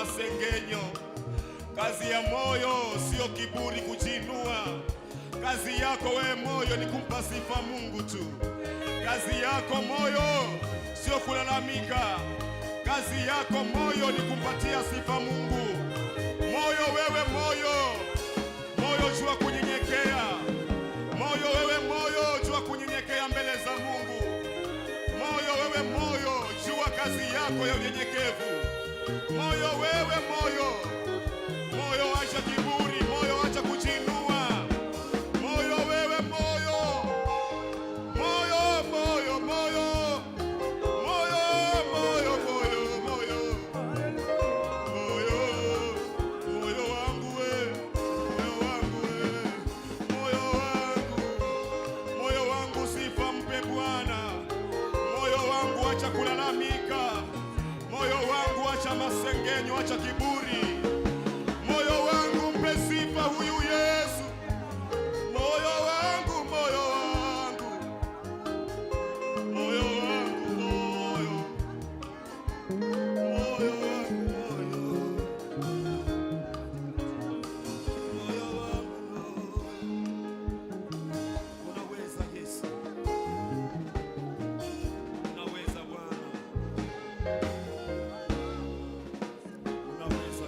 masengenyo. Kazi ya moyo sio kiburi, kujiinua. Kazi yako wewe moyo ni kumpa sifa Mungu tu. Kazi yako moyo sio kulalamika. Kazi yako moyo ni kumpatia sifa Mungu. Moyo wewe moyo, moyo jua kunyenyekea. Moyo wewe moyo jua kunyenyekea mbele za Mungu. Moyo wewe moyo jua kazi yako ya unyenyekevu. Moyo wewe moyo, moyo acha kiburi, moyo acha kujiinua. Moyo wewe moyo, moyo moyo moyo, moyo moyo moyo moyo, moyo moyo wangu we, moyo wangu we, moyo wangu, moyo wangu sifa mpe Bwana. Moyo wangu acha kulalamika, moyo wangu acha masengenyo, acha kiburi. Moyo wangu mpe sifa huyu Yesu. Moyo wangu, moyo wangu, moyo wangu, moyo, moyo wangu, moyo, moyo wangu, moyo. Unaweza Yesu, unaweza Bwana, unaweza.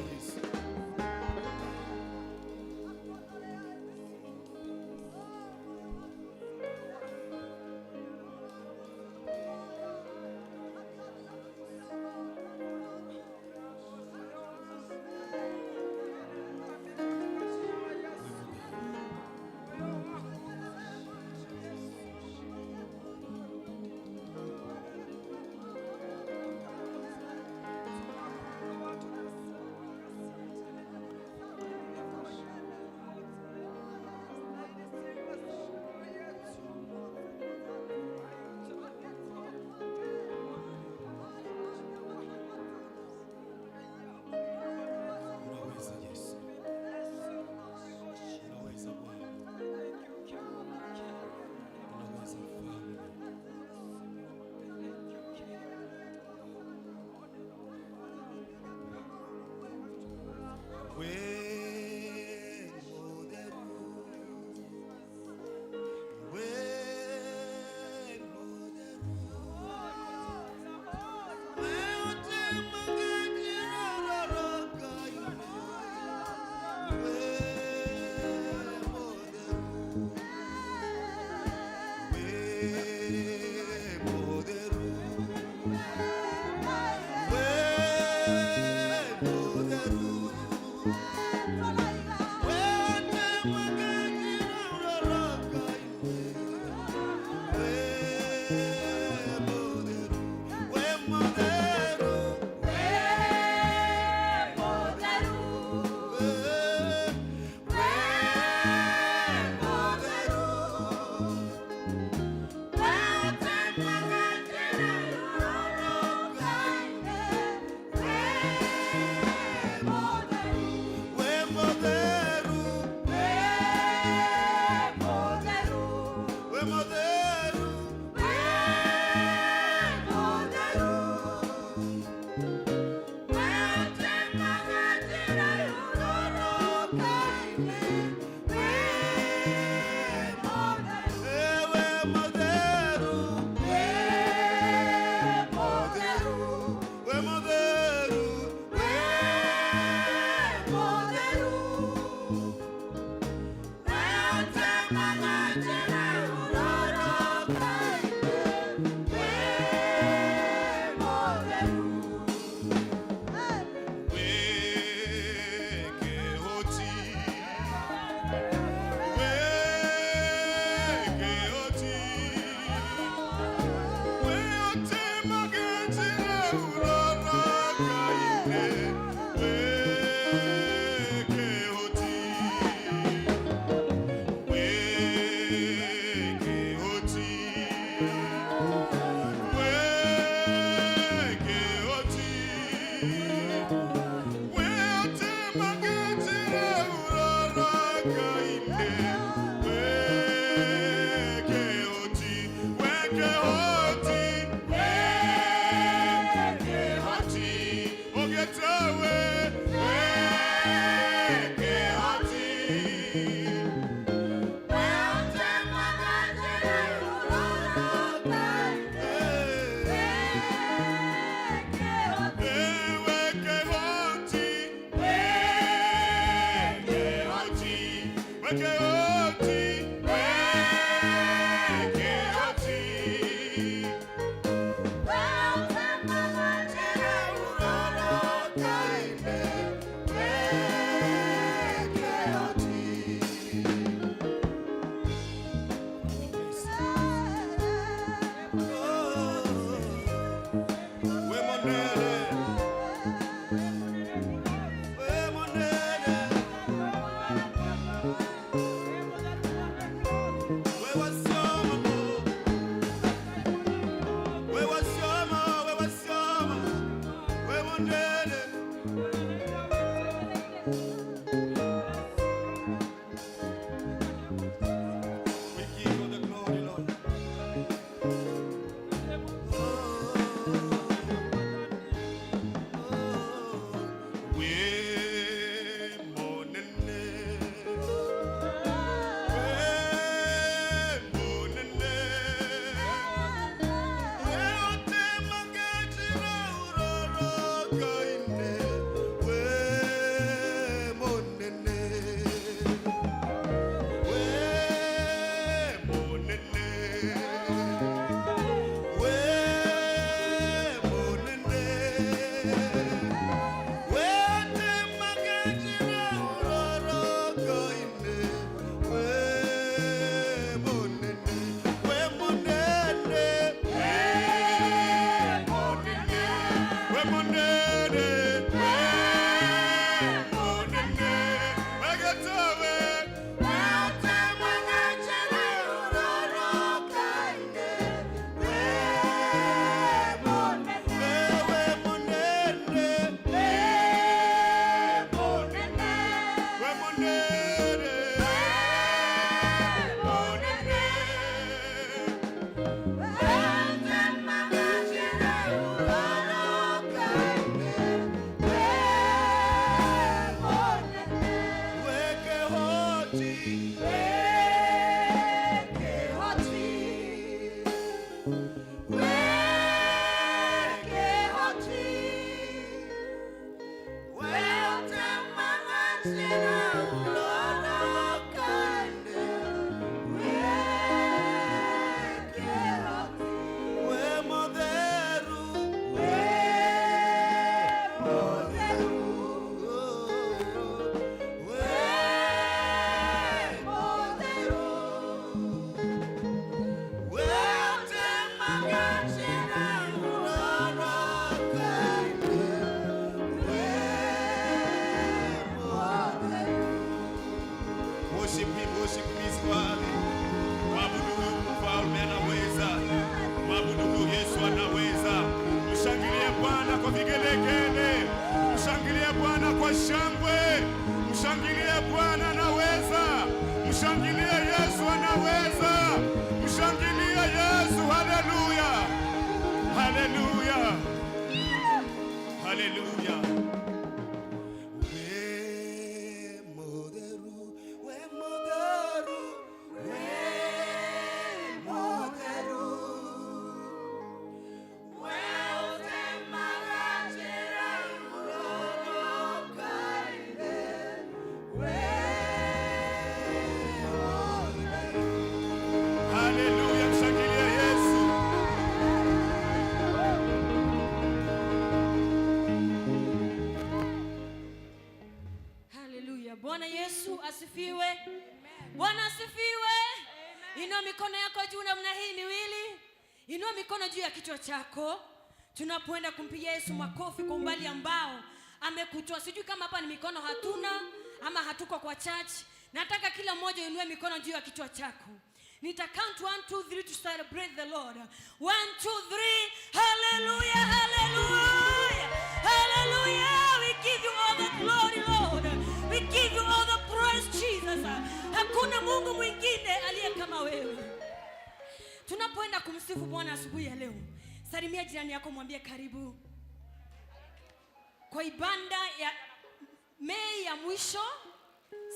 We give you the glory, Lord. We monene, we monene, we otemangechira uroro kaine, we monene, we monene, we monene. Wete magajira uroro koine, we monene, we monene, we monene, we monene, we monene, magatawe, wete magajira uroro koine, we monene, we monene, we monene, we monene, monene. Weke hoti, we moderu, we moderu, we moderu, we temagachira uroro kaine, we moderu. Worship him, worship him, he's worthy. Mwabudu huyu mfalme anaweza. Mwabudu huyu Yesu anaweza. Mshangilie Bwana kwa vigelegele. Mshangilie Bwana kwa shangwe. Mshangilie Bwana anaweza. Mshangilie Yesu anaweza. Mshangilie Yesu, haleluya. Haleluya. Haleluya. We moderu, we moderu, we moderu. We otemagachira uroro kaine, we moderu. Haleluya, mshangilie Yesu. Haleluya. Bwana Yesu asifiwe. Bwana asifiwe. Inua mikono yako juu namna hii miwili. Inua mikono juu ya kichwa chako. Tunapoenda kumpigia Yesu makofi kwa umbali ambao amekutoa. Sijui kama hapa ni mikono hatuna ama hatuko kwa church. Nataka kila mmoja inue mikono juu ya kichwa chako. Nita count 1 2 3 to celebrate the Lord. 1 2 3. Hallelujah, hallelujah. Hallelujah. We give you all the glory, Lord. We give you all the praise, Jesus. Hakuna Mungu mwingine aliye kama wewe. Tunapoenda kumsifu Bwana asubuhi ya leo, salimia jirani yako, mwambie karibu kwa ibada ya Mei ya mwisho.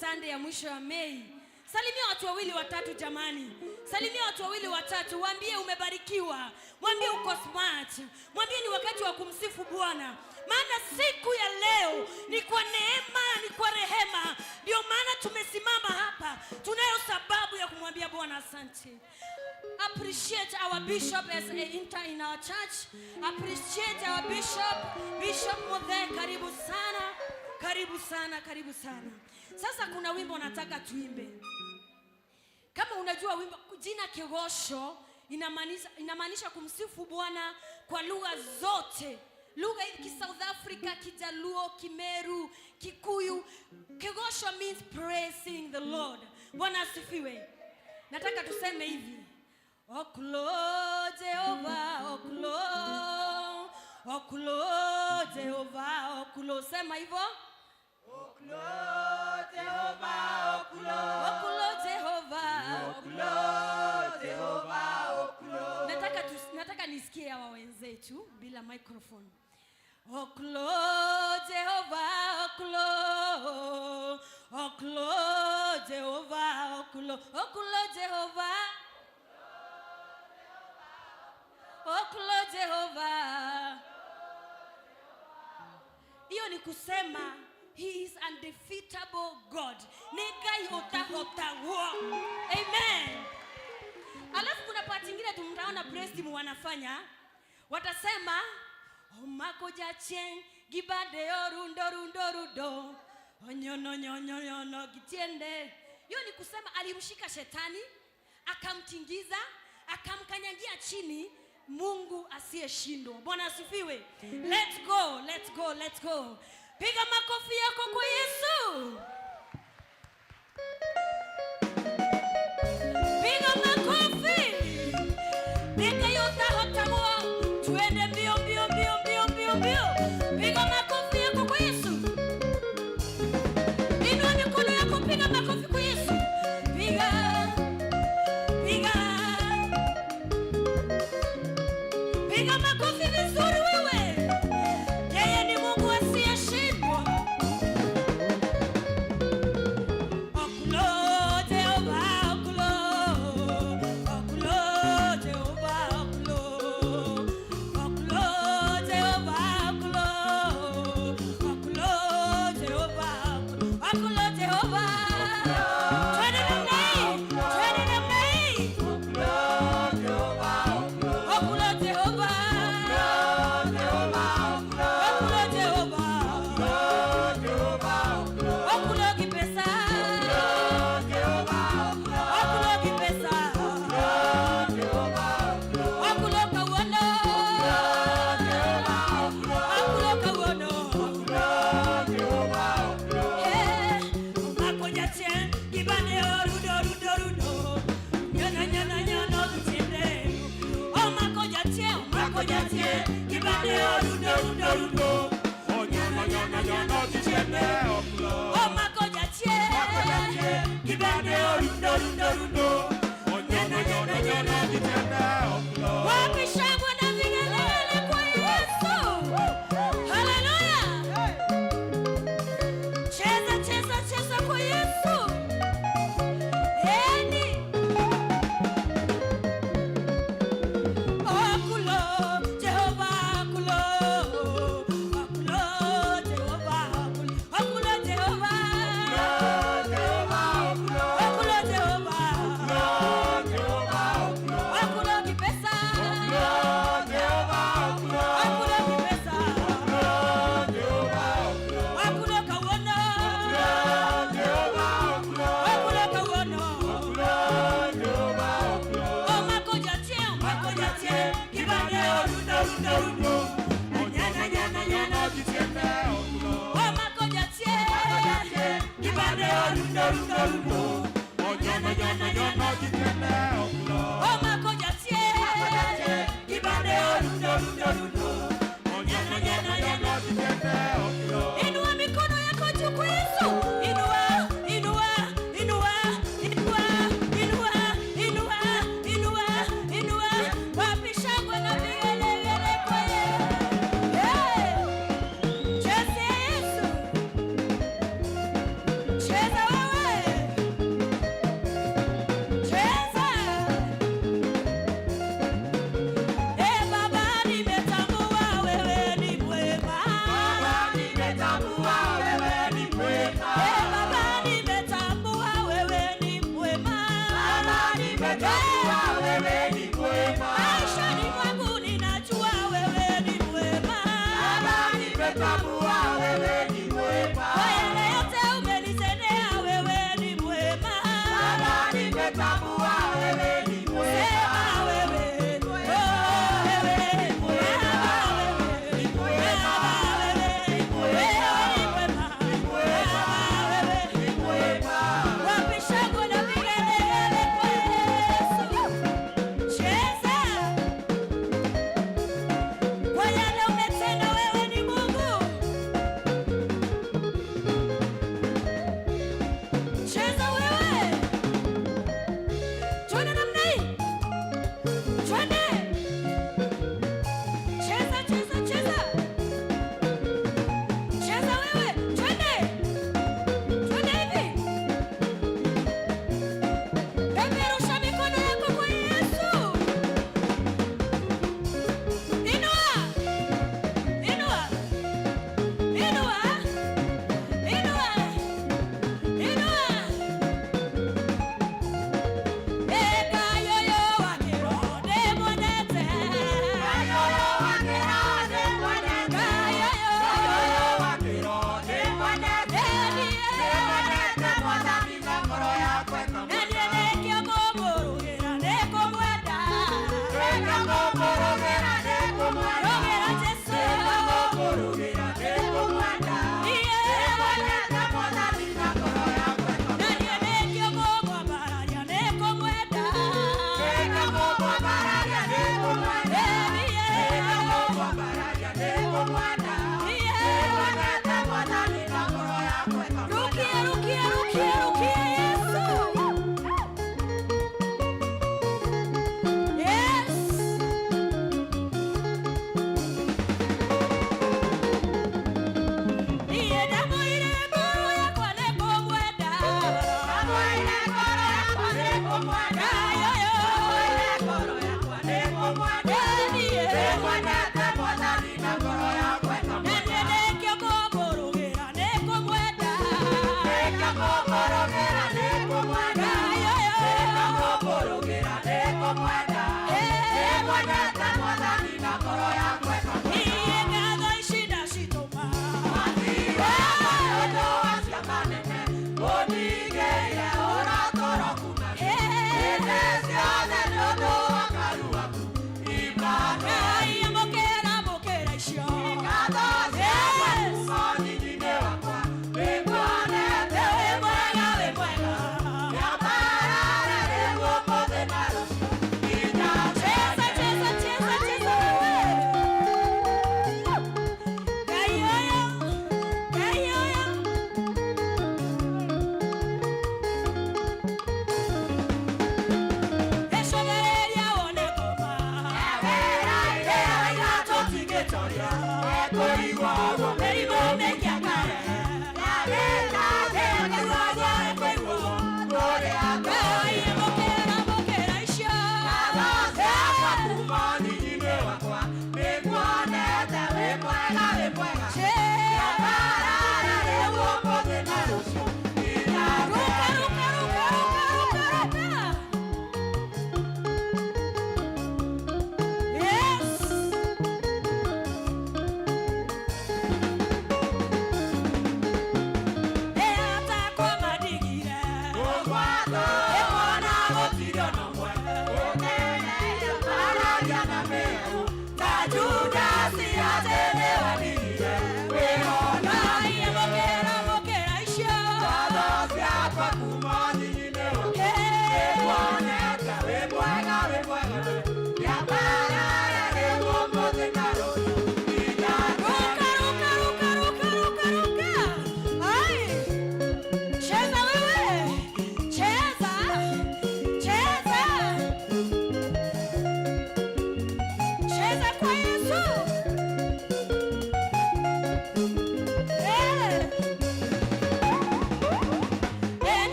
Sunday ya mwisho ya Mei. Salimia watu wawili watatu jamani. Salimia watu wawili watatu, waambie umebarikiwa, mwambie uko smart, mwambie ni wakati wa kumsifu Bwana. Maana siku ya leo ni kwa neema, ni kwa rehema, ndio maana tumesimama hapa. Tunayo sababu ya kumwambia Bwana asante. Appreciate our bishop as a enter in our church. Appreciate our bishop, Bishop Mothe, karibu sana, karibu sana, karibu sana. Sasa kuna wimbo nataka tuimbe. Kama unajua wimbo, jina Kigosho inamaanisha kumsifu Bwana kwa lugha zote, lugha ki South Africa, Kijaluo, Kimeru, Kikuyu. Kigosho means praising the Lord. Bwana asifiwe. Nataka tuseme hivi: Okulo Jehova, okulo, okulo Jehova, okulo. Sema hivyo. Okulo Jehova, okulo. Okulo Jehova. Okulo Jehova, okulo. Nataka nisikie hawa wenzetu bila microphone. Okulo Jehova, okulo, okulo Jehova, okulo, okulo Jehova, okulo Jehova. Hiyo ni kusema he is undefeatable God. Ni Ngai utahotagwo. Amen. Alafu kuna part ingine tumtaona praise team wanafanya, watasema omako jachien gibade orundo rundo rundo onyono nyonyo nyono gitiende. Hiyo ni kusema alimshika shetani akamtingiza akamkanyagia chini, Mungu asiyeshindwa. Bwana asifiwe. Let's go, let's go, let's go. Piga makofi yako kwa Yesu. Piga makofi. Piga yotahotagwa. Tuende mbio mbio mbio mbio mbio mbio. Piga makofi yako kwa Yesu. Inua mikono yako, piga makofi kwa Yesu. Piga. Piga. Piga makofi vizuri wewe. Yeye ni Mungu asiyeshindwa. Okulo Jehova, okulo, okulo Jehova, okulo, okulo Jehova, okulo, okulo Jehova, okulo Jehova. Twende namna hii, twende namna hii. Okulo Jehova, okulo. Okulo Jehova, Jehova, okulo. Okulo Jehova, Jehova, okulo. Okulo kipesa, Jehova, okulo. Okulo kipesa, Jehova, okulo. Okulo kawuono, Jehova, okulo. Okulo kawuono. Jehova, okulo. Eh, omako jachien gibade orudo rudo rudo nyono nyono nyono gitiende. Omako jachien gibade orudo rudo rudo Onyono nyono nyono gitiende okulo. Omako jachien gibade orudo rudo rudo Onyono nyono nyono gitiende okulo. Wapi shangwe na vigelegele kwa Yesu? Haleluya! Cheza, cheza, cheza kwa Yesu. Eni. Okulo, Jehova, okulo. Okulo, Jehova, okulo. Okulo, Jehova. Jehova, okulo. Okulo, Jehova. Jehova, okulo. Okulo kipesa. Jehova, okulo. Okulo kipesa. Jehova, okulo. Okulo kawuono. Jehova, okulo. Okulo kawuono. Jehova, okulo. Omako jachien, omako jachien, gibade orudo rudo rudo. Nyana nyana nyana. Gitiende okulo. Omako jachien, gibade orudo rudo rudo. Onyono nyono nyono gitiende okulo. Omako jachien, gibade orudo rudo rudo. Onyono nyono nyono gitiende okulo. Inua mikono yako juu kwa Yesu. Inua, inua, inua, inua, inua, inua, inua, inua. Wapi shangwe na vigelegele kwa Yesu? Hey! Cheza Yesu. Cheza wewe. Nimetambua wewe ni mwema. Sema wewe, oh, wewe ni mwema, wewe ni mwema, wewe ni mwema, wewe ni mwema. Wapi shangwe na vigelegele kwa Yesu? Cheza kwa yale umetenda, wewe ni Mungu. Cheza wewe, twende namna hii, twende, cheza, cheza, cheza, cheza wewe, twende, twende hivi. Peperusha mikono yako kwa Yesu. Inua, inua, inua, inua, inua. Eka yoyo wakiro demwendete. Kayoyo wakiro ndimwendete. Kayoyo. Kayoyo wakiro ndimwendete. Enie. Ndimwendete Mwathani na ngoro yakwa ĩkamwenda. Nanie nĩkĩo ngũmũrugĩra nĩngũmwenda. Nĩngũmũrugĩra nĩngũmwenda. Rugĩra Jesũ. Nĩngũmũrugĩra nĩngũmwenda. Iye. Ndimwendete Mwathani na ngoro yakwa ĩkamwenda. Nanie nĩkĩo ngũmwambararia nĩngũmwenda. Nĩngũmwambararia nĩngũmwenda. Enie. Nĩngũmwambararia nĩngũmwenda. Iye. Ndimwendete Mwathani na ngoro yakwa ĩkamwenda. Rukia, rukia, rukia, rukia Yesu. Yes. Niĩ ndamũire ngoro yakwa nĩngũmwenda. Ndamũire ngoro yakwa nĩngũmwenda. Kayoyo. Ndamũire ngoro yakwa nĩngũmwenda. Niĩ. Ndimwendete Mwathani na ngoro yakwa Na ĩkamwenda. niĩ nĩkĩo ngũmũrugĩra nĩngũmwenda. Nĩngũmũrugĩra nĩngũmwenda. Kayoyo. Nĩngũmũrugĩra nĩngũmwenda. Ndimwendete Mwathani na ngoro yakwa ĩkamwenda. Niĩ ngatho ici ndacitũma. Ngai amũkĩra, amũkĩra icio. Yes. Wĩ mwega, wĩ mwega. Cheza, cheza, cheza, cheza wewe. Ngai ũyũ, Ngai ũyũ. Ĩcokereria wone ngoma. Mĩrimũ mĩingĩ akare. Ngai amũkĩra, amũkĩra icio. Ruka, ruka, ruka, ruka, ruka, ruka. Yes.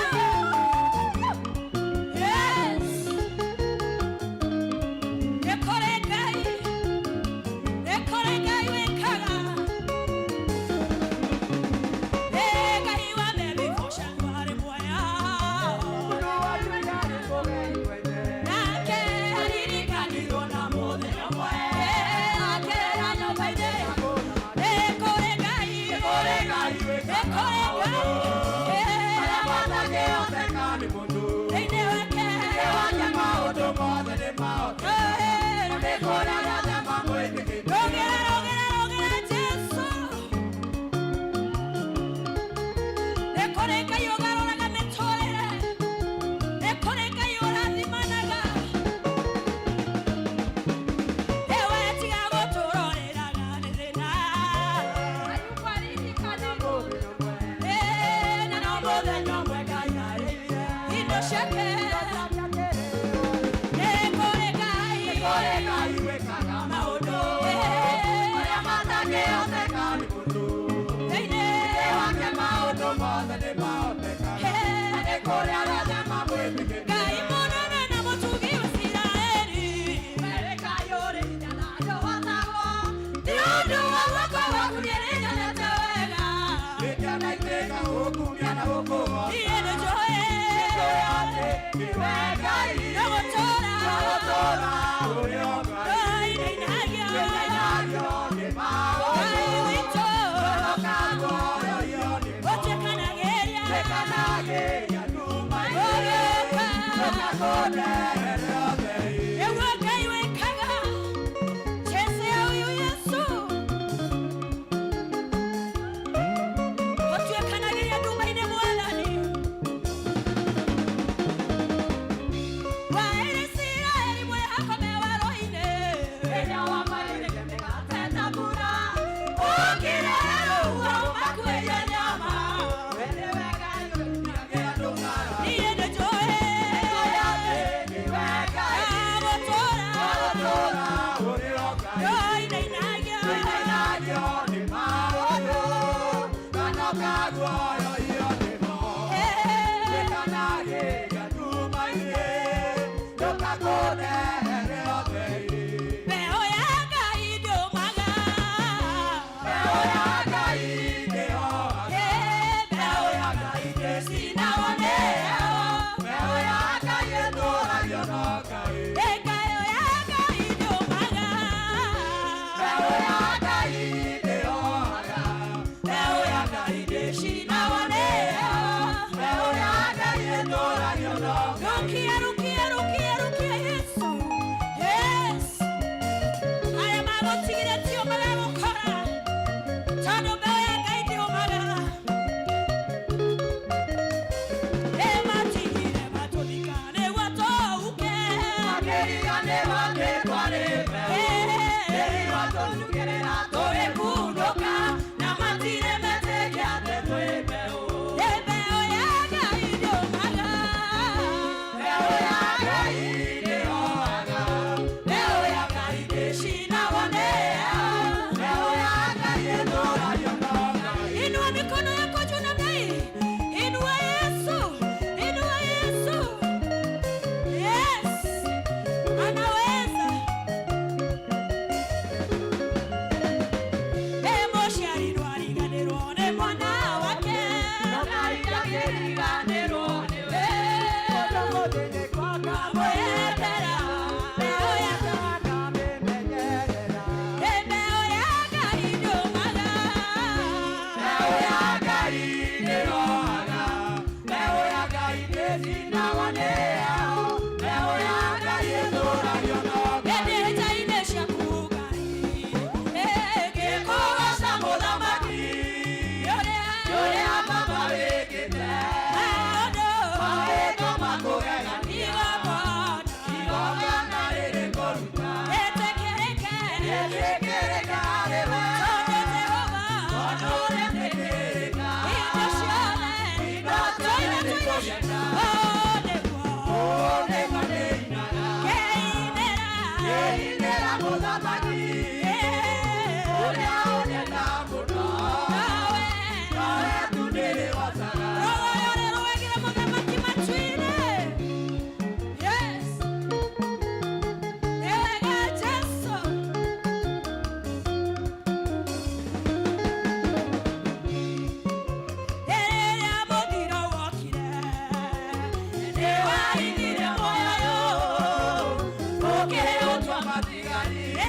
Hallelujah. Yes. Nĩkũrĩ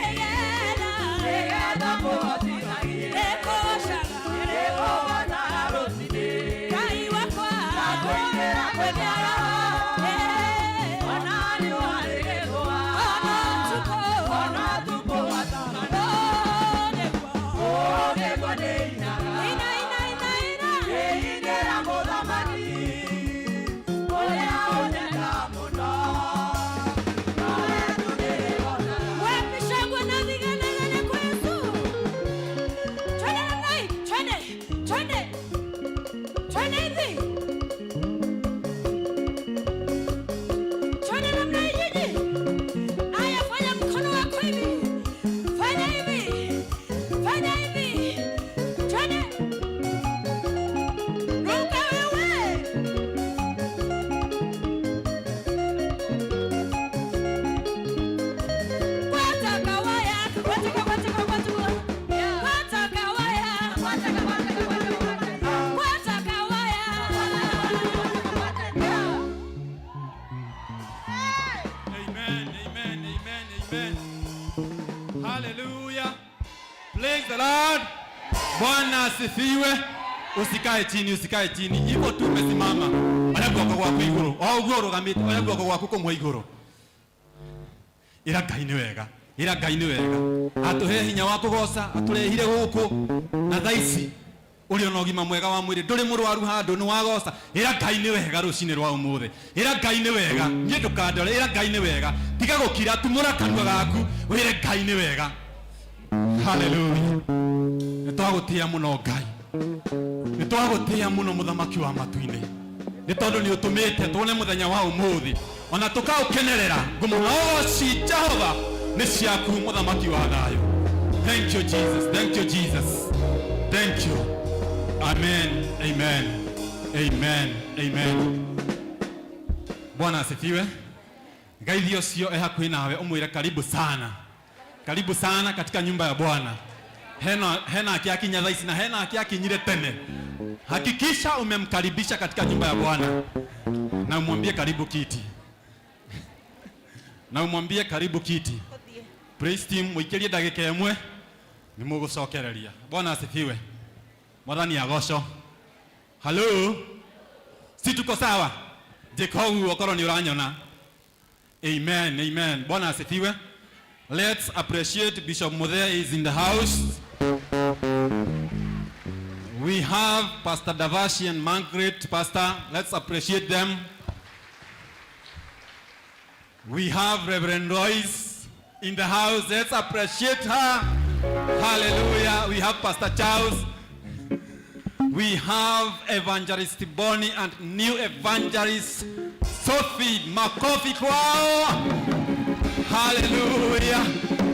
Yeah. Amen. Hallelujah. Praise the Lord. Bwana asifiwe. Usikae chini, usikae chini. Hivyo tu umesimama. Oya guoko gwaku iguru. O uguo urugamite, oya guoko gwaku kumwe iguru. Ira Ngai nĩ wega. Ira Ngai nĩ wega. Atũhe hinya wa kũgoca, atũrehire gũkũ na thaa ici ũrĩ ona ũgima mwega wa mwĩrĩ, ndũrĩ mũrwaru handũ, nĩ wagoca. Ĩra Ngai nĩ wega rũcinĩ rwa ũmũthĩ. Ĩra Ngai nĩ wega. Niĩ ndũkandore, ĩra Ngai nĩ wega. Tiga gũkira, tumũra kanua gaku, wĩre Ngai nĩ wega. Haleluya. Nĩ twagũtĩĩa mũno Ngai. Nĩ twagũtĩĩa mũno mũthamaki wa matu-inĩ. Nĩ tondũ nĩ ũtũmĩte tuone mũthenya wa ũmũthĩ. Ona tũkaũkenerera. Ngũmũgoci Jehova nĩ ciaku mũthamaki wa thayũ. Thank you, Jesus. Thank you, Jesus. Thank you. Amen. Amen. Amen. Amen. Bwana asifiwe. Ngaithi ũcio e hakuhĩ nawe ũmwĩre karibu sana. Karibu sana katika nyumba ya Bwana. Hena akiakinya thaa ici na hena akiakinyire tene. Hakikisha umemkaribisha katika nyumba ya Bwana na umwambie karibu kiti. Na umwambie karibu kiti. Praise team muikirie ndagika ĩmwe nĩ mũgũcokereria. Bwana asifiwe. Mwathani agocwo. Hello. Si tuko sawa? Njĩka ũguo okorwo nĩ ũranyona. Amen, amen. Bwana asifiwe. Let's appreciate Bishop Muthee is in the house. We have Pastor Davashi and Margaret, Pastor. Let's appreciate them. We have Reverend Royce in the house. Let's appreciate her. Hallelujah. We have Pastor Charles. We have Evangelist Bonnie and new evangelist Sophie. Makofi kwao. Hallelujah.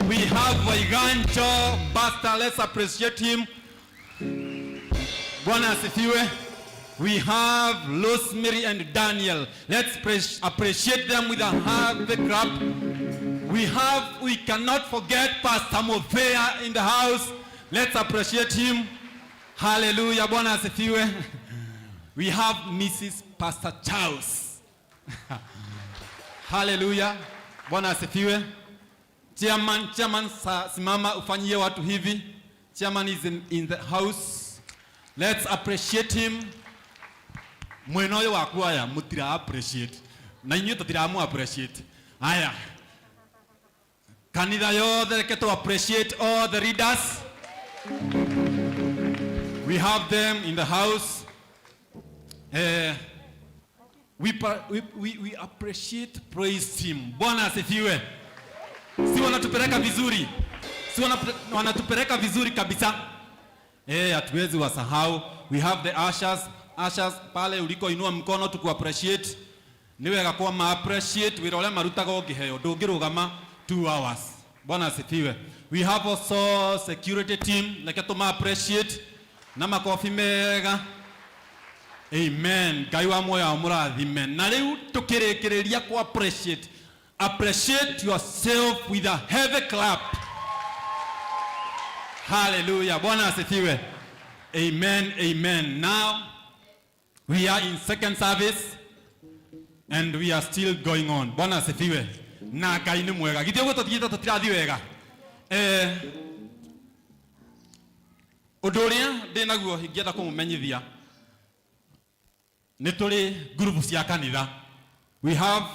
We have Waiganjo. Pastor, let's appreciate him. Bwana asifiwe. We have Rosemary and Daniel. Let's appreciate them with a hearty clap. We cannot forget Pastor Movea in the house. Let's appreciate him. Hallelujah. Bwana asifiwe. We have Mrs. Pastor Charles. Hallelujah. Bwana asifiwe. Chairman, chairman, simama ufanyie watu hivi. Chairman is in the house. Let's appreciate him. Mwena ũyũ waku aya mũtira appreciate. Na inyuĩ tũtiramu appreciate. Aya. Kanitha yothe reke tu appreciate all the leaders. We have them in the house. We appreciate praise team. Bwana asifiwe. Si wanatupeleka vizuri. Si wanatupeleka vizuri kabisa. Hatuwezi wasahau. We have the ushers. Ushers pale uliko inua mkono tuku appreciate. Ni wega kwa ma appreciate wira uria marutaga ũngĩheo ndũngĩrũgama 2 hours. Bwana asifiwe. We have also security team, reke tũma appreciate na makobi mega. Amen. Ngai wa muoyo amũrathime. Na rĩu tũkĩrĩkĩrĩria ku appreciate. Appreciate yourself with a heavy clap. Hallelujah. Bwana asifiwe. Amen. Amen. Now we are in second service and we are still going on. Bwana asifiwe. Na Ngai nĩ mwega. Githĩ ũguo tũtigĩte tũtirathi wega. Ũndũ ũrĩa ndĩ naguo ingĩenda kũmũmenyithia nĩ tũrĩ group cia kanitha. We have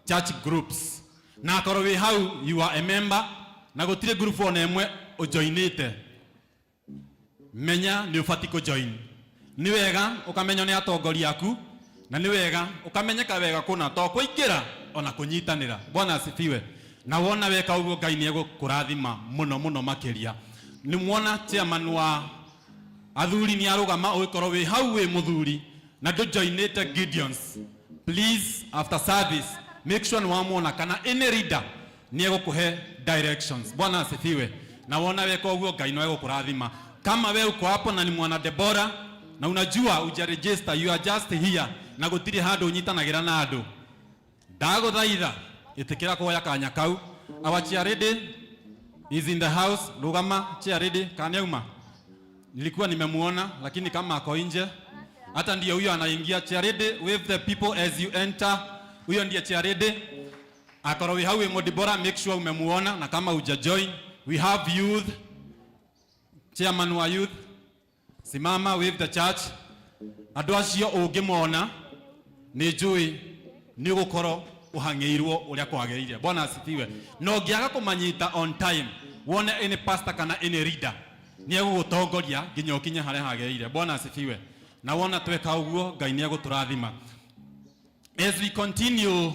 church groups. Na akorwo wĩ hau you are a member na gũtirĩ group ona ĩmwe ũjoinĩte, menya nĩ ũbatiĩ kũjoin. Nĩ wega ũkamenywo nĩ atongoria aku na nĩ wega ũkamenyeka wega kũna to kũingĩra ona kũnyitanĩra. Bwana asifiwe. Na wona weka ũguo Ngai nĩ egũkũrathima mũno mũno makĩria. Nĩ muona chairman wa athuri nĩ arũgama, ũgĩkorwo wĩ hau wĩ mũthuri na ndũjoinĩte Gideons, please after service make sure nĩ wamuona kana any leader nĩ egũkũhe directions. Bwana asifiwe. Na wona weka ũguo Ngai no egũkũrathima. Kama we uko hapo na ni mwana Deborah na unajua uja register, you are just here na gũtirĩ handũ ũnyitanagĩra na andũ, ndagũthaitha ĩtĩkĩra kuoya kanya kau. Our chair lady is in the house. Rũgama chair lady, kana nĩauma? Nilikuwa nimemuona lakini kama ako nje, hata ndiye huyo anaingia. Chair lady, wave the people as you enter. Huyo ndiye chair lady. Akorwo wĩ hau wĩ Mũdibora, make sure umemuona, na kama huja join, we have youth, chairman wa youth, simama with the church. Andũ acio ũngĩmona nĩ njũĩ nĩ ũgũkorwo ũhang'ĩirwo ũrĩa kwagĩrĩire. Bwana asifiwe. Na ũngĩaga kũmanyita on time, wone any pastor kana any leader nĩ egũgũtongoria nginya ũkinye harĩa hagĩrĩire. Bwana asifiwe. Na wona tweka ũguo, Ngai nĩ egũtũrathima. As we continue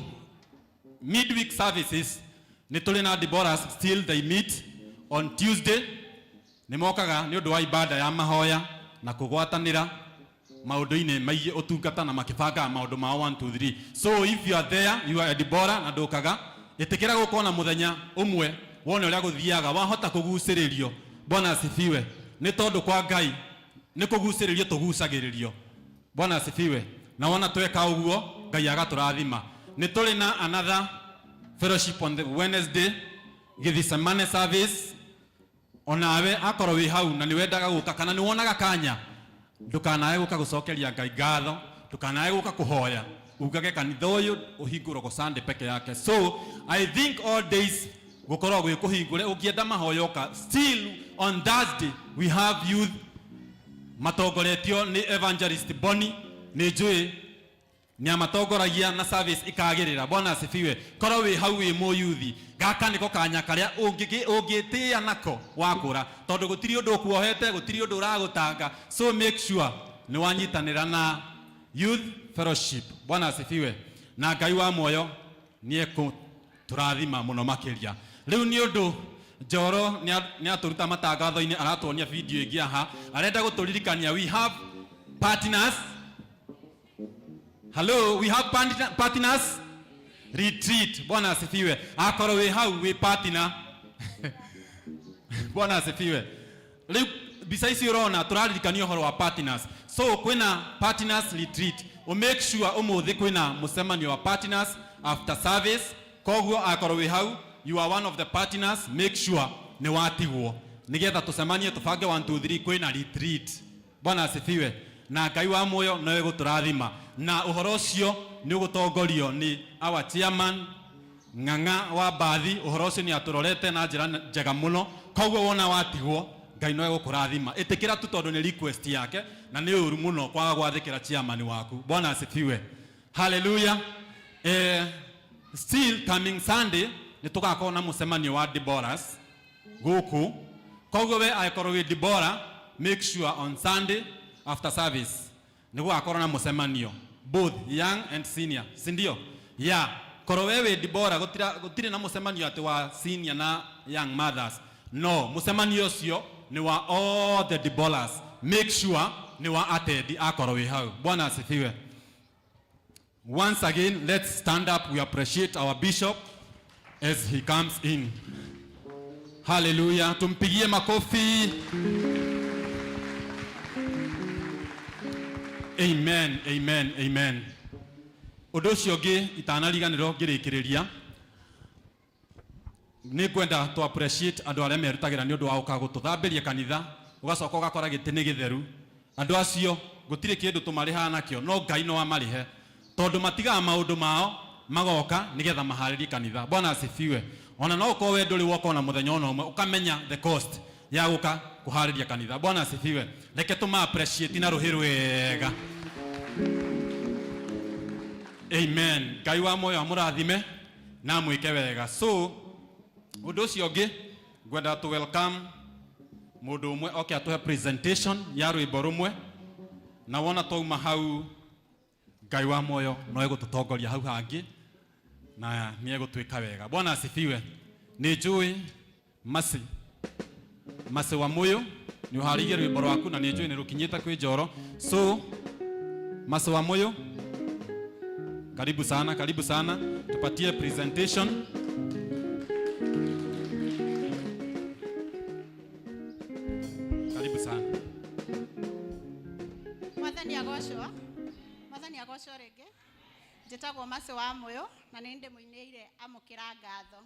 midweek services, nĩ tũrĩ na Deborahs, still they meet on Tuesday. Nĩ mokaga nĩ ũndũ wa ibada ya mahoya na kũgwatanĩra maũndũ-inĩ maigie ũtungata na makĩbangaga maũndũ mao 1 2 3. So if you are there, you are a Deborah na ndũkaga, ĩtĩkĩra gũkorwo na mũthenya ũmwe wone ũrĩa gũthiaga, wahota kũgucĩrĩrio. Bwana asifiwe. Nĩ tondũ kwa Ngai nĩ kũgucĩrĩrio tũgucagĩrĩrio. Bwana asifiwe. Na wona tweka ũguo, Ngai agatũrathima. Nĩ tũrĩ na another fellowship on the Wednesday, Gethsemane service. Onawe akorwo wĩ hau na nĩ wendaga gũka kana nĩ wonaga kanya, ndũkanae gũka gũcokeria Ngai ngatho, ndũkanae gũka kũhoya, ugage kanitha ũyũ ũhingũragwo Sunday peke yake. So I think all days gũkorwo gwĩ kũhingũre, ũngĩenda mahoya ũka. Still on Thursday we have youth matongoretio nĩ Evangelist Bonnie, nĩ njũĩ nĩ amatongoragia na service ikagĩrĩra. Bwana asifiwe. Korwo wĩ hau wĩ mũyuthi, gaka nĩko kanya karĩa ũngĩtĩĩa nako wakũra, tondũ gũtirĩ ũndũ ũkuohete, gũtirĩ ũndũ ũragũtanga. So make sure nĩ wanyitanĩra na youth fellowship. Bwana asifiwe. Na Ngai wa muoyo nĩ ekũtũrathima mũno makĩria. Rĩu nĩ ũndũ Njoro nĩ atũruta matangatho-inĩ, aratuonia video ĩngĩ aha, arenda gũtũririkania we have partners. Hello, we have partners retreat. Bwana asifiwe. Akorwo wĩ hau wĩ partner. Bwana asifiwe. Rĩu mbica ici ũrona tũraririkania ũhoro wa partners. So kwĩna partners retreat. O make sure ũmũthĩ kwĩna mũcemanio wa partners after service. Koguo akorwo wĩ hau, you are one of the partners, make sure nĩ watigwo nĩgetha tũcemanie tũbange 1 2 3 kwĩna retreat. Bwana asifiwe. Na Ngai wa muoyo no egũtũrathima. Na ũhoro ũcio nĩ ũgũtongorio nĩ our chairman Ng'ang'a wa Mbathi. Ũhoro ũcio nĩ atũrorete na njĩra njega mũno. Koguo wona watigwo, Ngai no egũkũrathima. Ĩtĩkĩra tu tondũ nĩ request yake, na nĩ ũru mũno kwaga gwathĩkĩra chairman waku. Bwana asifiwe. Hallelujah. Still coming Sunday nĩ tũgakorwo na mũcemanio wa Deborahs gũkũ. Koguo we angĩkorwo wĩ Deborah, make sure on Sunday after service nĩ gũgakorwo na mũcemanio both young and senior, si ndio? Yeah, korwo we wĩ Deborah, gũtirĩ na mũcemanio atĩ wa senior na young mothers. No, mũcemanio ũcio nĩ wa all the Deborahs. Make sure nĩ wa attend akorwo wĩ hau. Bwana asifiwe. Once again, let's stand up. We appreciate our bishop as he comes in. Hallelujah. Tumpigie makofi. Amen, amen, amen. Ũndũ ũcio ũngĩ itanariganĩrwo ngĩrĩkĩrĩria, nĩ ngwenda to appreciate andũ arĩa merutagĩra nĩ ũndũ wa gũka gũtũthambĩria kanitha, ũgacoka ũgakora gĩtĩ nĩ gĩtheru. Andũ acio gũtirĩ kĩndũ tũmarĩhaga nakĩo, no Ngai no amarĩhe, tondũ matigaga maũndũ mao magoka nĩgetha maharĩrie kanitha. Bwana asifiwe. Ona no ũkorwo we ndũrĩ woka ona mũthenya ona ũmwe, ũkamenya the cost ya gũka kũharĩria kanitha. Bwana asifiwe. Reke tũma appreciate na rũhĩ rwega. Amen. Ngai wa muoyo amũrathime na amwĩke wega. So ũndũ ũcio ũngĩ ngwenda to welcome mũndũ ũmwe oke atũhe presentation ya rwĩmbo rũmwe, na wona twauma hau Ngai wa muoyo no egũtũtongoria hau hangĩ na nĩ egũtwĩka wega. Bwana asifiwe. Nĩ njũĩ Masi, Masi wa Muyu nĩ ũharĩirie rwĩmbo rwaku na nĩ njũĩ nĩ rũkinyĩte kwĩ Njoro. So Masi wa Muyu, karibu sana, karibu sana, tupatie presentation. Karibu sana. Mwathani agocwo. Mwathani agocwo rĩngĩ. Njĩtagwo Masi wa Muyu na nĩ ndĩmũinĩire amũkĩra ngatho.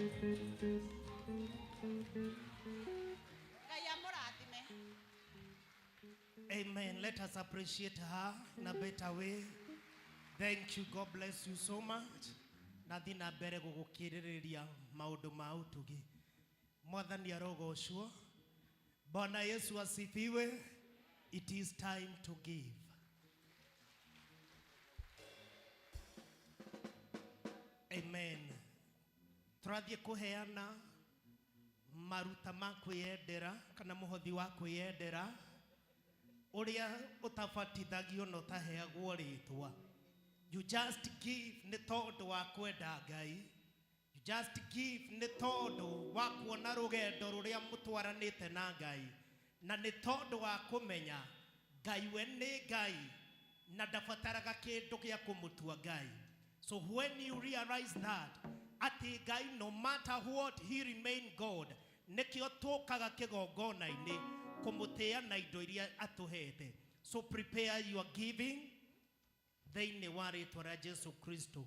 Ngai amũrathime. Amen. Let us appreciate her in a better way. Thank you. God bless you so much. Na thi na mbere gũgũkĩrĩrĩria maũndũ ma ũtugi. Mwathani arogocwo. Bwana Yesu asifiwe. It is time to give. Amen. Tũrathiĩ kũheana maruta ma kwĩyendera kana mũhothi wa kwĩyendera ũrĩa ũtabatithagio na ũtaheagwo rĩtwa. You just give nĩ tondũ wa kwenda Ngai. You just give nĩ tondũ wa kuona rũgendo rũrĩa mũtwaranĩte na Ngai, na nĩ tondũ wa kũmenya Ngai we nĩ Ngai na ndabataraga kĩndũ gĩa kũmũtua Ngai. So when you realize that atĩ Ngai, no matter what, he remain God, nĩkĩo tũkaga kĩgongona-inĩ kũmũtĩa na indo iria atũhete. So prepare your giving thĩinĩ wa rĩtwa rĩa Jesu Kristo.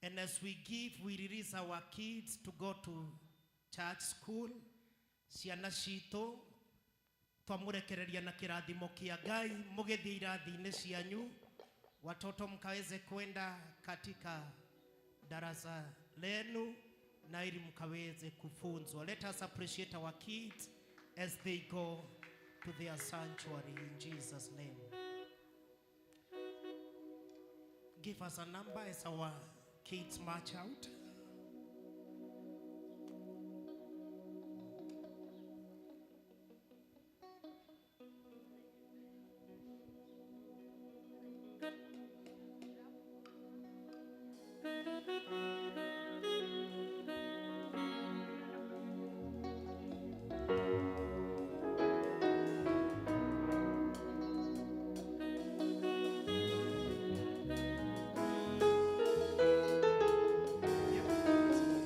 And as we give, we release our kids to go to church school. Ciana citũ twamũrekereria na kĩrathimo kĩa Ngai, mũgĩthiĩ irathi-inĩ cianyu, watoto mkaweze kwenda katika darasa lenu na ili mkaweze kufunzwa. Let us appreciate our kids as they go to their sanctuary in Jesus' name. Give us a number as our kids march out.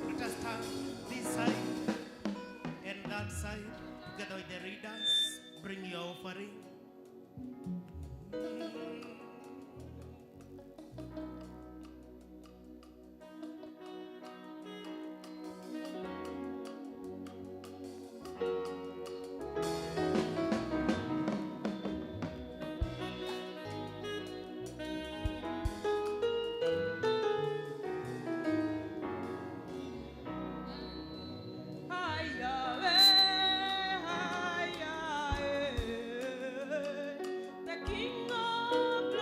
Let us turn this side and that side together with the readers. Bring your offering. The King of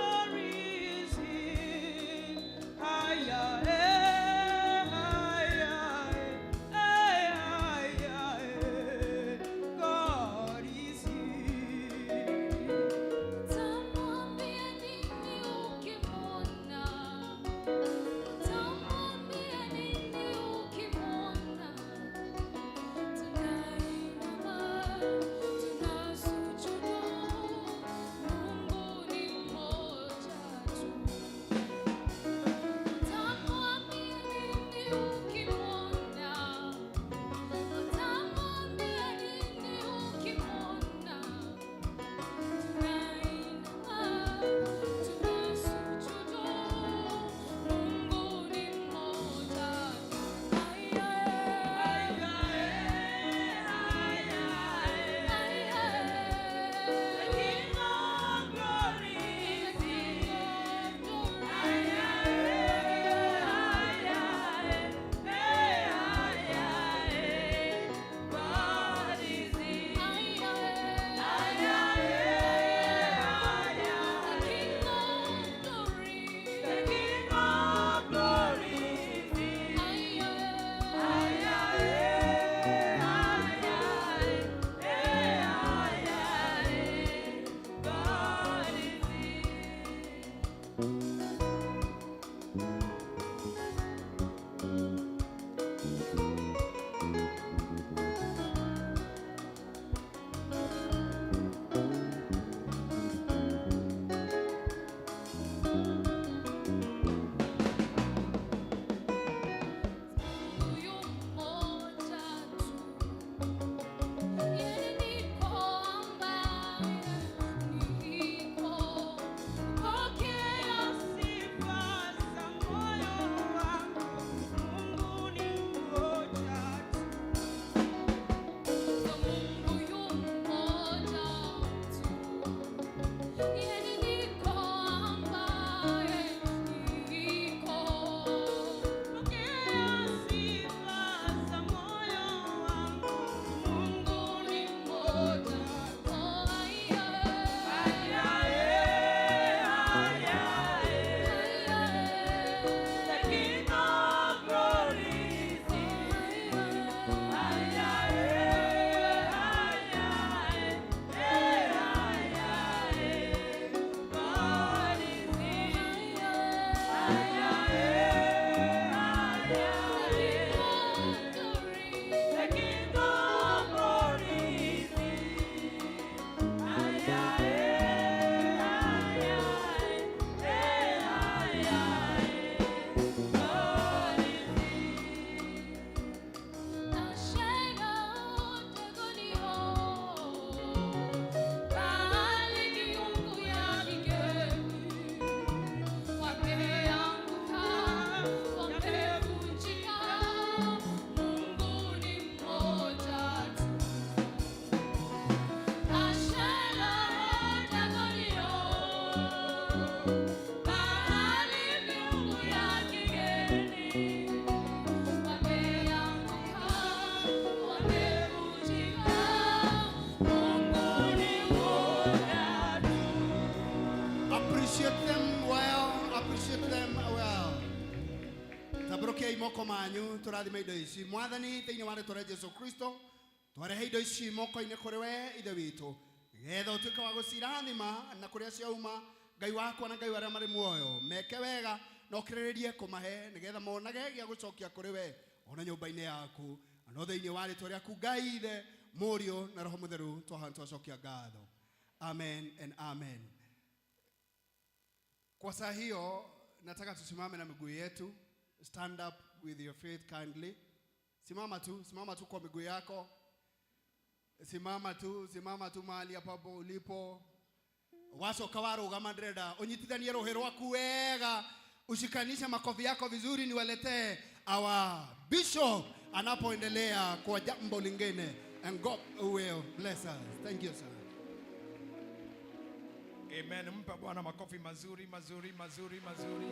Wanyu tũrathima indo ici, Mwathani, thĩinĩ wa rĩtwa rĩa Jesu Kristo. Twarehe indo ici moko-inĩ kũrĩ we, Ithe witũ, nĩgetha ũtuĩke wa gũcirathima na kũrĩa ciauma. Ngai wakwa na Ngai wa arĩa marĩ muoyo, meke wega na ũkĩrĩrĩrie kũmahe, nĩgetha monage gĩa gũcokia kũrĩ we ona nyũmba-inĩ yaku. No thĩinĩ wa rĩtwa rĩaku, Ngai Ithe, Mũriũ na Roho Mũtheru, twaha twacokia ngatho. Amen and amen. Kwa saa hiyo nataka tusimame na miguu yetu. Stand up with your feet kindly. Simama tu, simama tu kwa miguu yako. Simama tu, simama tu mahali hapo ulipo. Wacoka warũgama, ndĩrenda ũnyitithanie rũhĩ rwaku wega, ushikanishe makofi yako vizuri, niwaletee our bishop anapoendelea kwa jambo lingine. And God will bless us. Thank you, sir. Amen. Mpa Bwana makofi mazuri mazuri mazuri mazuri.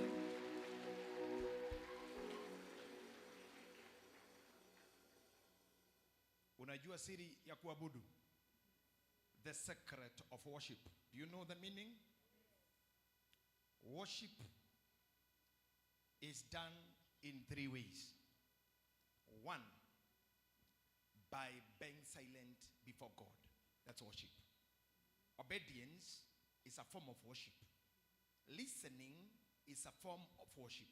Unajua siri ya kuabudu? The secret of worship. Do you know the meaning? Worship is done in three ways. One, by being silent before God. That's worship. Obedience is a form of worship. Listening is a form of worship.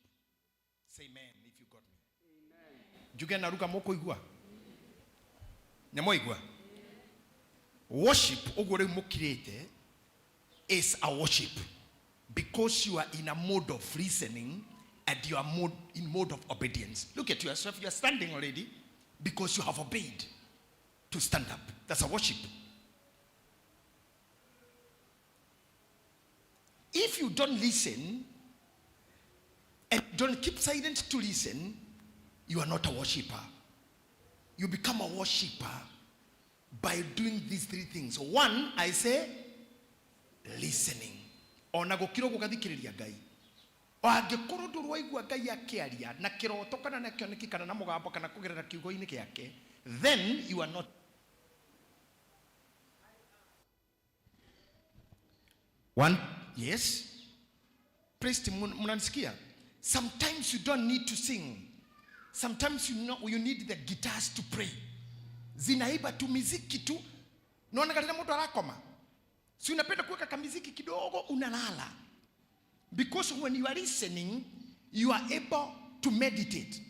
Say amen if you got me. Njuge na ruga mũkũigua, nĩmwaigua? Worship ũguo rĩu mũkirĩte is a worship because you are in a mode of listening and you are in mode of obedience. Look at yourself, you are standing already because you have obeyed to stand up. That's a worship. If you don't listen and don't keep silent to listen, you are not a worshiper. You become a worshiper by doing these three things. One, I say, listening. Ona gũkira gũgathikĩrĩria Ngai. O angĩkorwo ndũrĩ waigua Ngai akĩaria na kĩroto kana na kĩoneki kana na mũgambo kana kũgerera kiugo-inĩ gĩake, then you are not one. Yes, praise team, mnanisikia? Sometimes you don't need to sing. Sometimes you need the guitars to pray. Zinaimba tu miziki tu. Naona katika mtu arakoma, si unapenda kuweka kamiziki kidogo unalala? Because when you are listening, you are able to meditate.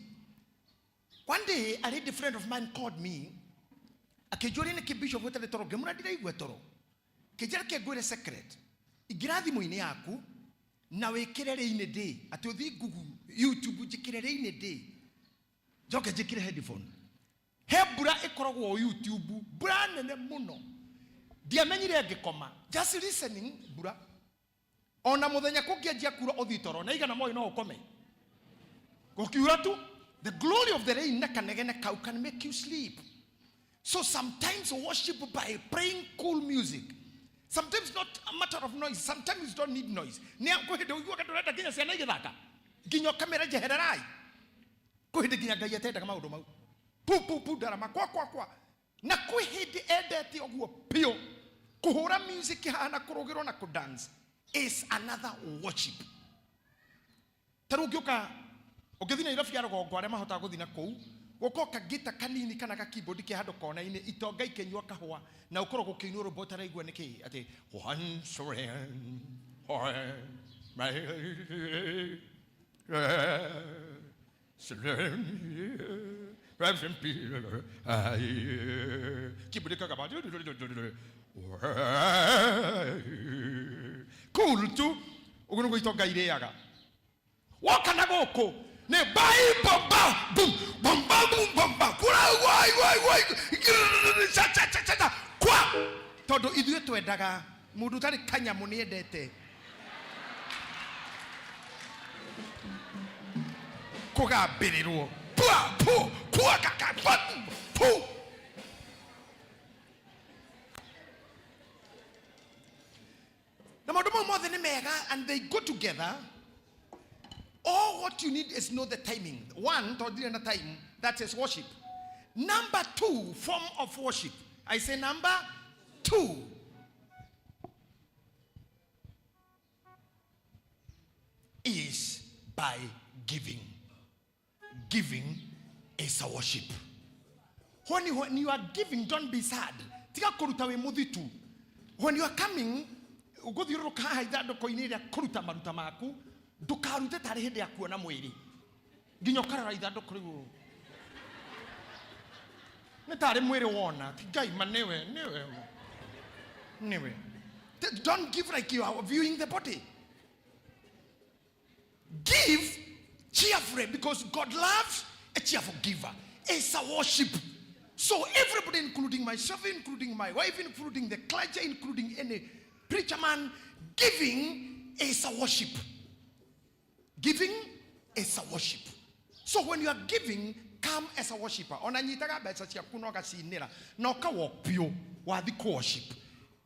One day a lady friend of mine called me, akĩnjũria nĩkĩ bishop ũtarĩ toro. Ngĩmwĩra ndiraigua toro. Kĩnjĩra ke ngwĩre secret. Ingĩra thimũ-inĩ yaku na wĩkĩre rainy day, atĩ ũthiĩ Google, YouTube, njĩkĩre rainy day, njoke njĩkĩre headphone, he mbura ĩkoragwo YouTube, mbura nene mũno. Ndiamenyire ngĩkoma just listening mbura. Ona mũthenya kũngĩanjia kura, ũthiĩ toro na igana moyo no ũkome gũkiura tu. The glory of the rain na kanegene kau can make you sleep. So sometimes worship by playing cool music. Sometimes not a matter of noise. Sometimes you don't need noise. Nĩ kwĩ hĩndĩ ũiguaga ndũrenda nginya ciana igĩthaka, nginya ũkamera njehererai. Kwĩ hĩndĩ nginya Ngai atendaga maũndũ mau pu pu pu ndarama kwa kwa kwa, na kwĩ hĩndĩ endete ũguo biũ kũhũra music hana kũrũgĩrwo na kũdance is another worship. Ta rĩu ũngĩũka ũngĩthiĩ Nairobi ya rũgongo, arĩa mahotaga gũthiĩ na kũu gũkorwo kagita kanini kana ga keyboard ke handũ kona-inĩ, itonga ikĩnyua kahũa na ũkorwo gũkĩinwo rwĩmbo ũtaraigua nĩkĩ, atĩ once rain, my keyboard kagaba cool tu ũguo nĩguo itonga irĩaga. Woka na gũkũ nĩ bai bomba bum bomba bum bomba kura wai wai wai cha cha cha cha cha kwa, tondũ ithuĩ twendaga mũndũ ũtarĩ kanyamũ nĩ endete kũgambĩrĩrwo pua pu pua kaka pa pu. Na maũndũ mau mothe nĩ mega and they go together. All what you need is know the timing. One, tondũ ndirĩ na time, that is worship. Number two, form of worship. I say number two is by giving. Giving is a worship. When you are giving, don't be sad. Tiga kũruta wĩ mũthitu. When you are coming, ũgũthiũrũrũka haha ithandũkũ-inĩ rĩa kũruta maruta maku, ndũkarute tarĩ hĩndĩ ya kuona mwĩrĩ. Nginya ũkarora ithandũkũ rĩu ũũ. Nĩ tarĩ mwĩrĩ wona, ti Ngai ma nĩwe, nĩwe. Nĩwe. Don't give like you are viewing the body. Give cheerfully because God loves a cheerful giver. It's a worship. So everybody, including myself, including my wife, including the clergy, including any preacher man, giving is a worship. Giving is a worship. So when you are giving, come as a worshiper. Ona nyitaga mbeca ciaku na ũgacinĩra na ũka piũ wathi kũ worship.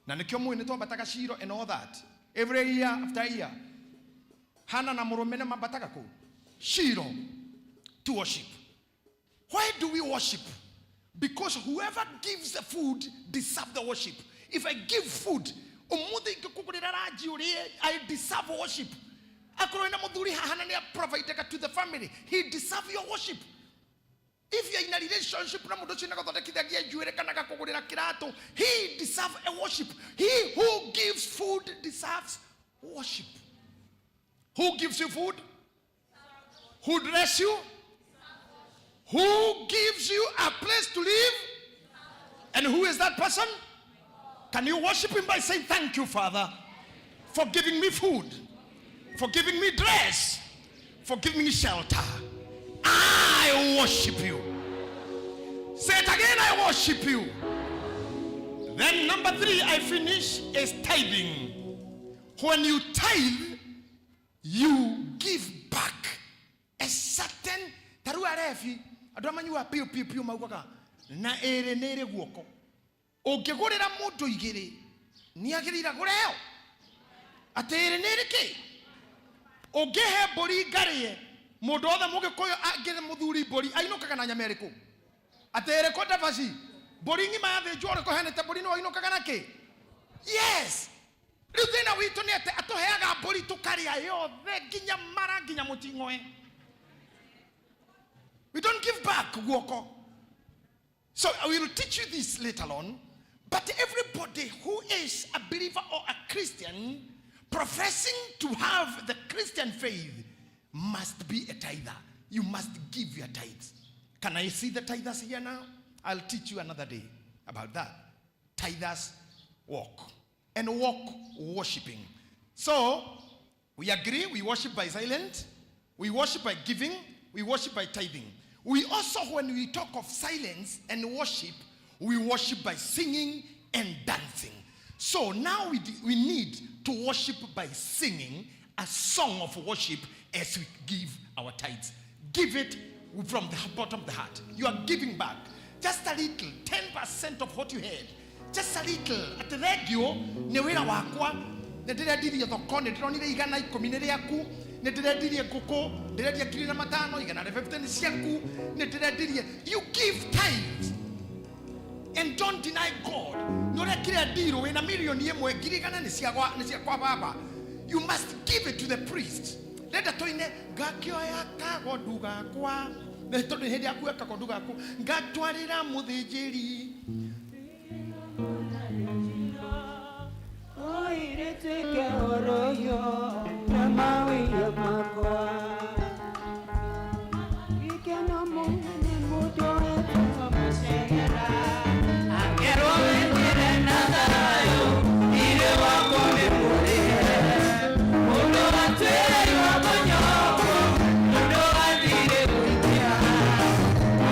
Na nĩkĩo mũĩ nĩ twambataga Shilo and all that. Every year after year. Hana na mũrũme nĩ mambataga kũ? Shilo to worship. Why do we worship? Because whoever gives the food deserves the worship. If I give food, umuthi ingĩkũgũrĩra ranji ũrĩe, I deserve worship. Akorwo wĩna mũthuri haha na nĩ providega to the family, he deserve your worship. If you're in a relationship na mũndũ ũcio nĩagathondekithagia njuĩrĩ kana agakũgũrĩra kĩratũ, he deserve a worship. He who gives food deserves worship. Who gives you food? Who dress you? Who gives you a place to live? And who is that person? Can you worship him by saying, thank you, Father, for giving me food, for giving me dress, for giving me shelter. I worship you. Say it again, I worship you. Then number 3, I finish, is tithing. When you tithe, you give back a certain taru arebi andũ amanyua piũ piũ piũ maugaga na ĩrĩ nĩ ĩrĩ guoko. Ũngĩgũrĩra mũndũ igĩrĩ nĩ agĩrĩire agũre ĩyo atĩ ĩrĩ nĩ ĩrĩ kĩ. Ũngĩhe mbũri ngarĩe mũndũ wothe mũgĩkũyũ angĩhe mũthuri mbũri ainũkaga na nyama ĩrĩkũ? Atĩ ĩrĩkũ ndabaci? Mbũri ng'ima yathĩnjwo ũrĩkũ henete mbũri nĩ wainũkaga na kĩ? Yes. Rĩu thĩna witũ nĩ atĩ atũheaga mbũri tũkarĩa yothe nginya mara nginya mũting'oe. We don't give back guoko. So I will teach you this later on. But everybody who is a believer or a Christian professing to have the Christian faith must be a tither. You must give your tithes. Can I see the tithers here now? I'll teach you another day about that. Tithers walk. And walk worshiping. So, we agree we worship by silence. We worship by giving. We worship by tithing. We also, when we talk of silence and worship, we worship by singing and dancing. So now we need to worship by singing a song of worship as we give our tithes. Give it from the bottom of the heart. You are giving back. Just a little, 10% of what you had. Just a little. At the radio, nĩ wĩra wakwa, nĩ ndĩrendirie thoko, nĩ ndĩronire 110 nĩ rĩaku, nĩ ndĩrendirie ngũkũ, ndĩrendia 5,000, 150 nĩ ciaku, nĩ ndĩrendirie. You give tithes. And don't deny God. Nĩ ũrekire ndirũ wĩna 1,000,000 100,000 nĩ cia kwa baba. You must give it to the priest. Renda tũine ngakĩoya kagondu gakwa, nĩ tondũ hĩndĩ ya kuoya kagondu gaku ngatwarĩra mũthĩnjĩri. Oiretweke oroyo na mawĩya makwa. Gĩkeno mũnene mũndũ etwo mũcegera. Akerwo wĩkĩre na thayũ, irĩ wakwa nĩ mũrĩhe. Mũndũ atuĩrĩirwo kũnyokwo, mũndũ athire gũikia.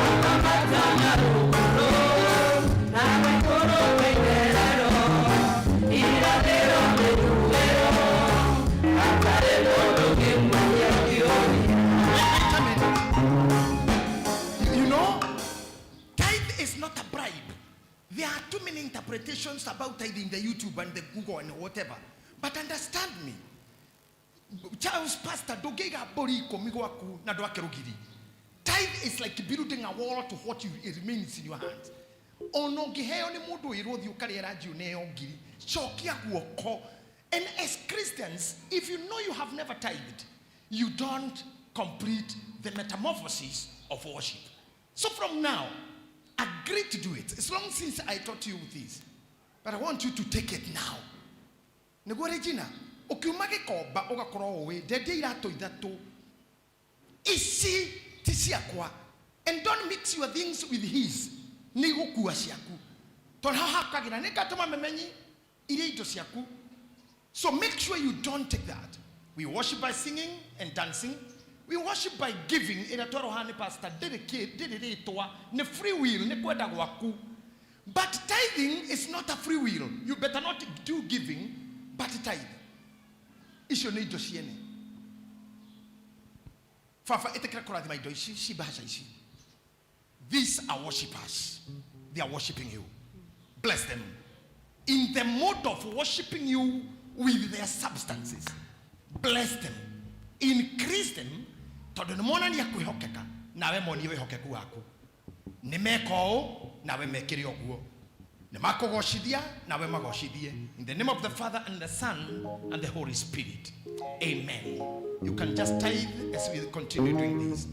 Akamata na rũgũrũ, nawe kũrũka itherero. Irathĩro mĩrũĩro, hatarĩ mũndũ ũngĩmũria kĩũria. Wait a minute. You know, tithe is not a bribe. There are too many interpretations about tithe in the YouTube and the Google and whatever. But understand me. Charles Pastor, ndũngĩiga mbũri ikũmi gwaku na ndwake rũgiri. Tithe is like building a wall to what it remains in your hands. Ona ũngĩheo nĩ mũndũ wĩrwo thiĩ ũkarĩe ranji ũneo ngiri, cokia guoko. And as Christians, if you know you have never tithed, you don't complete the metamorphosis of worship. So from now, agree to do it. It's long since I taught you this, but I want you to take it now. Nĩguo Regina, ũkiuma Gĩkomba ũgakorwo ũĩ ndendia iratũ ithatũ ici ti ciakwa, and don't mix your things with his, nĩ igũkua ciaku tondũ haha hakagĩra nĩ ngatũma memenyi iria indo ciaku. So make sure you don't take that. We worship by singing and dancing. We worship by giving. Ĩrĩa twerwo haha nĩ pastor, ndĩrĩ ndĩrĩ rĩtwa, nĩ free will, nĩ kwenda gwaku. But tithing is not a free will. You better not do giving, but tithe. Icio nĩ indo ciene. Baba, ĩtĩkĩra kũrathima indo ici, ci mbeca ici. These are worshipers. They are worshiping you. Bless them. In the mode of worshiping you with their substances. Bless them. Increase them. Tondũ nĩ monania kwĩhokeka, nawe monie wĩhokeku waku. Nĩ meka ũũ, nawe mekĩre ũguo. Nĩ makũgocithia, nawe magocithie. In the name of the Father and the Son and the Holy Spirit. Amen. You can just tithe as we continue doing this.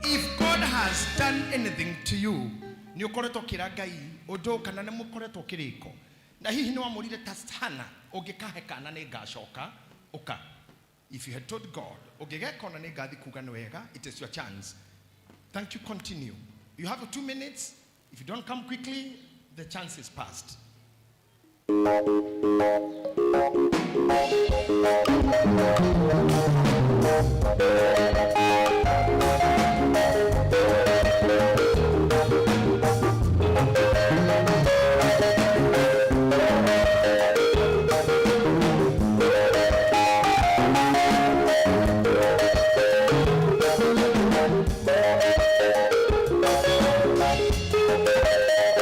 If God has done anything to you, nĩ ũkoretwo ũkĩra Ngai ũndũ kana nĩ mũkoretwo kĩrĩko, na hihi nĩ wamũrire ta Hana, ũngĩkahe kana nĩ ngacoka ũka. If you had told God ũngĩgeka ona nĩ ngathi kuga nĩ wega, it is your chance. Thank you. Continue. You have 2 minutes. If you don't come quickly, the chance is past.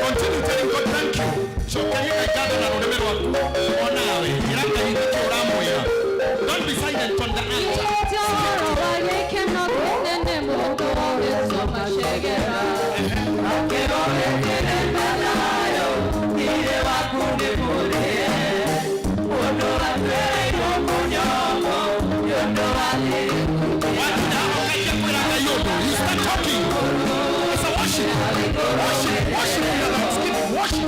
Continue telling God thank you. Cokeria Ngai ngatho na rũrĩmĩ rwaku onawe. Ĩra Ngai nĩkĩ ũramwĩra. Don't be silent on the altar. Wakinya hapo ũkanjia kwĩra Ngai ũndũ. You start talking. It's a worship. Worship, worship, your thanksgiving, worship.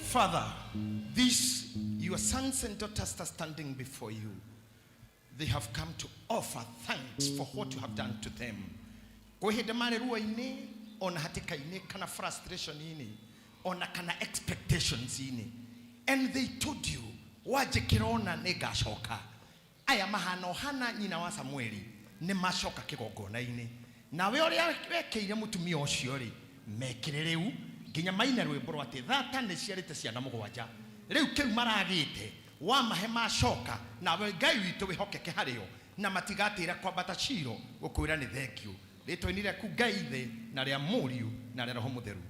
Father, these your sons and daughters are standing before you. They have come to offer thanks for what you have done to them. Kwĩ hĩndĩ marĩ ruo-inĩ, ona hatĩka-inĩ, kana frustration-inĩ, ona kana expectations-inĩ. And they told you, wanjĩkĩra ona nĩ ngacoka. Aya mahana o Hana nyina wa Samueli, nĩ macoka kĩgongona-inĩ. Nawe ũrĩa wekĩire mũtumia ũcio rĩ, mekĩre rĩu, nginya maine rwĩmbo rwa atĩ thata nĩ ciarĩte ciana mũgwanja. Rĩu kĩu maragĩte, wamahe macoka, nawe Ngai witũ wĩhokeke harĩo, na matigatĩra kwambata Shilo gũkwĩra nĩ thank you. Rĩtwa-inĩ rĩaku Ngai Ithe, na rĩa Mũriũ, na rĩa Roho Mũtheru.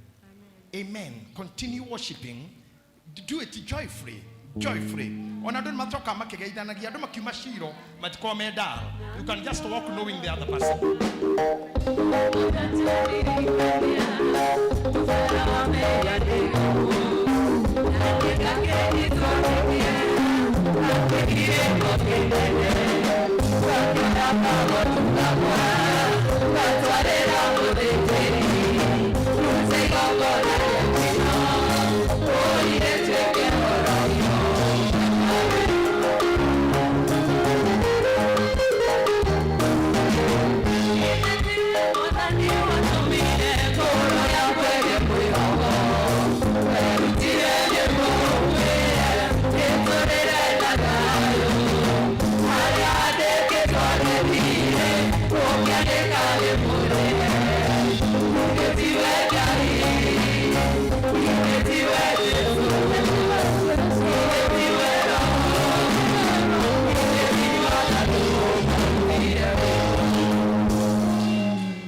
Amen. Continue worshiping. Do it joyfully. Joyfully. Ona andũ nĩmacokaga makĩgeithanagia, andũ makiuma Shilo matikoragwo me dull. You can just walk knowing the other person.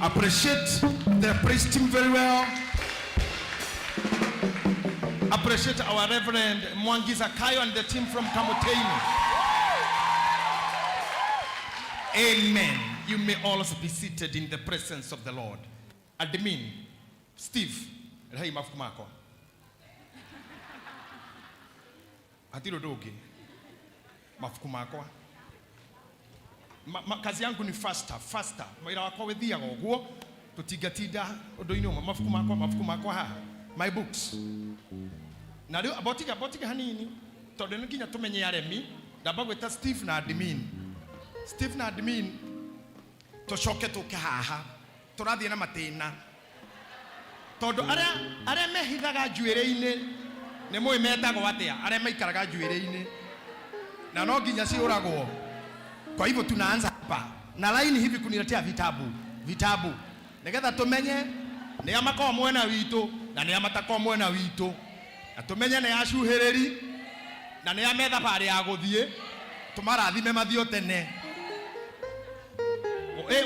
Appreciate the praise team very well. Appreciate our Reverend Mwangi Zakayo and the team from Kamoteni. Amen. You may also be seated in the presence of the Lord. Admin, Steve, rehei mabuku makwa. Hatirĩ ũndũ ũngĩ. Mabuku makwa. Kazi yangu ni faster, faster. Wĩra wakwa wĩthiaga ũguo, tũtingatinda ũndũ-inĩ ũmwe. Mabuku makwa, mabuku makwa haha. My books. Na rĩu amba ũtige hanini, tondũ nĩ nginya tũmenye aremi. Ndamba gwĩta Steve na admin. Steve na admin, tũcoke tũke haha. Tũrathiĩ na matĩna. Tondũ arĩa mehithaga njuĩrĩ-inĩ, nĩ mũĩ metagwo atĩa? Arĩa maikaraga njuĩrĩ-inĩ. Na no nginya ciũragwo. Kwa hivyo tunaanza hapa na line hivi kuniletea vitabu, vitabu. Nigetha tumenye nĩ a makoragwo mwena witũ na nĩ a matakoragwo mwena witũ. Na tumenye nĩ acuhĩrĩri na nĩ a me thabarĩ ya gũthiĩ, tũmarathime mathiĩ o tene.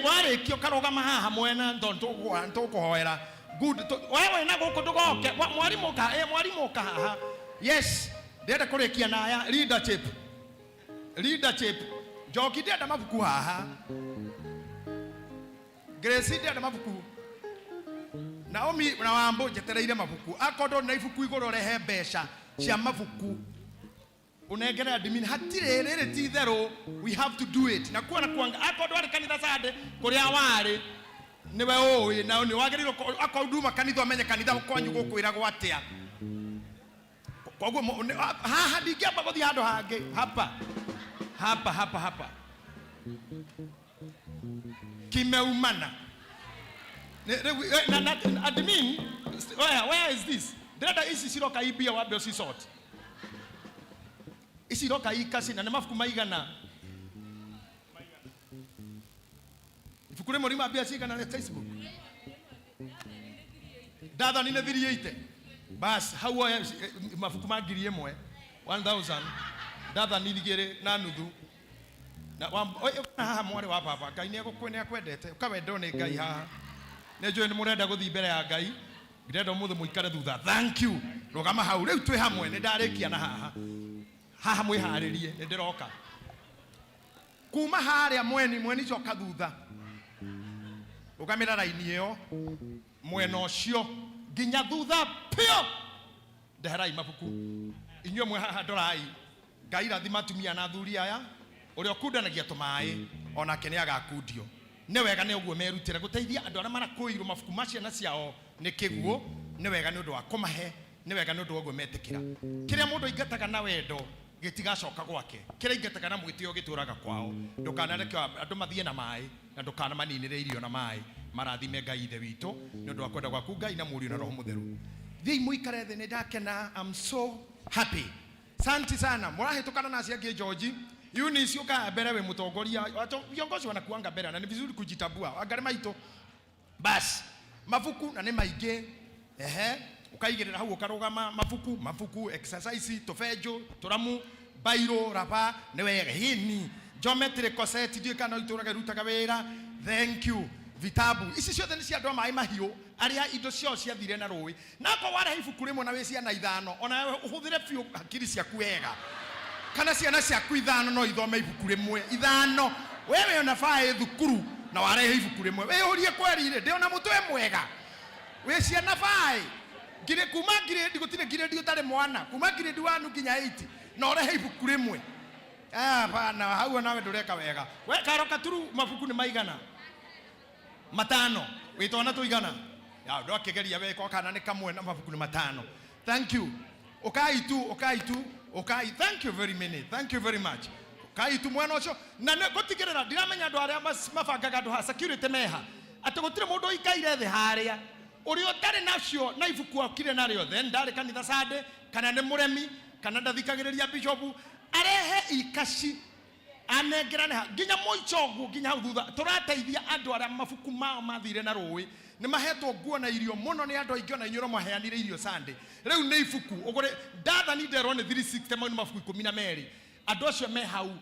Warĩkia ũkarũgama haha mwena tondũ tũkũhoera. Good. We wĩna gũkũ ndũgoke. Mwarimũ ka, mwarimũ ka haha. Yes, ndĩrenda kũrĩkia na aya leadership. Leadership. Njoki ndĩrenda mabuku haha. Grace ndĩrenda mabuku. Naomi na Wambo njetereire mabuku. Akorwo ndũrĩ na ibuku igũrũ rehe mbeca cia mabuku. Unengere admin hatirĩ rĩrĩ ti itherũ, we have to do it. Na kuona kuanga akorwo ndwarĩ kanitha Sunday kũrĩa warĩ nĩwe ũĩ na nĩ wagĩrĩirwo akorwo nduma kanitha ũmenye kanitha kwanyu gũkwĩragwo atĩa. Koguo haha ndingĩamba gũthiĩ handũ hangĩ. Hapa. Hapa, hapa, hapa. Kimeumana. Na, admin, where is this? Ndĩrenda ici ciroka ibia wambe ũcisort. Ici iroka ikasi na nĩ mabuku maigana. Ibuku rĩmwe riuma mbia cigana rĩa Facebook? Ndathani nĩ 380. Bas, hau oya mabuku ma ngiri ĩmwe, 1000. Ndathani igĩrĩ na nuthu. Na haha mwarĩ wa baba, Ngai nĩ akwendete, ũkawendwo nĩ Ngai haha. Nĩ njũĩ nĩ mũrenda gũthiĩ mbere ya Ngai. Ndĩrenda ũmũthĩ mũikare thutha. Thank you. Rũgama hau. Rĩu twĩ hamwe, nĩ ndarĩkia na haha. Haha mwĩharĩrie, nĩ ndĩroka. Kuma harĩa mweni, mweni coka thutha. Rũgamĩra raini ĩyo, mwena ũcio, nginya thutha piũ. Ndeherai mabuku. Inyuĩ mwe haha ndorai. Ngai rathima atumia na athuri aya. Ũrĩa ũkundanagia tũmaĩ, onake nĩ agakundio. Nĩ wega nĩ ũguo merutĩra gũteithia andũ arĩa marakũirwo mabuku ma ciana ciao nĩ kĩguũ. Nĩ wega nĩ ũndũ wa kũmahe, nĩ wega nĩ ũndũ wa ũguo metĩkĩra. Kĩrĩa mũndũ aingataga na wendo gĩtigacoka gwake, kĩrĩa aingataga na mwĩtĩo gĩtũraga kwao. Ndũkanareke andũ mathiĩ na maĩ, na ndũkanamaninĩre irio na maĩ. Marathime Ngai Ithe witũ nĩ ũndũ wa kwenda gwaku Ngai na Mũriũ na Roho Mũtheru. Thiĩi mũikare thĩ, nĩ ndakena. I'm so happy. Santi sana. Mũrahĩtũkana na acio angĩ George. Eunice ũkaga mbere wĩ mũtongoria. Wacho, viongozi wanakuanga mbere na ni vizuri kujitambua. Angarĩ maitũ. Bas, mabuku na nĩ maingĩ. Ehe, ũkaigĩrĩra hau ũkarũgama mabuku, mabuku, exercise, tũbenjũ, tũramu, bairo, raba, nĩ wega. Hini, geometry corset, ndiũĩ kana no itũrage rutaga wĩra. Thank you. Vitabu ici ciothe nĩ cia andũ a maĩ mahiũ arĩa indo ciao ciathire na rũĩ. Nako warehe ibuku rĩmwe na wĩ ciana ithano, ona ũhũthĩre biũ hakiri ciaku wega, kana ciana ciaku ithano no ithome ibuku rĩmwe ithano. Wewe unafaa ĩ thukuru na warehe ibuku rĩmwe, wĩyũrie kweri rĩ, ndĩ ona mũtwe mwega wĩ ciana baĩ ngiri kuma ngirĩndi gũtirĩ ngirĩndi ũtarĩ mwana kuma ngirĩndi 1 nginya 8 na ũrehe ibuku rĩmwe. Ah, bana hau nawe ndũreka wega. We karo katuru mabuku nĩ maigana? Matano. Wĩ twana tũigana? Ya ndwakĩgeria we kwa kana nĩ kamwe na mabuku nĩ matano. Thank you. Ukai tu, ukai tu, ukai. Thank you very many. Thank you very much. Ukai tu mwena ũcio. Na nĩ gũtigĩrĩra ndiramenya andũ arĩa mabangaga andũ ha security meha. Atĩ gũtirĩ mũndũ ũikaire thĩ harĩa. Ũrĩa ũtarĩ nacio na ibuku okire narĩo then ndarĩ kanitha Sunday kana nĩ mũremi kana ndathikagĩrĩria bishop arehe ikaci anengerane ha nginya mũico ũguo nginya hau thutha. Tũrateithia andũ arĩa mabuku mao mathire na rũĩ, nĩ mahetwo nguo na irio mũno nĩ andũ aingĩ, ona inyuĩ no maheanire irio Sunday. Rĩu nĩ ibuku ũgũre ndathani nderwo nĩ 360, mau nĩ mabuku 12. Andũ acio me hau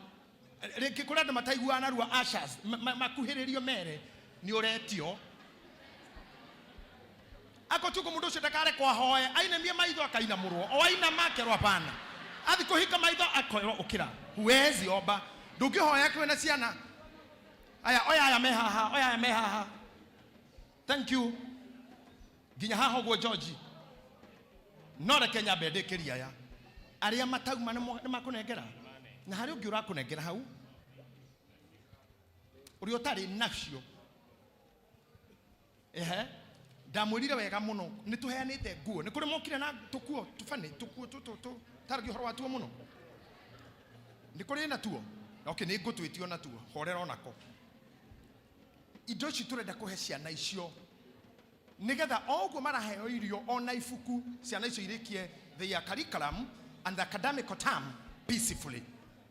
rĩngĩ kũrĩ andũ mataiguaga narua, ushers makuhĩrĩrio mere nĩ ũretio. Akotuko mundu ucio ndakarekwo ahoe, ainamie maitho akainamũrwo, o ainama akerwo hapana, athi kũhinga maitho akerwo ũkĩra, huwezi omba, ndũngĩhoya kwĩna ciana. Aya, oya aya me haha, oya aya me haha. Thank you. Nginya haha ũguo George. No reke nyambe ndĩkĩrie aya arĩa matauma nĩ makũnengera, na harĩ ũngĩ ũrakũnengera hau ũrĩa ũtarĩ nacio. Ehe, ndamwĩrire wega mũno, nĩ tũheanĩte nguo, nĩ kũrĩ mokire na tũkuo tũbani, tũkuo tũtũ tũ taragia ũhoro watuo mũno, nĩ kũrĩ na tuo. Okay, nĩ ngũtwĩtio na tuo, horera onako. Indo ici tũrenda kũhe ciana icio nĩgetha o ũguo maraheo irio ona ibuku, ciana icio irĩkie their curriculum and the academic term peacefully.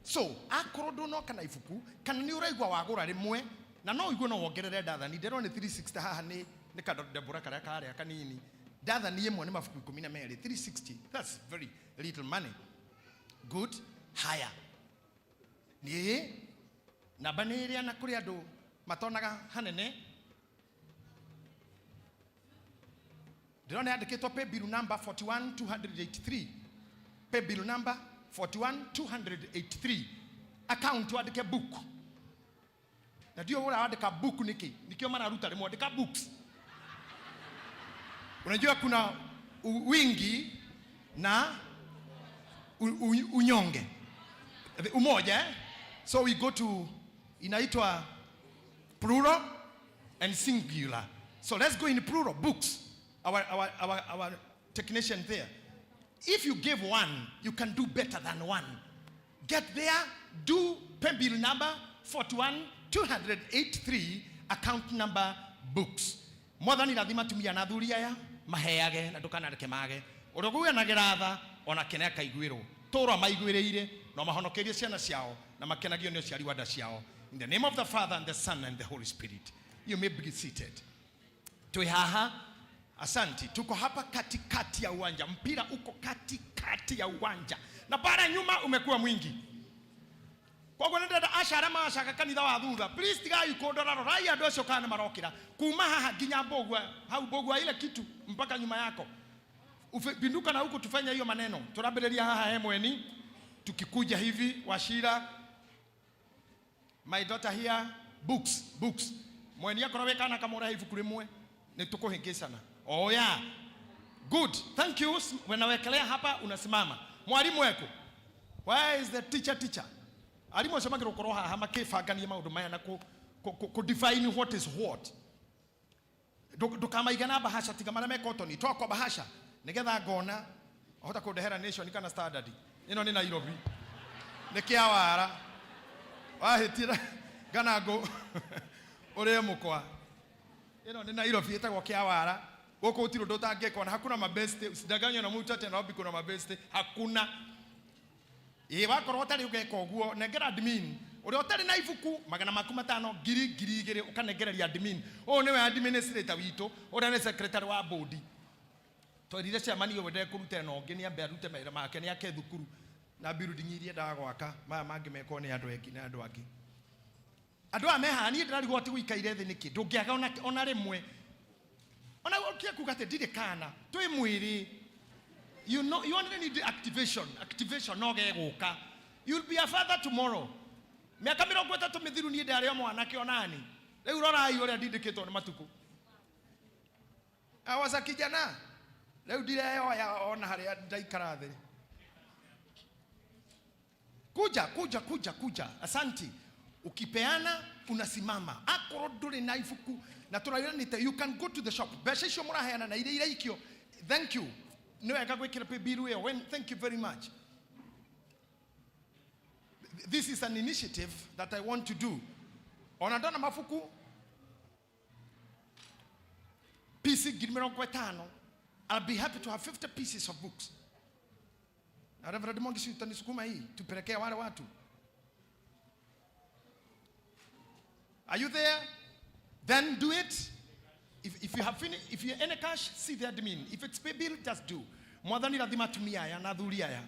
So akorwo ndũnoka na ibuku kana nĩ ũraigua wagũra rĩmwe na no ũigue no wongerere ndathani, ndĩrona nĩ 360 haha nĩ kadembũra karĩa karĩa kanini, ndathani ĩmwe nĩ mabuku 12, 360, that's very little money. Good. Haya, nĩ namba nĩ ĩrĩa na kũrĩ andũ matonaga hanene, ndĩrona yandĩkĩtwo pay bill number 41283, pay bill number 41283, account wandĩke book, na ndio ũrĩa wandĩka book nĩkĩ, nikĩo mararuta rĩmwe, andĩka books. Unajua kuna wingi na unyonge, umoja, eh? So we go to inaitwa plural and singular. So let's go in plural, books. Our technician there, if you give one, you can do better than one. Get there, do pay bill number 41283, account number books. Mwathani rathima atumia na athuri aya maheage na ndukanareke mage. Ũrĩa ũguanagĩra tha ona kene akaiguĩrwo, tũra maiguĩrĩire no mahonokerie ciana ciao na makenagio nĩ ũciari wa nda ciao. In the name of the Father and the Son and the Holy Spirit. You may be seated. Twi haha, asanti. Tuko hapa katikati ya uwanja, mpira uko katikati ya uwanja na bara nyuma umekuwa mwingi. Koguo nĩ ndĩrenda aca arĩa macaga kanitha wa thutha, please tigai kũndora, rorai andũ acio kana nĩ marokĩra kuma haha nginya Mbũgua, hau Mbũgua ile kitu mpaka nyuma yako. Pinduka na huku tufanye hiyo maneno. Turambĩrĩria haha he mweni, tukikuja hivi Wachira, my daughter here, books, books. Mweni akorwo wĩ kana kamũrehe ibuku rĩmwe, nĩ tũkũhĩngĩcana. Oh yeah. Good. Thank you. Wanawekelea hapa unasimama. Mwalimu weko. Where is the teacher, teacher? Alimu acio magĩrĩirwo gũkorwo haha makĩbangania maũndũ maya na ku define what is what. Ndũkamaige na bahasha, tiga marĩa me cotton. Toa kwa bahasha nĩgetha ngona hota kũndehera Nation kana Standard. Ĩno nĩ Nairobi. Nĩ kĩa wara. Wahĩtira ngana ngũ ũrĩe mũkwa. Ĩno nĩ Nairobi ĩtagwo kĩa wara. Gũkũ gũtirĩ ũndũ ũtangĩkwo na hakuna mabeste. Usidanganywe na mtu ati Nairobi kuna mabeste. Hakuna. Ĩ wakorwo ũtarĩ ũgeka ũguo, nengera admin. Ũrĩa ũtarĩ na ibuku magana maku matano, ngiri, ngiri igĩrĩ, ũkanengereria admin. Ũyũ nĩwe administrator witũ, ũrĩa nĩ secretary wa board. Twerire chairman ũyũ ndekũruta ĩno ũngĩ, nĩ ambe arute mawĩra make, nĩ ake thukuru na building iria endaga gwaka, maya mangĩ mekwo nĩ andũ angĩ na andũ angĩ. Andũ aya me haha niĩ ndĩrarigwo atĩ ũikaire thĩ nĩkĩ, ndũngĩaga ona rĩmwe. Ona ũkĩe kuga atĩ ndirĩ kana, twĩ mwĩrĩ. You know, you only need activation. Activation no gegũka. You'll be a father tomorrow. Mĩaka 30 mĩthiru niĩ ndarĩ o mwanake onani. Rĩu rorai ũrĩa ndindĩkĩtwo nĩ matukũ. I was a kijana. Rĩu ndireyoya ona harĩa ndaikara thĩ. Kuja, kuja, kuja, kuja. Asanti. Ukipeana unasimama. Akorwo ndũrĩ na ibuku na tũrairanĩte, you can go to the shop. Mbeca icio mũraheana na iria iraikio. Thank you. Nĩ wega gwĩkĩra pay bill ĩyo. When, thank you very much. This is an initiative that I want to do. Ona ndona mabuku PC 50,000. I'll be happy to have 50 pieces of books. Na Reverend Mwangi, si utanisukuma hii tupelekee wale watu. Are you there? Then do it. If you have finished, if you any cash, see the admin. If it's pay bill, just do. Mwathani rathima atumia aya na athuri aya.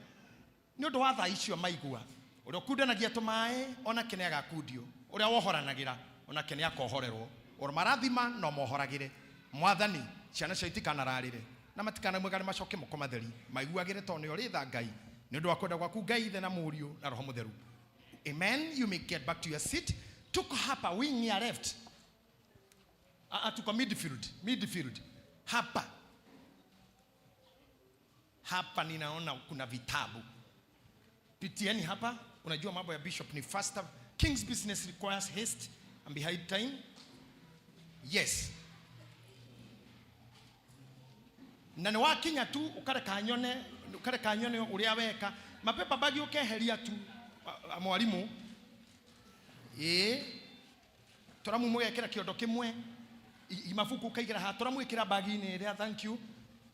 Nĩ ũndũ wa thaa icio maigua. Ũrĩa ũkundanagia tũmaĩ onake nĩ agakundio. Ũrĩa wohoranagira onake nĩ akohorerwo. Ũrĩa marathima no mohoragĩre. Mwathani, ciana cio itikanararĩre na matikanamwĩgare macoke moko matheri. Maiguagĩre tondũ nĩ ũrĩ tha Ngai. Nĩ ũndũ wa kwenda gwaku Ngai Ithe na Mũriũ na Roho Mũtheru. Amen. You may get back to your seat. Tuko hapa wing ya left. Tuko midfield. Midfield. Hapa. Hapa ninaona kuna vitabu. Pitieni hapa. Unajua mambo ya bishop ni faster. King's business requires haste and behind time. Yes. Na nĩ wakinya tu ukareka nyone, ukareka nyone ũrĩa weka. Mapepa bagi ũkeheria tu mwalimu. Ĩĩ. Tũramu mũgekĩra kĩondo kĩmwe. Mabuku ũkaigĩra haha, tũramwĩkĩra bagi-inĩ ĩrĩa, thank you.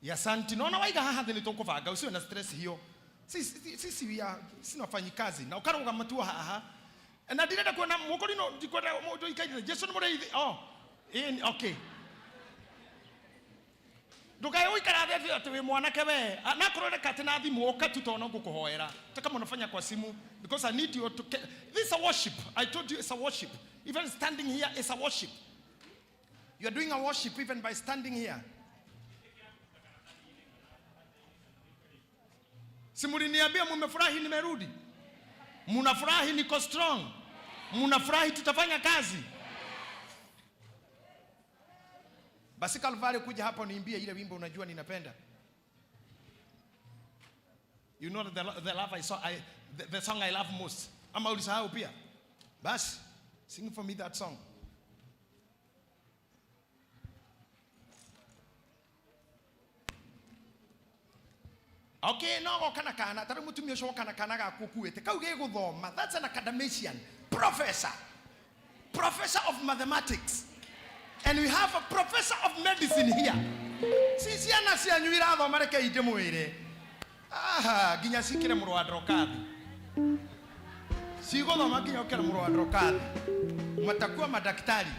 Ya santi. Naona waiga haha thĩ nĩ tũkũbanga, usiwe na stress hiyo. Sisi we are, sisi ni wafanyikazi. Na ũkarũgama tu haha. Na ndirenda kuona mũkori no ndikwenda mũndũ ikaire. Jesu nĩ mũrĩithi. Oh. Ĩĩ, okay. Ndukae uikara thĩ atĩ wĩ mwanake we. Na akorwo reka atĩ na thimũ ũka tu tondũ no ngũkũhoera. Hata kama unafanya kwa simu, because I need you to this is a worship. I told you it's a worship. Even standing here is a worship. You are doing a worship even by standing here. Si muliniambia mumefurahi nimerudi? Munafurahi niko strong? Munafurahi tutafanya kazi? Basi Kalvari kuja hapa niimbie ile wimbo unajua ninapenda. You know the love I saw, the song I love most. Ama ulisahau pia? Basi sing for me that song. Okay, no goka na kana, tari mutumia ucio woka na kana gaku ukuite. Kau gĩgũthoma. That's an academician, professor. Professor of mathematics. And we have a professor of medicine here. Si ciana cianyu irathoma reke ndĩmwĩre. Aha, nginya cikĩre mũrũ wa Ndrokathi. Cigũthoma nginya ũkĩre mũrũ wa Ndrokathi. Matakuwa madaktari.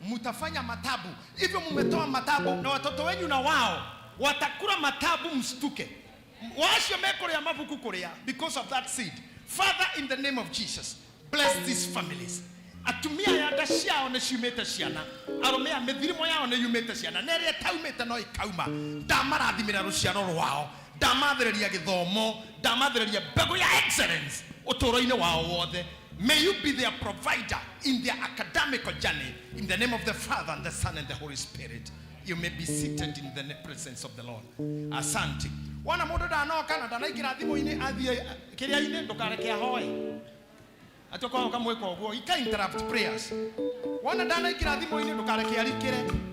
Mutafanya matabu. Hivyo mumetoa matabu na watoto wenyu na wao watakula matabu, mstuke. Wacio mekuria mabuku kuria because of that seed. Father, in the name of Jesus, bless these families. Atumia ya nda ciao nĩ ciumĩte ciana, arũme a mĩthirimo yao nĩ yumĩte ciana, na ĩrĩa ĩtaumĩte no ĩkauma. Ndamarathimĩra rũciaro rwao, ndamathĩrĩria gĩthomo, ndamathĩrĩria mbegũ ya excellence ũtũũro-inĩ wao wothe. May you be their provider in their academic journey. In the name of the Father and the Son and the Holy Spirit. You may be seated in the presence of the Lord. Asante. Wana mũndũ ndanoka na ndanaingĩra thimũ-inĩ athiĩ kĩrĩa-inĩ, ndũkareke ahoe. Atĩ ũkorwo ũkamwĩka ũguo, you can't interrupt prayers. Wona ndanaingĩra thimũ-inĩ, ndũkareke arikĩre.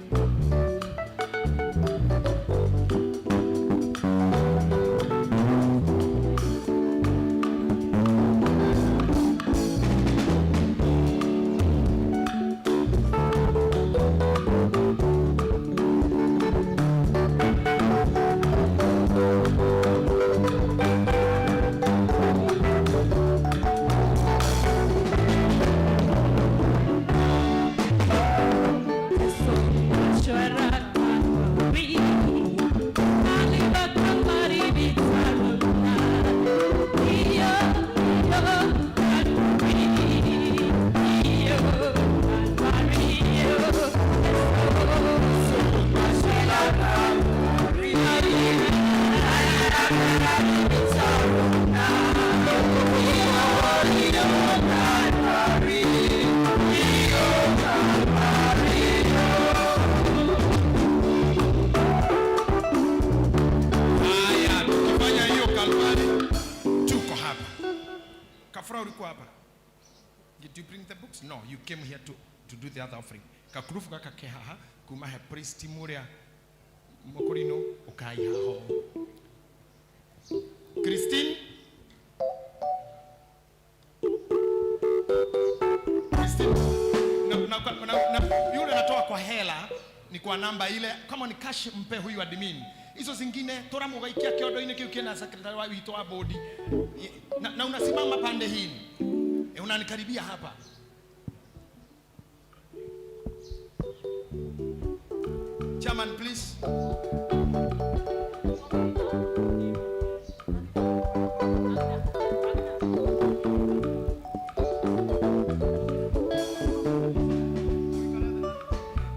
Kafura ulikuwa hapa? Did you bring the books? No, you came here to do the other offering. Kakurufu gaka ke haha kuma he priest muria mukurino ukai haho. Christine. Christine. Na yule anatoa kwa hela ni kwa namba ile, kama ni cash mpe huyu admin. Hizo zingine tora mugaikia kiondo-inĩ kĩu kĩna secretary wa witũ wa bodi. Na unasimama pande hii. Unanikaribia hapa. Chairman, please.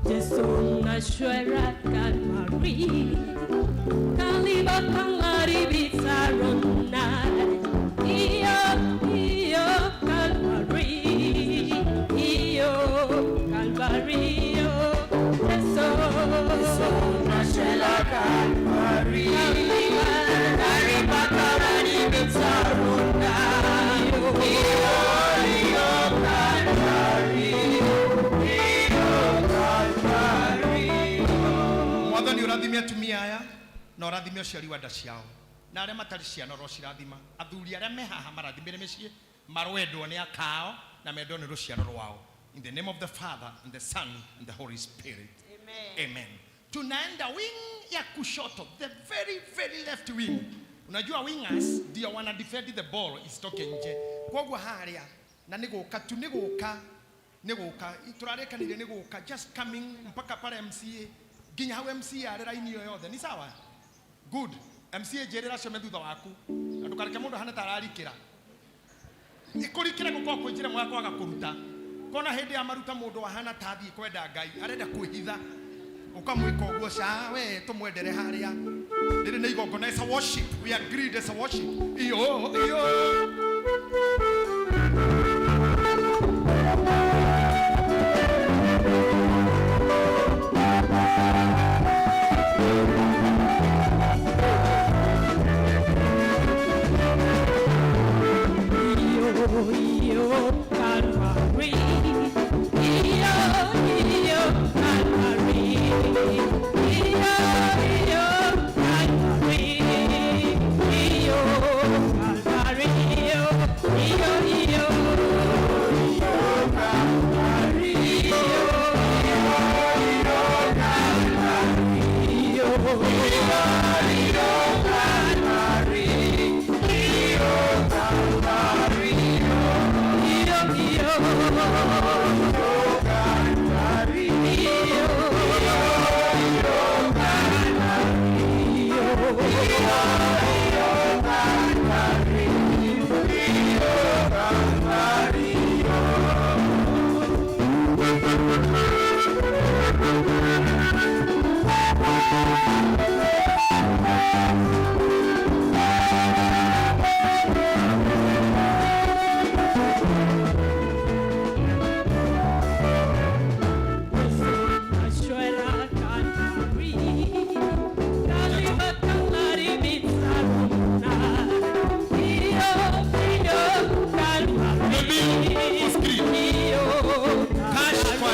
Jesu nashwera Calvary, Kaliba Kalari Bitarona, Iyo, Iyo Calvary, Iyo Calvary, Jesu nashwera Calvary, Kaliba Kalari Bitarona, Iyo, Iyo Calvary. Mwathani ũrathime atumia aya na ũrathime ũciari wa nda ciao na arĩa matarĩ ciana ũrocirathima. Athuri arĩa me haha marathimĩre mĩciĩ, marwendwo nĩ akao na mendwo nĩ rũciaro rwao. In the name of the Father and the Son and the Holy Spirit. Amen. Amen. Tunaenda wing ya kushoto, the very very left wing. Unajua wingers ndio wana defend the ball isitoke nje. Koguo haria na nĩ gũka tu, nĩ gũka, nĩ gũka tũrarekanire nĩ gũka, just coming mpaka pale MCA nginya hau MCA arĩ raini ĩyo yothe. Ni sawa? Good. MCA njĩrĩra acio me thutha waku na ndũkareke mũndũ ahane ta ararikĩra. Kũrikĩra gũkorwo kwĩ njĩra ĩmwe ya kwaga kũruta. Kona hĩndĩ ya maruta mũndũ ahana ta athiĩ kwenda Ngai, arenda kwĩhitha, ũkamwĩka ũguo, ca we tũmwendere harĩa. Rĩrĩ nĩ igongona, it's a worship. We agreed it's a worship. Iyo, iyo. Iyo, Calvary. Iyo, Iyo, Calvary. Iyo, Iyo, Calvary. Iyo, Calvary. Iyo, Iyo, Calvary. Iyo, Iyo, Calvary. Iyo, Iyo, Calvary. Iyo, Calvary. Iyo, Iyo, Calvary. Iyo, Iyo, Calvary. Iyo, Iyo, Calvary. Iyo, Calvary. Cash kwa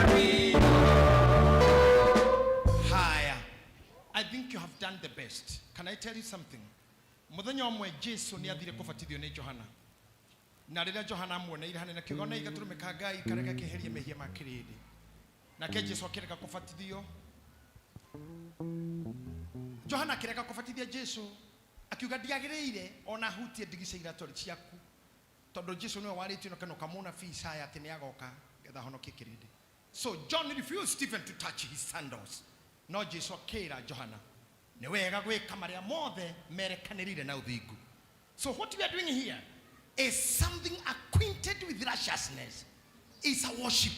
admin. Haya. I think you have done the best. Can I tell you something? Muthenya ũmwe Jesu nĩ athire kũbatithio nĩ Johana. Na rĩrĩa Johana amuoneire hanene akiuga, ona gatũrũme ka Ngai karĩa gakeheria mehia ma kĩrĩndĩ. Nake Jesu akĩrega kũbatithio. Johana akĩrega kũbatithia Jesu, akiuga ndiagĩrĩire ona hutie ndigi cia iratũ ciaku, tondũ Jesu nĩwe warĩtio na kanua ka mũnabii Isaya atĩ nĩagoka getha ahonokie kĩrĩndĩ. So John refused even to touch his sandals. No Jesu akĩra Johana, nĩ wega gwĩka marĩa mothe merekanĩrĩire na ũthingu. So what we are doing here is something acquainted with righteousness. It's a worship.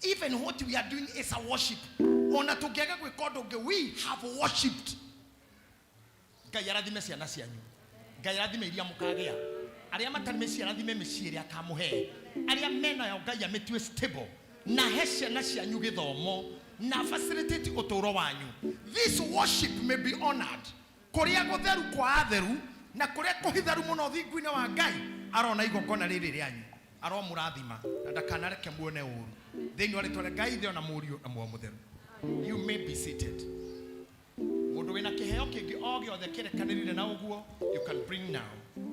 Even what we are doing is a worship. Ona tũngĩaga gwĩka ũndũ ũngĩ, we have worshipped. Ngai arathime ciana cianyu. Ngai arathime iria mũkagĩa. Arĩa matarĩ mĩciĩ arathime mĩciĩ ĩrĩa akamũhe. Arĩa menayo Ngai amĩtue stable. Na he ciana cianyu gĩthomo na facilitate ũtũũro wanyu. This worship may be honored. Kũrĩa gũtheru kwa atheru na kũrĩa kũhitharu mũno ũthingu-inĩ wa Ngai arona igongona rĩrĩ rĩanyu. Aromũrathima na ndakanareke muone ũru. Thĩinĩ wa rĩtwa rĩa Ngai Ithe ona Mũriũ na Muoyo Mũtheru. You may be seated. Mundu wina kiheo kingi o giothe kirekanirire na uguo, you can bring now.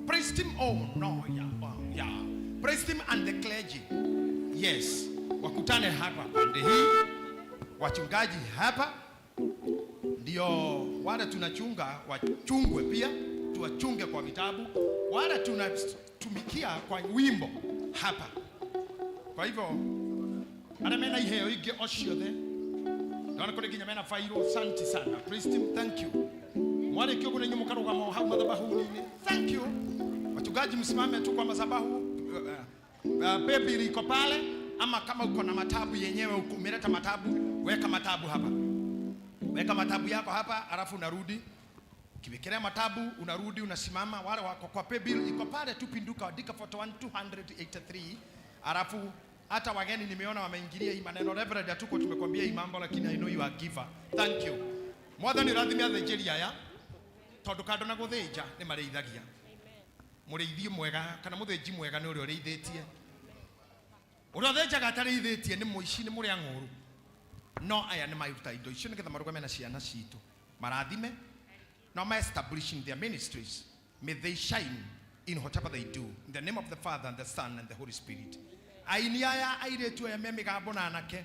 Praise team, oh no, yeah, oh, yeah. Praise team and the clergy, yes, wakutane hapa pande hii, wachungaji hapa ndio wale tunachunga wachungwe pia, tuwachunge kwa vitabu, wale tunatumikia kwa wimbo hapa. Kwa hivyo arĩa mena iheo ingĩ o ciothe, ndona kũrĩ nginya mena fairo. Asante sana praise team, thank you. Mwarĩkia ũguo nĩ mũkarũgama o hau madhabahu-inĩ. Thank you. Wachungaji msimame tu kwa madhabahu. Baby liko pale, ama kama uko na matabu yenyewe, umeleta matabu, weka matabu hapa, weka matabu yako hapa, alafu unarudi kiwekelea matabu, unarudi unasimama. Wale wako kwa paybill iko pale tu, pinduka, andika 41283. Alafu hata wageni nimeona wameingilia hii maneno. Reverend, hatuko tumekwambia hii mambo, lakini I know you are giver. Thank you. Mwathani rathime athĩnjĩri aya, tondũ kando na gũthĩnja nĩ marĩithagia. Mũrĩithi mwega kana mũthĩnji mwega nĩ ũrĩa ũrĩithĩtie. Ũrĩa ũthĩnjaga atarĩithĩtie nĩ mũici, nĩ mũrĩa ng'ũru. No aya nĩ maruta indo icio nĩgetha marũgame na ciana citũ, marathime na ma establishing their ministries. May they shine in whatever they do. In the name of the Father and the Son and the Holy Spirit. Aini aya airĩtu aya me mĩgambo na anake,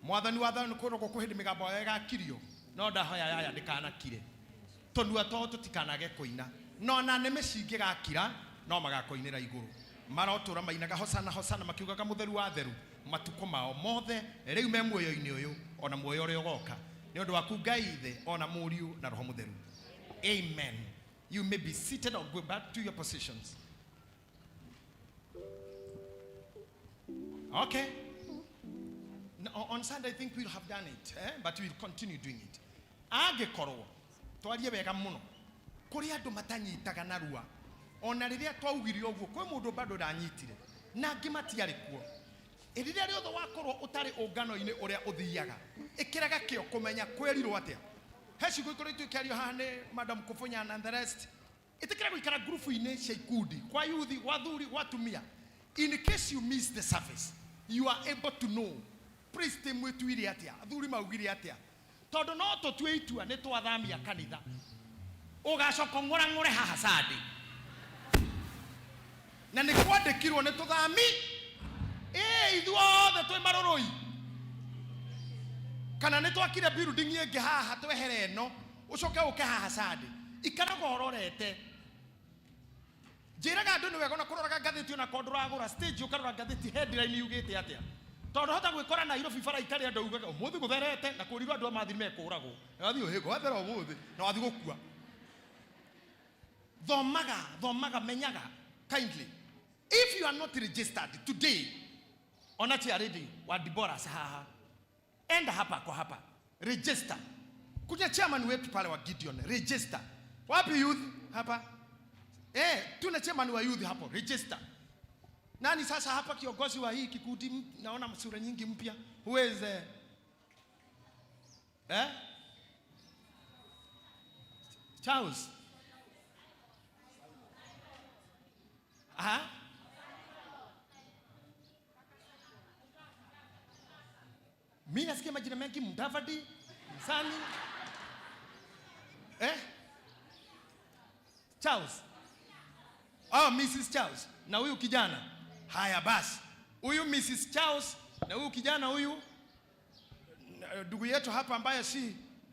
mwathani wathani kũrũ gũkũ hĩndĩ mĩgambo yao ĩgakirio, no ndahoya yaya ndĩkanakire, tũnua twao tũtikanage kũina, no na nĩmĩ cingĩgakira no magakoinĩra igũrũ. Marotũra mainaga hosana hosana, makiugaga mũtheru wa theru matukũ mao mothe rĩu me muoyo-inĩ ũyũ ona muoyo ũrĩa ũgoka, nĩ ũndũ waku Ngai Ithe ona Mũriũ na Roho Mũtheru. Amen. You may be seated or go back to your positions. Okay. No, on Sunday I think we'll have done it, eh? But we'll continue doing it. Angĩkorwo twarie wega mũno, kũrĩ andũ matanyitaga narua, ona rĩrĩa twaugire ũguo kwĩ mũndũ bado ndanyitire na angĩ matiarĩ kuo. Rĩrĩa rĩothe wakorwo ũtarĩ ũngano-inĩ ũrĩa ũthiaga, ĩkĩraga kĩo kũmenya kwĩrirwo atĩa. He ciugo ikoretwo ikĩario haha nĩ Madam Kubunya and the rest. Ĩtĩkĩra gũikara ngurubu-inĩ cia ikundi, kwa yuthi, gwa thuri, gwa atumia. In case you miss the service, you are able to know priest mwĩtuire atĩa, athuri maugire atĩa, tondũ no tũtue itua nĩ twathamia kanitha, ũgacoka ũng'ũrang'ũre haha Sunday na nĩ kwandĩkirwo nĩ tũthami. Ĩ ithuothe twĩ marũrũi, kana nĩ twakire building ĩngĩ haha twehere ĩno, ũcoke ũke haha Sunday. Ikaraga ũrorete. Njĩraga andũ nĩ wega ona kũroraga ngathĩti, ona korwo ndũragũra stage, ũkarora ngathĩti headline yugĩte atĩa, tondũ hota gwĩkora Nairobi bara itarĩ andũ ugaga ũmũthĩ gũtherete na kũrirwo andũ a mathiri mekũragwo, na wathiĩ ũhĩgo wathera ũmũthĩ na wathiĩ gũkua. Thomaga, thomaga, menyaga kindly. If you are not registered today, ona charity wa Deborah haha, enda hapa kwa hapa, register. Kuja chairman wetu pale wa Gideon, register. Wapi youth hapa? Tuna chairman wa youth hapo, register. Nani sasa hapa kiongozi wa hii kikundi? Naona sura nyingi mpya. Who is the Charles? Aha. Mimi nasikia majina mengi, Mudavadi, Msani. Charles. Oh, Mrs. Charles. Na huyu kijana. Haya basi. Huyu Mrs. Charles na huyu kijana huyu ndugu yetu hapa ambaye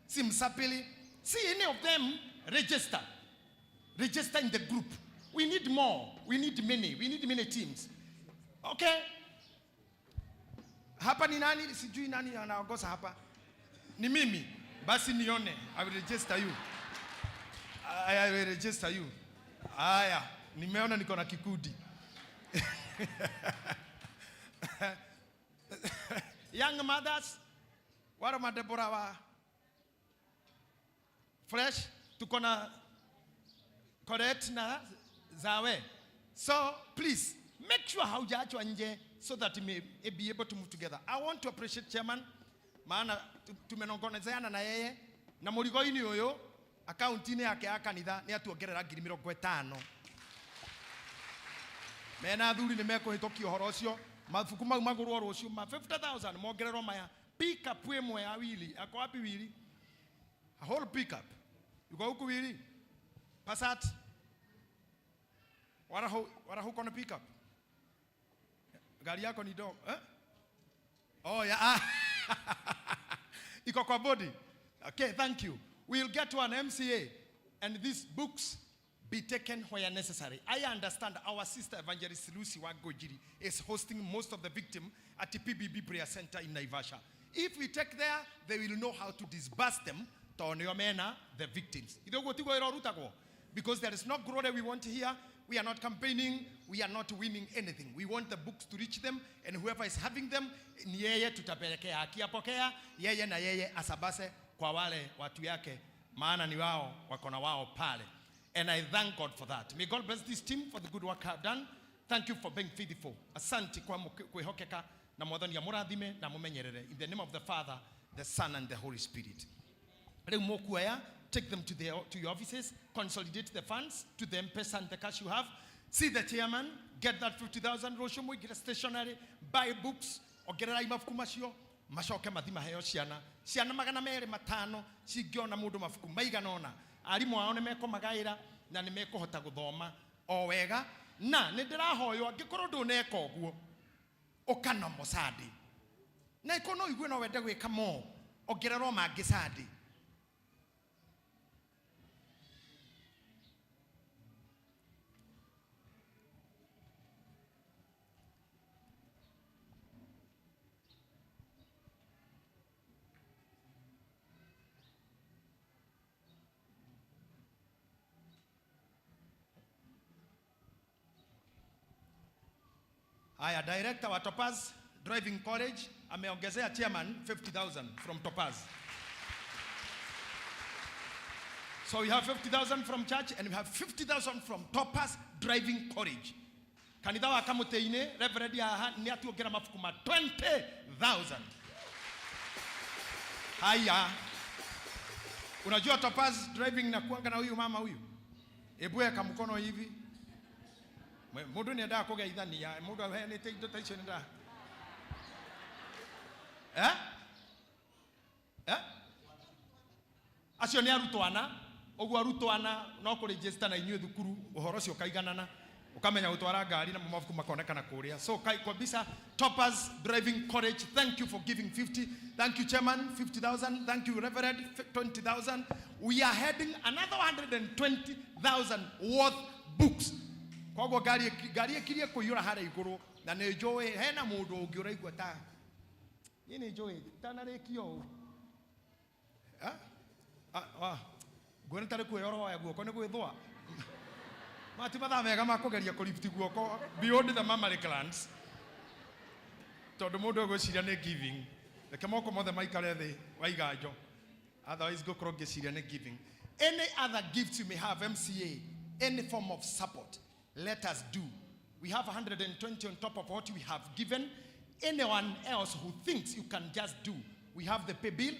si msapili. See any of them register. Register in the group. We need more. We need many. We need many teams. Okay. Hapa ni nani? Sijui nani anaongoza hapa. Ni mimi. Basi nione. I will register you. I will register you. Haya, nimeona niko na kikundi. Young mothers, wale madebora wa fresh, tuko na Colette na Zawe. So please make sure haujaachwa nje so that we may be able to move together. I want to appreciate chairman, maana tumenongonezeana na yeye na murigo-ini uyu akaunti-inĩ yake ya kanitha nĩ atuongerera 50,000. Mena athuri nĩ mekũhĩtũkia ũhoro ũcio, mabuku mau magũrwo rũciũ ma 50,000 mongererwo maya. Pick up ĩmwe ya Willy, ako wapi Willy? A whole pick up. Yuko huku Willy? Passat. Wara huko na pick up. Gari yako ni dog, eh? Oh yeah. Iko kwa body. Okay, thank you. We'll get to an MCA and these books be taken where necessary. I understand our sister Evangelist Lucy Wangojiri is hosting most of the victim at the PBB Prayer Center in Naivasha. If we take there, they will know how to disperse them to mena the victims. Because there is no glory we want here. We are not campaigning. We are not winning anything. We want the books to reach them, and whoever is having them, ni yeye tutapelekea. Akiyapokea, yeye na yeye asabase kwa wale watu yake, maana ni wao wako na wao pale. And I thank God for that. May God bless this team for the good work I've done. Thank you for being faithful. Asante kwa kwĩhokeka na Mwathani amũrathime na mũmenyerere. In the name of the Father, the Son, and the Holy Spirit. Rĩu mũkuoya, take them to your offices, consolidate the funds to the M-Pesa and the cash you have. See the chairman, get that 50,000 rũciũ mũingĩre stationery, buy books, ongererai mabuku macio, macoke mathi maheo ciana. Ciana 205 cingĩona mũndũ mabuku maigana ũna. Arimũ ao nĩ mekũmagaĩra na nĩ mekũhota gũthoma o wega. Na nĩ ndĩrahoywo angĩkorwo ndũneka ũguo, ũkanomo Sunday. Na ĩkorwo no ũigue no wende gwĩka mo, ongererwo mangĩ Sunday. Haya, director wa Topaz Driving College ameongezea chairman 50,000 from Topaz. So we have 50,000 from church and we have 50,000 from Topaz Driving College. Kanitha wa Kamũtĩ-inĩ, Reverend haha nĩ atuongera mabuku ma 20,000. Haya. Unajua Topaz Driving na kuanga na huyu mama huyu? Ebu eka mkono hivi. Mundu ni endaga kugeithania, mundu aheanite indo ta icio ni nda. Eh? Eh? Acio ni arutwo ana, uguo arutwo ana no kũregister na inyuĩ thukuru ũhoro ũcio ũkaiganana, ũkamenya gũtwara ngari na mabuku makonekana kũrĩa. So kai kabisa Topaz Driving College, thank you for giving 50. Thank you chairman, 50,000. Thank you Reverend, 20,000. We are heading another 120,000 worth books. Koguo ngari ĩkirie kũiyũra harĩa igũrũ na nĩ njũĩ hena mũndũ ũngĩ ũraigua ta niĩ nĩ njũĩ itanarĩkia ũũ. Nguona tarĩ kuoya ũroya guoko nĩ gwĩthũa. Mati mathaa mega ma kũgeria kũlift guoko beyond the mammary glands. Tondũ mũndũ egwĩciria nĩ giving. Reke moko mothe maikare thĩ wa iganjo. Otherwise ngũkorwo ngĩciria nĩ giving. Any other gifts you may have, MCA, any form of support, let us do. We have 120 on top of what we have given. Anyone else who thinks you can just do. We have the pay bill,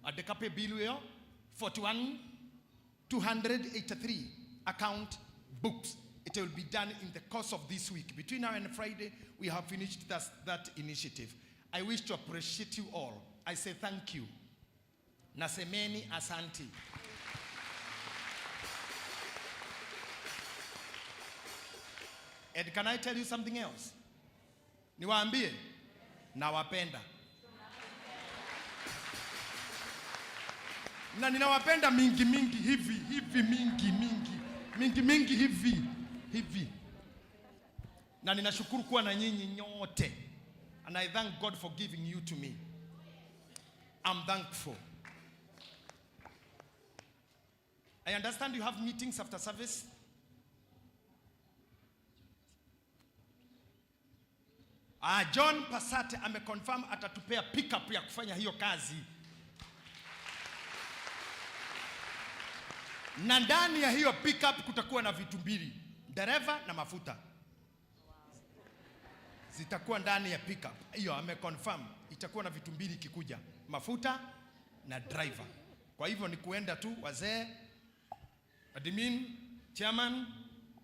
andĩka pay bill ĩyo, 41,283 account books. It will be done in the course of this week. Between now and Friday, we have finished that initiative. I wish to appreciate you all. I say thank you. Nasemeni asante. And can I tell you something else? Niwaambie, nawapenda. Na ninawapenda mingi mingi hivi, hivi mingi mingi. Mingi mingi hivi, hivi. Na ninashukuru kuwa na nyinyi nyote. And I thank God for giving you to me. I'm thankful. I understand you have meetings after service. John Pasate ameconfirm atatupea pickup ya kufanya hiyo kazi. Na ndani ya hiyo pickup kutakuwa na vitu mbili, dereva na mafuta. Zitakuwa ndani ya pickup. Hiyo ameconfirm itakuwa na vitu mbili ikikuja, mafuta na driver. Kwa hivyo ni kuenda tu wazee, admin, chairman,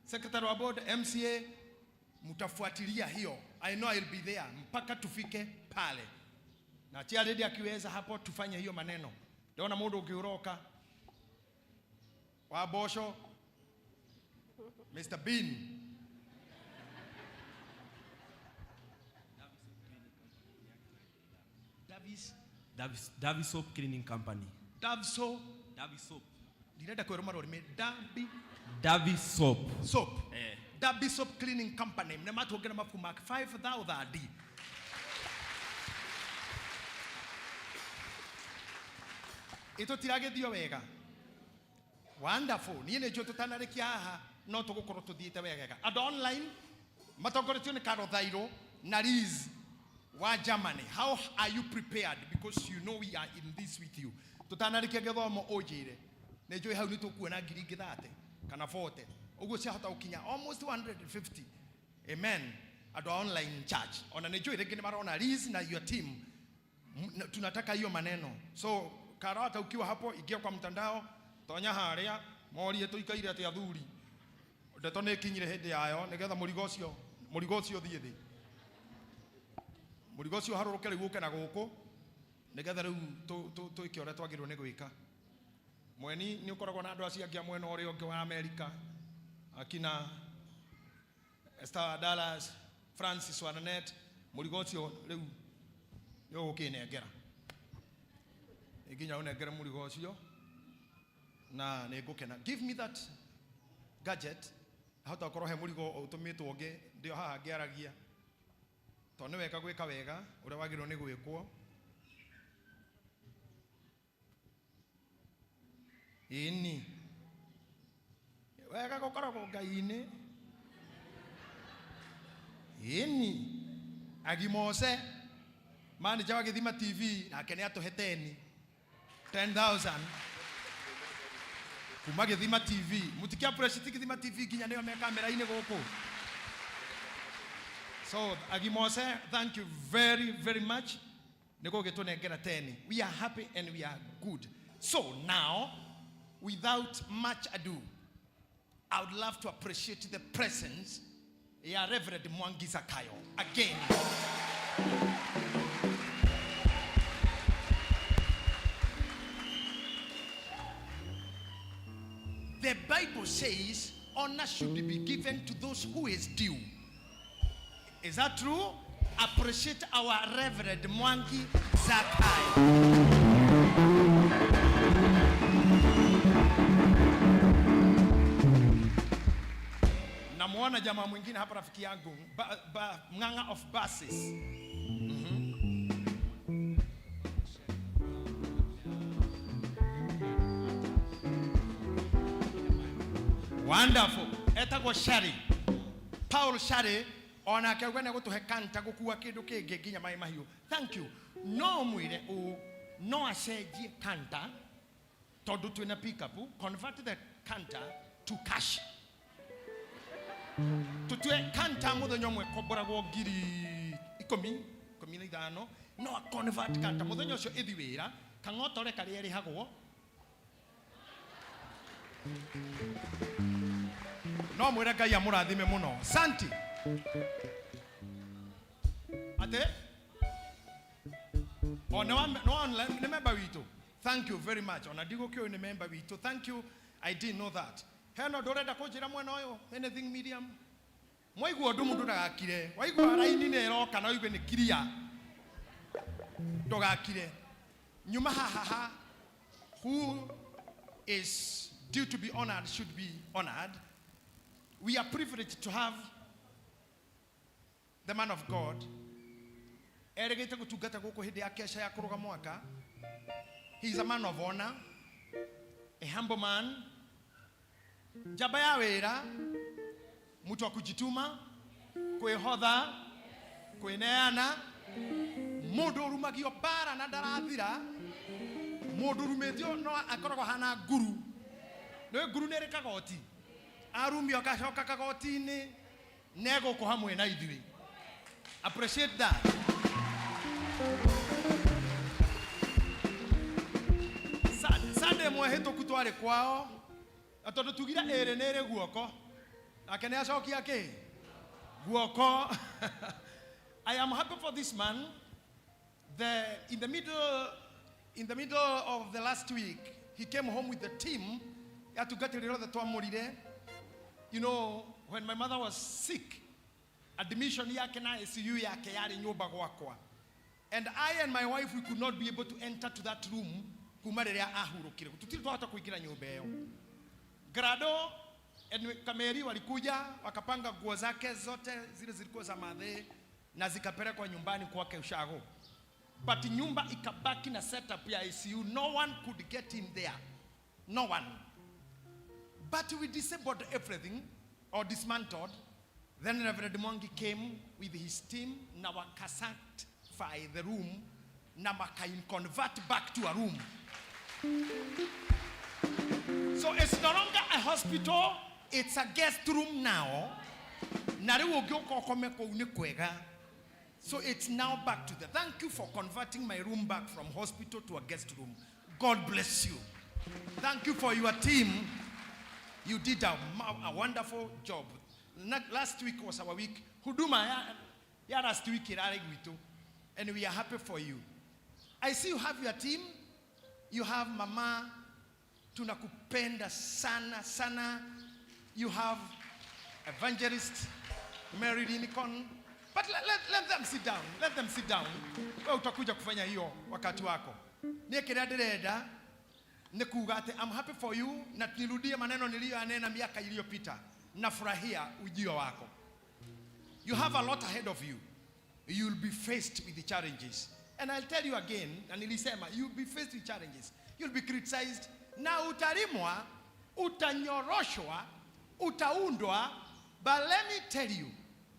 secretary wa board, MCA, mtafuatilia hiyo. I know I'll be there mpaka tufike pale, na chair lady akiweza hapo tufanye hiyo maneno. Ndona mundu ungiuroka wa bosho Mr Bean. Davis. Davis, Davis Soap Cleaning Company. Davso. Davis Soap. Ndirenda kwĩrwo marũrĩmĩ Dabi Davis Soap. Soap. Eh. Dabi Soap Cleaning Company nĩ matuongera mabuku ma 5000. Ĩtũtiragĩthio wega. Wonderful. Niĩ nĩ njũĩ tũtanarĩkia haha no tũgũkorwo tũthiĩte wegega. Andũ online matongoretio nĩ Carol Thairũ na Liz wa Germany. How are you prepared? Because you know we are in this with you. Tũtanarĩkia gĩthomo ũnjĩre. Nĩ njũĩ hau nĩ tũkuona ngiri ingĩ 30 kana 40. Ũguo ciahota gũkinya almost 150. Amen. Andũ a online church. Ona nĩ njũĩ rĩngĩ nĩ marona Liz na your team. Tunataka hiyo maneno. So Karata ukiwa hapo ingia kwa mtandao, tonya haria, morie tuikaire atia athuri. Ndeto nĩ ĩkinyire hĩndĩ yayo nĩgetha mũrigo ũcio, mũrigo ũcio ũthiĩ thĩ. Mũrigo ũcio ũharũrũke rĩu ũke na gũkũ nĩgetha rĩu twĩke ũrĩa twagĩrĩirwo nĩ gwĩka. Mweni nĩ ũkoragwo na andũ acio angĩ a mwena ũrĩa ũngĩ wa Amerika, akina Esther Dallas, Francis Wananet, mũrigo ũcio rĩu nĩ ũgũkĩnengera. Nĩ nginya ũnengere mũrigo ũcio na nĩ ngũkena. Give me that gadget. Hota gũkorwo he mũrigo ũtũmĩtwo ũngĩ ndĩ o haha ngĩaragia. Tondũ nĩ wega gwĩka wega ũrĩa wagĩrĩirwo nĩ gwĩkwo. Ĩni. Wega gũkoragwo Ngai-inĩ. Ĩni. Agimose manager wa Gĩthima TV nake nĩ atũhe 10,000 kuma Gĩthima TV. Mũtikia appreciate Gĩthima TV nginya nĩo me kamera-inĩ gũkũ. So Agimose, thank you very very much. Nĩ gũgĩtũnengera 10. We are happy and we are good. So now, without much ado, I would love to appreciate the presence ya Reverend Mwangi Zakayo again. The Bible says honor should be given to those who is due. Is that true? Appreciate our Reverend Mwangi Zakayo. Namuona jamaa mwingine hapa, rafiki yangu, Mng'ang'a of buses. Wonderful. Etagwo Shari. Paul Shari onake auga nĩ egũtũhe kanta gũkua kĩndũ kĩngĩ nginya maĩ mahiũ. Thank you. No mwĩre ũũ, no acenjie kanta tondũ twĩna pickup, convert the kanta to cash. Tutue kanta mũthenya ũmwe komboragwo ngiri ikũmi, ikũmi na ithano, no a convert kanta mũthenya ũcio ĩthi wĩra, kang'otore karĩa ĩrĩhagwo. No mwĩre Ngai amũrathime mũno. Santi. Ate? O, nĩ wa, nĩ wa online, nĩ member witũ. Thank you very much. Ona ndigũkĩũĩ nĩ member witũ. Thank you. I didn't know that. Hena ũndũ ũrenda kũnjĩra mwena ũyũ? Anything medium? Mwaigua ũndũ mũndũ ndagakire. Waigua raini nĩ ĩroka na ũigue nĩ clear. Ndũgakire. Nyuma haha ha, who is due to be honored should be honored. We are privileged to have the man of God. Erĩgĩte gũtungata gũkũ hĩndĩ ya kesha ya kũrũga mwaka. He is a man of honor, a humble man, njamba ya wĩra, mtu wa kujituma, kwĩhotha, kwĩneana, mũndũ ũrumagio mbara na ndarathira, mũndũ ũrumĩtio no akoragwo hana nguru. Nĩ nguru nĩ ĩrĩ kagoti, arumio agacoka kagoti-inĩ, negũkũ hamwe na ithuĩ. Appreciate that. Sunday ĩmwe hĩtũku twarĩ kwao na tondũ tugire ĩrĩ nĩ ĩrĩ guoko nake nĩ acokia kĩ guoko. I am happy for this man. In the middle of the last week, he came home with the team atungatĩri othe twamũrire. When my mother was sick, admission yake na ICU yake yarĩ nyũmba gwakwa, and I and my wife, we could not be able to enter to that room kuma rĩrĩa ahurũkire. Tũtirĩ twahota kũingĩra nyũmba ĩyo. Grado and Kameri walikuja wakapanga nguo zake zote zile zilikuwa za madhe na zikapelekwa nyumbani kwake ushago, but nyumba ikabaki na setup ya ICU. No one could get in there, no one. But we disabled everything or dismantled. Then Reverend Mwangi came with his team na wakasanctify the room na convert back to a room. So it's no longer a hospital, it's a guest room now. Na rĩu ũngĩũka ũkome kũu nĩ kwega. So it's now back to the. Thank you for converting my room back from hospital to a guest room. God bless you. Thank you for your team. You did a wonderful job. Last week was our week. Huduma ya last week irarĩ gwitũ. And we are happy for you. I see you have your team. You have Mama. Tunakupenda sana sana. You have Evangelist Mary Lincoln. But let them sit down. Let them sit down. Wewe utakuja kufanya hiyo wakati wako. Niĩ kĩrĩa ndĩrenda nĩ kuga atĩ I'm happy for you, na nirudie maneno niliyoyanena miaka iliyopita. Nafurahia ujio wako. You have a lot ahead of you. You'll be faced with the challenges. And I'll tell you again, na nilisema, you'll be faced with challenges. You'll be criticized. Na utalimwa, utanyoroshwa, utaundwa, but let me tell you,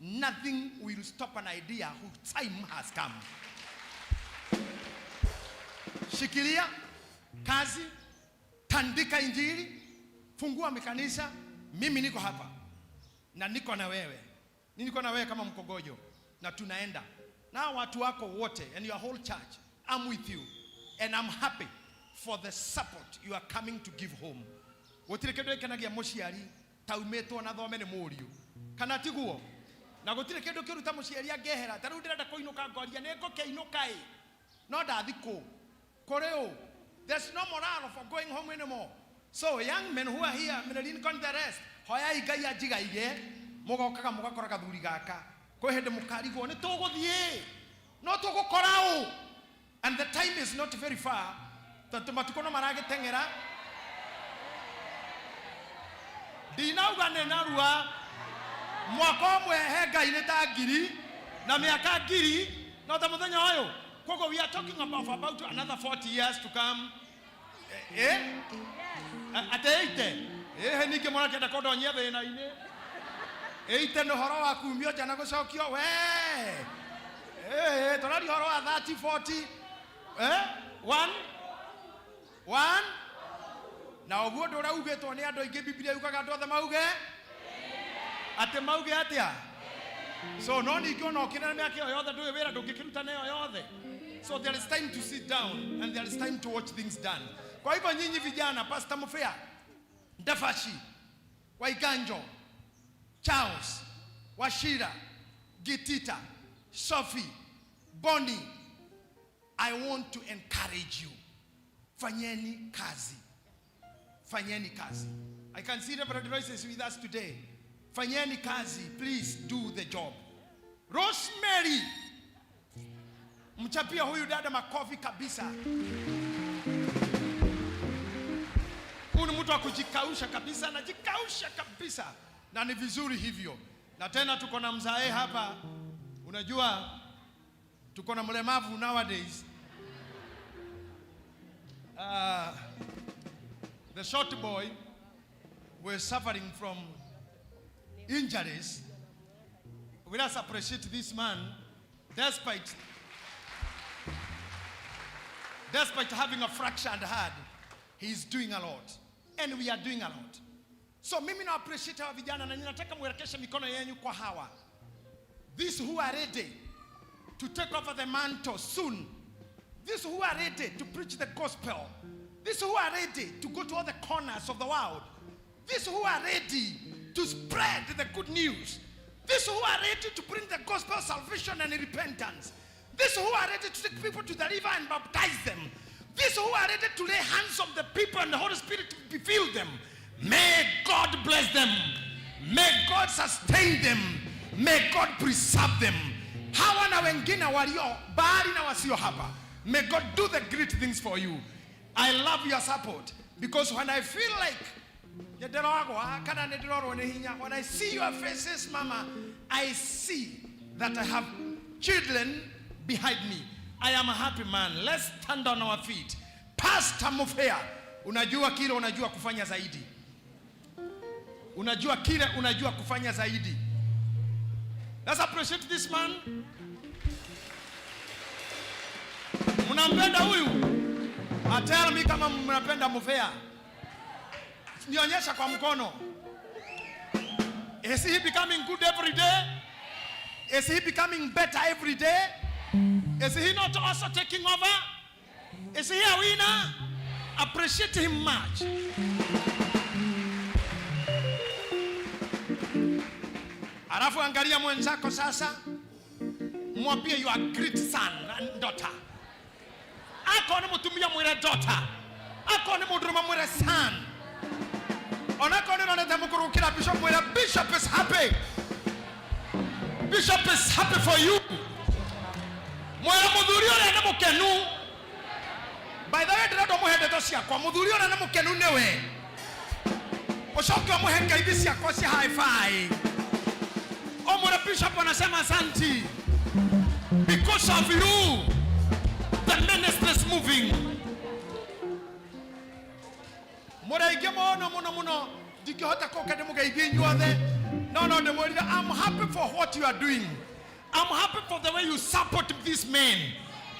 nothing will stop an idea whose time has come. Shikilia kazi, tandika injili, fungua makanisa. Mimi niko hapa na niko na wewe, niko na wewe kama mkogojo, na tunaenda na watu wako wote and your whole church. I'm with you and I'm happy for the support you are coming to give home. Gũtirĩ kĩndũ gĩkenagia mũciari ta umĩtwo na thome nĩ mũriũ, kana tiguo? Na gũtirĩ kĩndũ kĩũru ta mũciari angĩehera. Ta rĩu ndĩrenda kũinũka, ngoria nĩ ngũkĩinũka ĩ, no ndathi kũ kũrĩ ũ? There's no morale for going home anymore. So young men who are here, Mary Lincoln, the rest, hoyai Ngai anjigaire mũgokaga mũgakora gathuri gaka. Kwĩ hĩndĩ mũkarigwo nĩ tũgũthiĩ no tũgũkora ũ, and the time is not very far, tondũ matukũ no maragĩteng'era. Ndinauga nĩ narua. Mwaka ũmwe he Ngai nĩ ta ngiri na mĩaka ngiri no ta mũthenya ũyũ. Koguo we are talking about another 40 years to come, eh? Atĩ 80 ĩhĩ ningĩ mũrakĩenda kũndonyia thĩna-inĩ. 80 nĩ ũhoro wa kumio nja na gũcokio we. Ĩĩ, tũraria ũhoro wa 30, 40, eh, one one na ũguo ũndũ ũrĩa ugĩtwo nĩ andũ aingĩ. Biblia yugaga andũ othe mauge atĩ mauge atĩa. So no ningĩ ona ũkĩrĩ na mĩaka ĩyo yothe, ndũĩ wĩra ndũngĩkĩruta nayo yothe. So there is time to sit down and there is time to watch things done. Kwa hivyo nyinyi vijana, Pastor Mufea, Ndafashi, Waiganjo, Charles, Wachira, Gitita, Sophie, Bonnie, I want to encourage you. Fanyeni kazi, fanyeni kazi. I can see Reverend Royce is with us today. Fanyeni kazi, please do the job. Rosemary, mchapia huyu dada makofi kabisa. Huyu ni mtu wa kujikausha kabisa, anajikausha kabisa, na ni vizuri hivyo. Na tena tuko na mzae hapa, unajua tuko na mlemavu nowadays. The short boy was suffering from injuries. We must appreciate this man despite having a fractured heart, he is doing a lot. And we are doing a lot. So mimi na appreciate hawa vijana na ninataka mwelekeshe mikono yenu kwa hawa. These who are ready. to take over the mantle soon. These who are ready to preach the gospel. These who are ready to go to all the corners of the world. These who are ready to spread the good news. These who are ready to bring the gospel, salvation and repentance. These who are ready to take people to the river and baptize them. These who are ready to lay hands on the people and the Holy Spirit to fill them. May God bless them. May God sustain them. May God preserve them. Hawa na wengine walio mbali na wasio hapa. May God do the great things for you. I love your support because when I feel like nĩndĩragwa kana nĩndĩrorwo nĩ hinya, when I see your faces, mama, I see that I have children behind me. I am a happy man. Let's stand on our feet. Pastor Mufea, unajua kile unajua kufanya zaidi. Unajua kile unajua kufanya zaidi. Let's appreciate this man. Mnampenda huyu? Tell me kama mnapenda Mufea. Nionyesha kwa mkono. Is he becoming good every day? Is he becoming better every day? Is he not also taking over? Is he a winner? Appreciate him much. Alafu angalia mwenzako sasa, mwambie you are great son and daughter. Ako ni mutumia mwire daughter, ako ni mundurume mwire son. Onako ni ronete mukurukira bishop mwire bishop is happy. Bishop is happy for you. Mwire muthuri uria ni mukenu. By the way, ndirenda umuhe ndeto ciakwa. Muthuri uria ni mukenu niwe. Ucoke umuhe ngeithi ciakwa cia hi-fi. Omure bishop anasema asanti. Because of you, the ministry is moving. Mũraingĩ mũno mũno mũno ndingĩhota kũka ndĩmũgeithie inyuothe. No, no, ndĩmwĩrire, I'm happy for what you are doing. I'm happy for the way you support this man.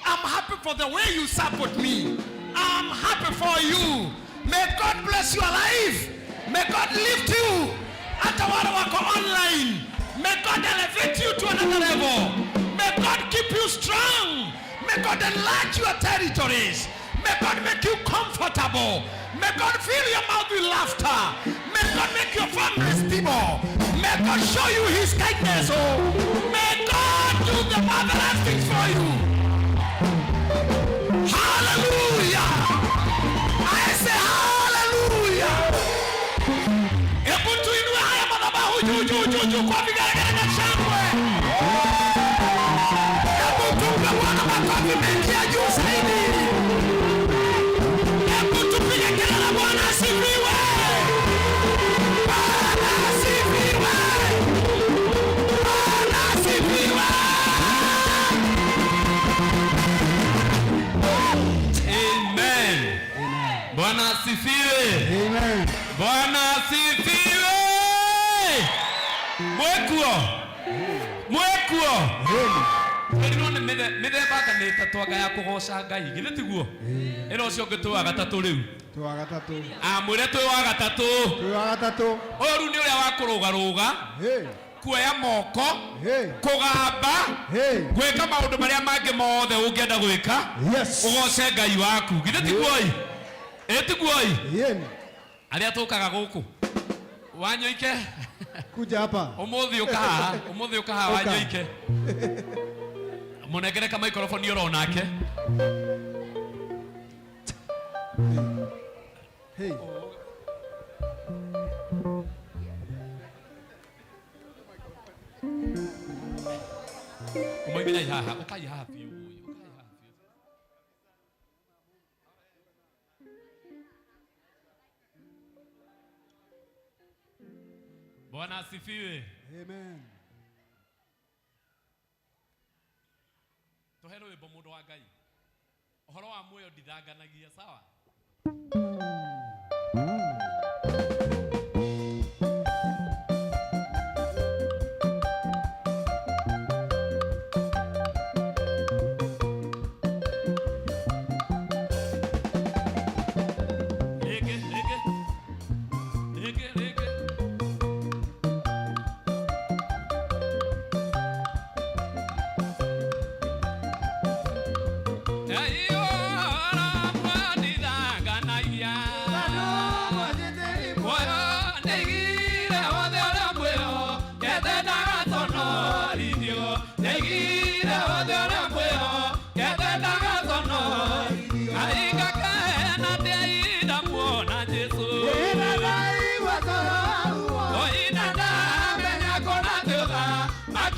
I'm happy for the way you support me. I'm happy for you. May God bless your life. May God lift you. Hata wale wako online. May God elevate you to another level. May God keep you strong. May God enlarge your territories. May God make you comfortable. May God fill your mouth with laughter. May God make your family stable. May God show you his kindness. Oh, may God do the marvelous things for you. Hallelujah. I say hallelujah. Hebu tuinue haya madhabahu juu juu juu juu kwa vigelegele na shangwe. Hebu tumpe Bwana makofi mengi ya juu zaidi. Hebu tupige kelele, Bwana asifiwe. Bwana asifiwe. Bwana asifiwe. Amen. Bwana asifiwe. Amen. Bwana asifiwe. Mwekuo. Mwekuo. Twerirwo nĩ mĩthemba anga nĩ ĩtatũ anga ya kũgoca Ngai, githĩ tiguo? Ĩno ũcio ũngĩ twĩ wa gatatũ rĩu. Twĩ wa gatatũ. Mwĩre twĩ wa gatatũ. Twĩ wa gatatũ. Ũyũ rĩu nĩ ũrĩa wa kũrũgarũga, Hey. kuoya moko, Hey. kũgamba, Hey. gwĩka maũndũ marĩa mangĩ mothe ũngĩenda gwĩka, Yes. ũgoce Ngai waku, githĩ tiguo-ĩ? Ĩ tiguo-ĩ? Yeni. Arĩa tũkaga gũkũ Wanyoike, Kuja hapa. ũmũthĩ ũka haha, ũmũthĩ ũka haha Ũka. Wanyoike. Mũnengere ka microphone oro nake. Hey. Ũmoimĩrai haha, ũkai haha biũ, ũkai haha biũ. Bwana asifiwe. Amen. Tũhe rwĩmbo mũndũ wa Ngai. Ũhoro wa muoyo ndithanganagia, sawa? Rĩngĩ, rĩngĩ. Rĩngĩ, rĩngĩ.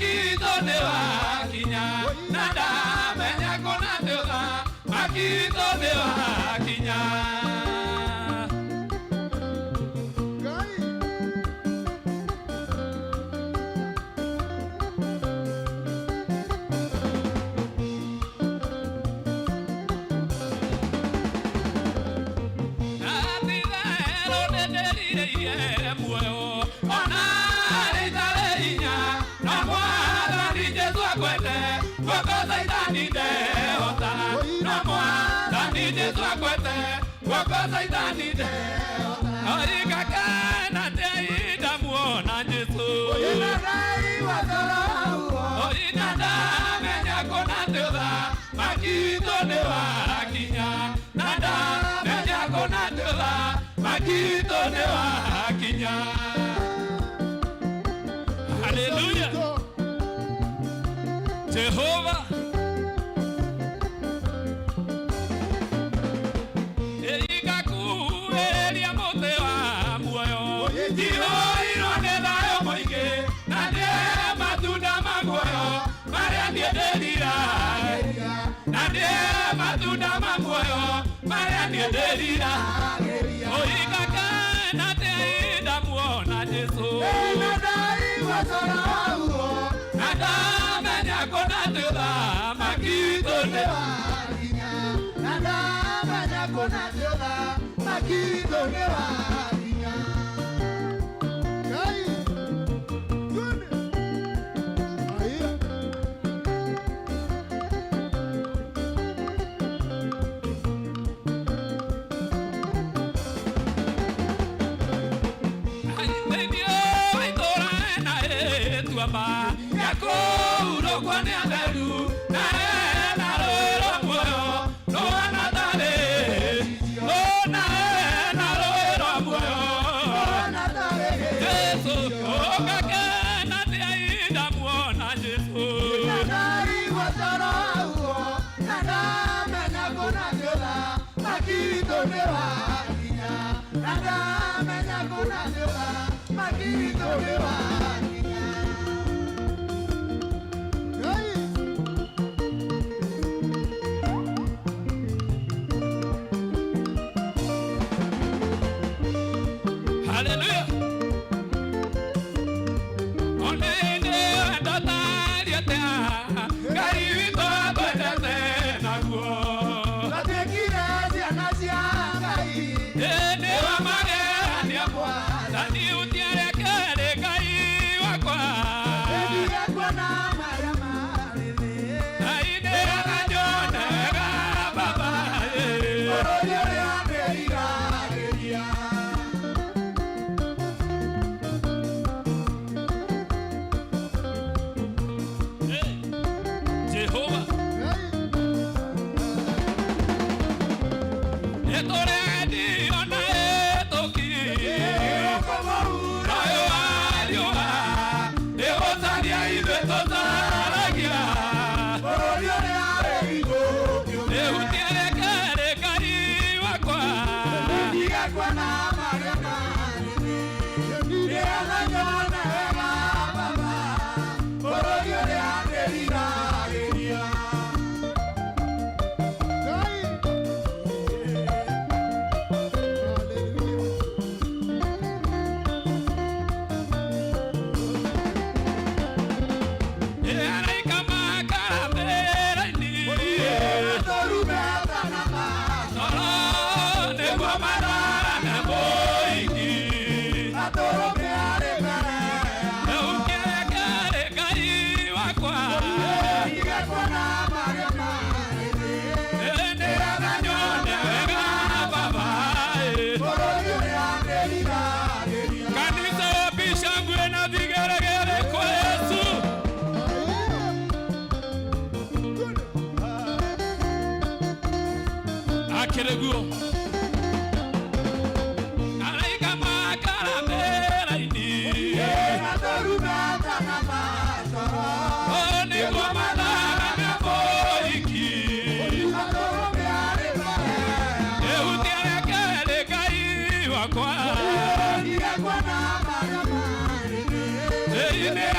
Makito nĩ wakinya na ndamenya kũna ndĩũtha makito nĩ wakinya. Atitherũ nĩndĩrirĩirie muoyo ona rĩtarĩ hinya na Mwathani Jesũ akwete guoko Caitani ndehota na Mwathani Jesũ akwete guoko Caitani ndehota oigakena ndĩindamuona Jesũ oina ndamenya kũna ndĩũtha makito nĩ wakinya na ndamenya kũna ndĩũtha makito nĩ wakinya. Haleluya. Jehova ĩgakuhĩrĩria mũtĩ wa muoyo njihũirwo nĩ thayũ mũingĩ na ndĩe matunda ma muoyo marĩa niĩ ndĩriragĩria na ndĩe matunda ma muoyo marĩa niĩ ndĩriragĩria ũigakena ndĩindamuona Jesũ na ndamenya kũna ndĩũtha makito nĩ Thĩinĩ wa itũũra na ĩtuamba yakũhurũkwo nĩ atheru na ena rũũĩ rwa muoyo rũhana tarĩ na ena rũũĩ rwa muoyo Jesũ ũgakena ndĩaindamuona Jesũ Hallelujah. Onene ndataria Ngai witũ akwendete naguo. Ĩndĩ wa magegania Mwathani ũtiarekere Ngai wakwa. Ngai nĩaranyonaga Baba, ĩ. Jehova. Nĩtũrendio na ĩtũki. Thayũ wa riũa nĩgũcaria ithuĩ tũcaragia. Nĩũtiarekere Ngai wakwa. Araika makaramĩra-inĩ. Toro nĩguo matharane mũingĩ. Nĩũkĩrekere Ngai wakwa. Nĩaranyone wega Baba, ĩ. Kanisa wapi shangwe na vigelegele kwa Yesu. Akĩrĩguo. Araika makaramĩra-inĩ. Oh, nĩguo matharane mũingĩ. Nĩũtiarekere Ngai wakwa. Yeah.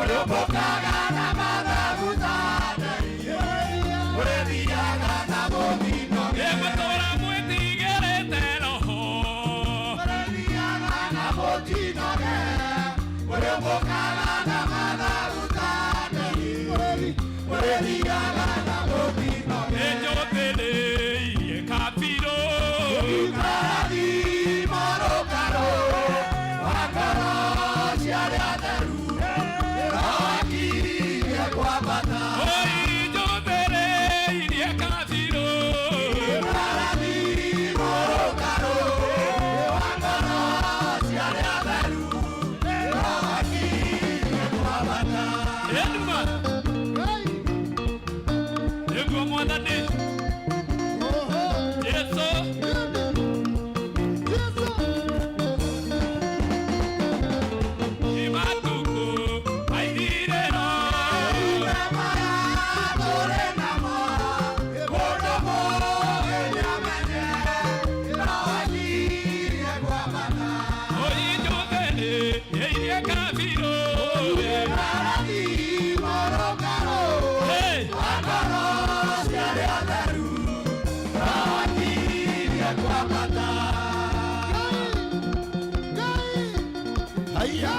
Mũrĩũmbũkaga na mathagu ta nderi. Mũrĩthiaga na mũtino. Ĩ mũtũra mwĩtigĩrĩte roho. Mũrĩthiaga na mũtinoge. Mũrĩũmbũkaga na mathagu ta nderi. Mũrĩthiaga na mũtinoge. Ĩ njũthĩrĩirie kabirũ. Ikarathimo rũkaro wa ngoro cia arĩa atheru. Roakirie kwambata. Oi njũthĩrĩirie kabirũ. Ikarathimo rũkaro wa ngoro cia arĩa atheru. Roakirie kwambata. Edma. Nĩguo mwathani. Yesu. Imatuku maithirĩro. Tũrĩ namo, mũndũ mũũgĩ nĩamenye, roakirie kwambata. Oi njũthĩrĩirie kabirũ. Ikarathimo rũkaro Hey. wa ngoro cia arĩa atheru. Roakirie kwambata. Haya.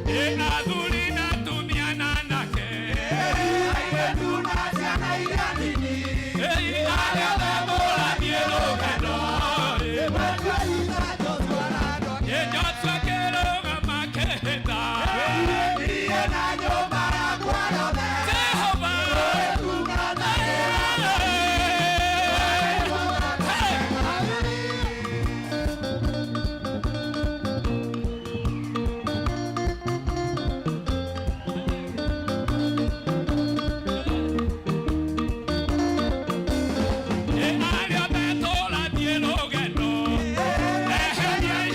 Ĩ athuri na atumia na anake. Airĩtu na ciana iria nini. Ĩ arĩa othe mũrathiĩ rũgendo. Ĩ Joshua akĩrũgama akĩhĩta. Niĩ na nyũmba yakwa yothe. Jehova. Ĩ arĩa othe tũrathiĩ rũgendo. Eheriai.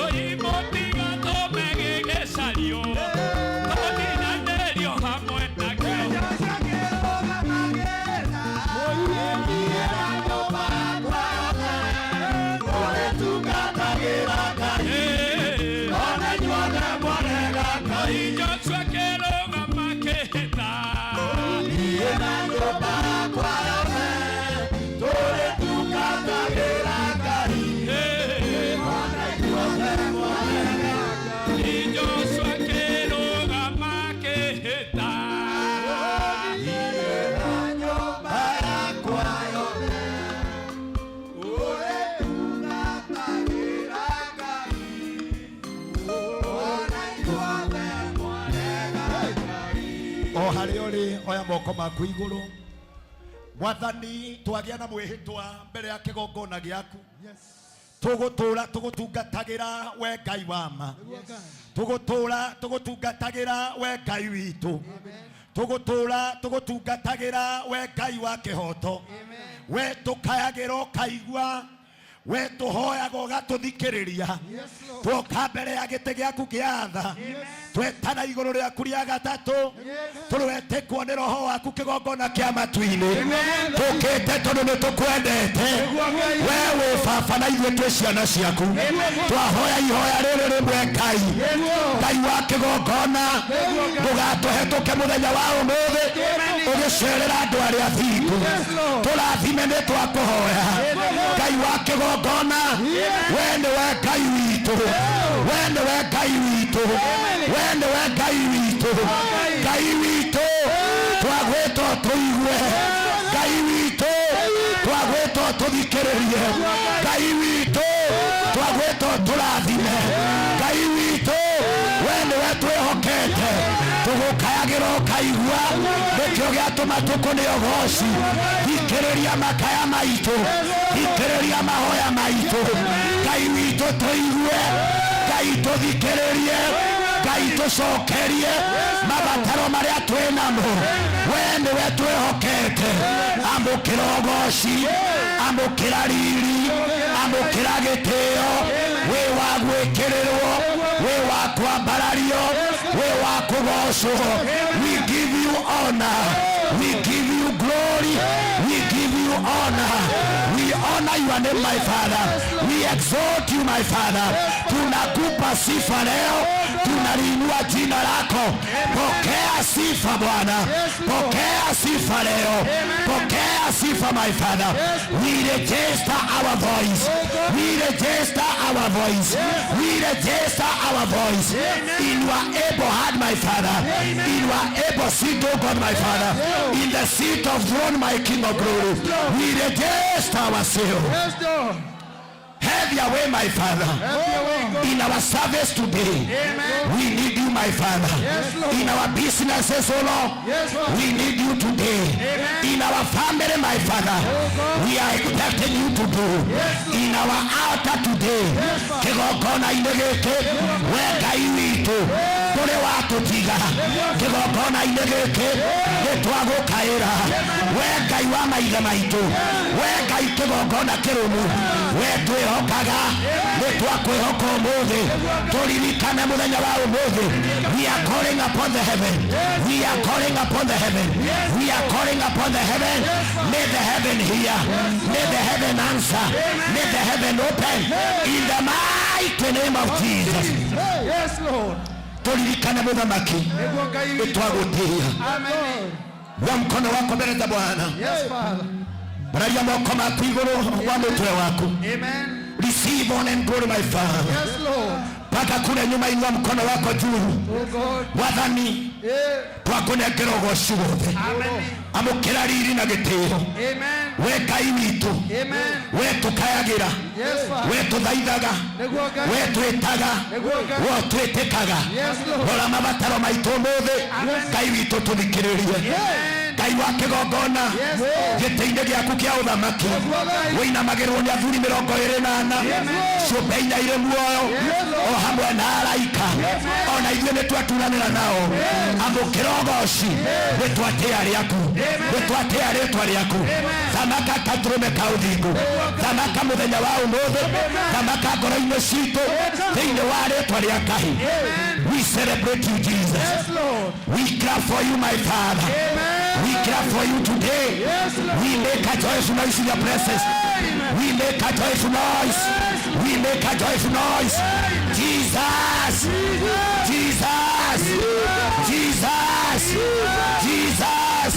Oi mũtigatũme gĩgĩcario. Tũtinanĩrio hamwe nakĩo. Oi Joshua akĩrũgama akĩhĩta. Niĩ na nyũmba yakwa yothe tũrĩtungatagĩra Ngai. Ĩ Joshua akĩrũgama akĩhĩta. Niĩ na nyũmba yakwa yothe tũrĩtungatagĩra Ngai. Ona ithuothe mwarega Ngai. O harĩa ũrĩ oya moko maku igũrũ. Mwathani, twagĩa na mwĩhĩtwa mbere ya kĩgongona gĩaku. Tũgũtũra tũgũtungatagĩra we Ngai wa ma. Tũgũtũra tũgũtungatagĩra we Ngai witũ. Tũgũtũra tũgũtungatagĩra we Ngai wa kĩhoto. We tũkayagĩra ũkaigua. We tũhoyaga ũgatũthikĩrĩria. Twoka mbere ya gĩtĩ gĩaku kĩa tha. Twetana igũrũ rĩaku rĩa gatatũ. Tũrwetĩkwo nĩ roho waku kĩgongona kĩa matu-inĩ. Tũkĩte tondũ nĩ tũkwendete. We wĩ baba na ithuĩ twĩ ciana ciaku. Twahoya ihoya rĩrĩ rĩmwe Ngai. Ngai wa kĩgongona ndũgatũhetũke mũthenya wa ũmũthĩ ũgĩcerera andũ arĩa athingu. Tũrathime nĩ twakũhoya. Ngai wa kĩgongona we nĩwe Ngai witũ. We nĩwe Ngai witũ. We nĩwe Ngai witũ. Ngai witũ twagwĩtwo tũigue. Ngai witũ twagwĩtwo tũthikĩrĩrie. Ngai witũ twagwĩtwo tũrathime. Ngai witũ we nĩwe twĩhokete. Tũgũkayagĩra ũkaigua. Nĩkĩo gĩatũma tũkũne ũgoci. Thikĩrĩria makaya maitũ. Thikĩrĩria mahoya maitũ. Ngai witũ tũigue. Ngai tũthikĩrĩrie. Ngai tũcokerie mabataro marĩa twĩ namo. We nĩwe twĩhokete. Amũkĩra ũgoci, amũkĩra riri, amũkĩra gĩtĩo. Wĩ wa Gwĩkĩrĩrwo, wĩ wa kwambarario, wĩ wa kũgocwo. We give you honor, we give you glory, we give you honor. We honor your name, my Father. We exalt you, my Father. Tunakupa sifa leo, tunaliinua jina lako. Pokea sifa, Bwana. Pokea sifa leo, pokea sifa, my Father. We register our voice, we register our voice, we register our voice in your able hand, my Father, in your able seat, oh God, my Father, in the seat of throne, my King of glory. We register ourselves. Yes, Lord. Have your way, my Father, in our service today. We need you, my Father. Yes, Lord. In our businesses, oh Lord. Yes, Lord. We need you today. In our family, my Father. We are expecting you to do. In our altar today. Kĩgongona-inĩ gĩkĩ, we Ngai witũ, ndũrĩ watũtiga. Kĩgongona-inĩ gĩkĩ, nĩtwagũkaĩra. We Ngai wa maithe maitũ, we Ngai kĩgongona kĩrũmu, we twĩhokaga, nĩtwakwĩhoka ũmũthĩ. Tũririkane mũthenya wa ũmũthĩ. We are calling upon the heaven. We are calling upon the heaven. We are calling upon the heaven. May the heaven hear. May the heaven answer. May the heaven open. In the mighty name of Jesus. Yes, Lord. Turirikane mũthamaki, Nĩguo Ngai witũ. nĩtwagũtĩĩa. Amen. Wa mkono wako mbele za Bwana. Yes, Father. Bararia moko maku igũrũ wa mũtwe waku. Amen. Receive honor and glory, my Father. Yes, Lord. Mpaka kule nyuma, inua mkono wako juu. Oh God. Mwathani, Yeah. twakũnengera ũgoci wothe. Amen. Amũkĩra riri na gĩtĩo. Amen. We Ngai witũ, Amen. we tũkayagĩra, Yes, Father. we tũthaithaga, Nĩguo Ngai. we twĩtaga, Nĩguo Ngai. we twĩtĩkaga. Yes, Lord. Rora mabataro maitũ ũmũthĩ. Ngai witũ, tũthikĩrĩrie. Ngai wa kĩgongona, Yes, Lord. gĩtĩ-inĩ gĩaku kĩa ũthamaki wĩinamagĩrwo nĩ athuri 24, ciũmbe inya irĩ muoyo, o hamwe na araika. Ona ithuĩ nĩ twaturanĩra nao. Amũkĩra ũgoci. Nĩ twatĩa rĩaku, nĩ twatĩa rĩtwa rĩaku. Thamaka katũrũme ka ũthingu, thamaka mũthenya wa ũmũthĩ, thamaka ngoro-inĩ citũ thĩinĩ wa rĩtwa rĩa Ngai. We celebrate you, Jesus. Yes, Lord. We clap for you, my Father. Amen. We clap for you today. Yes, Lord. We make a joyful noise in your presence. We make a joyful noise. We make a joyful noise. Jesus. Jesus. Jesus. Jesus.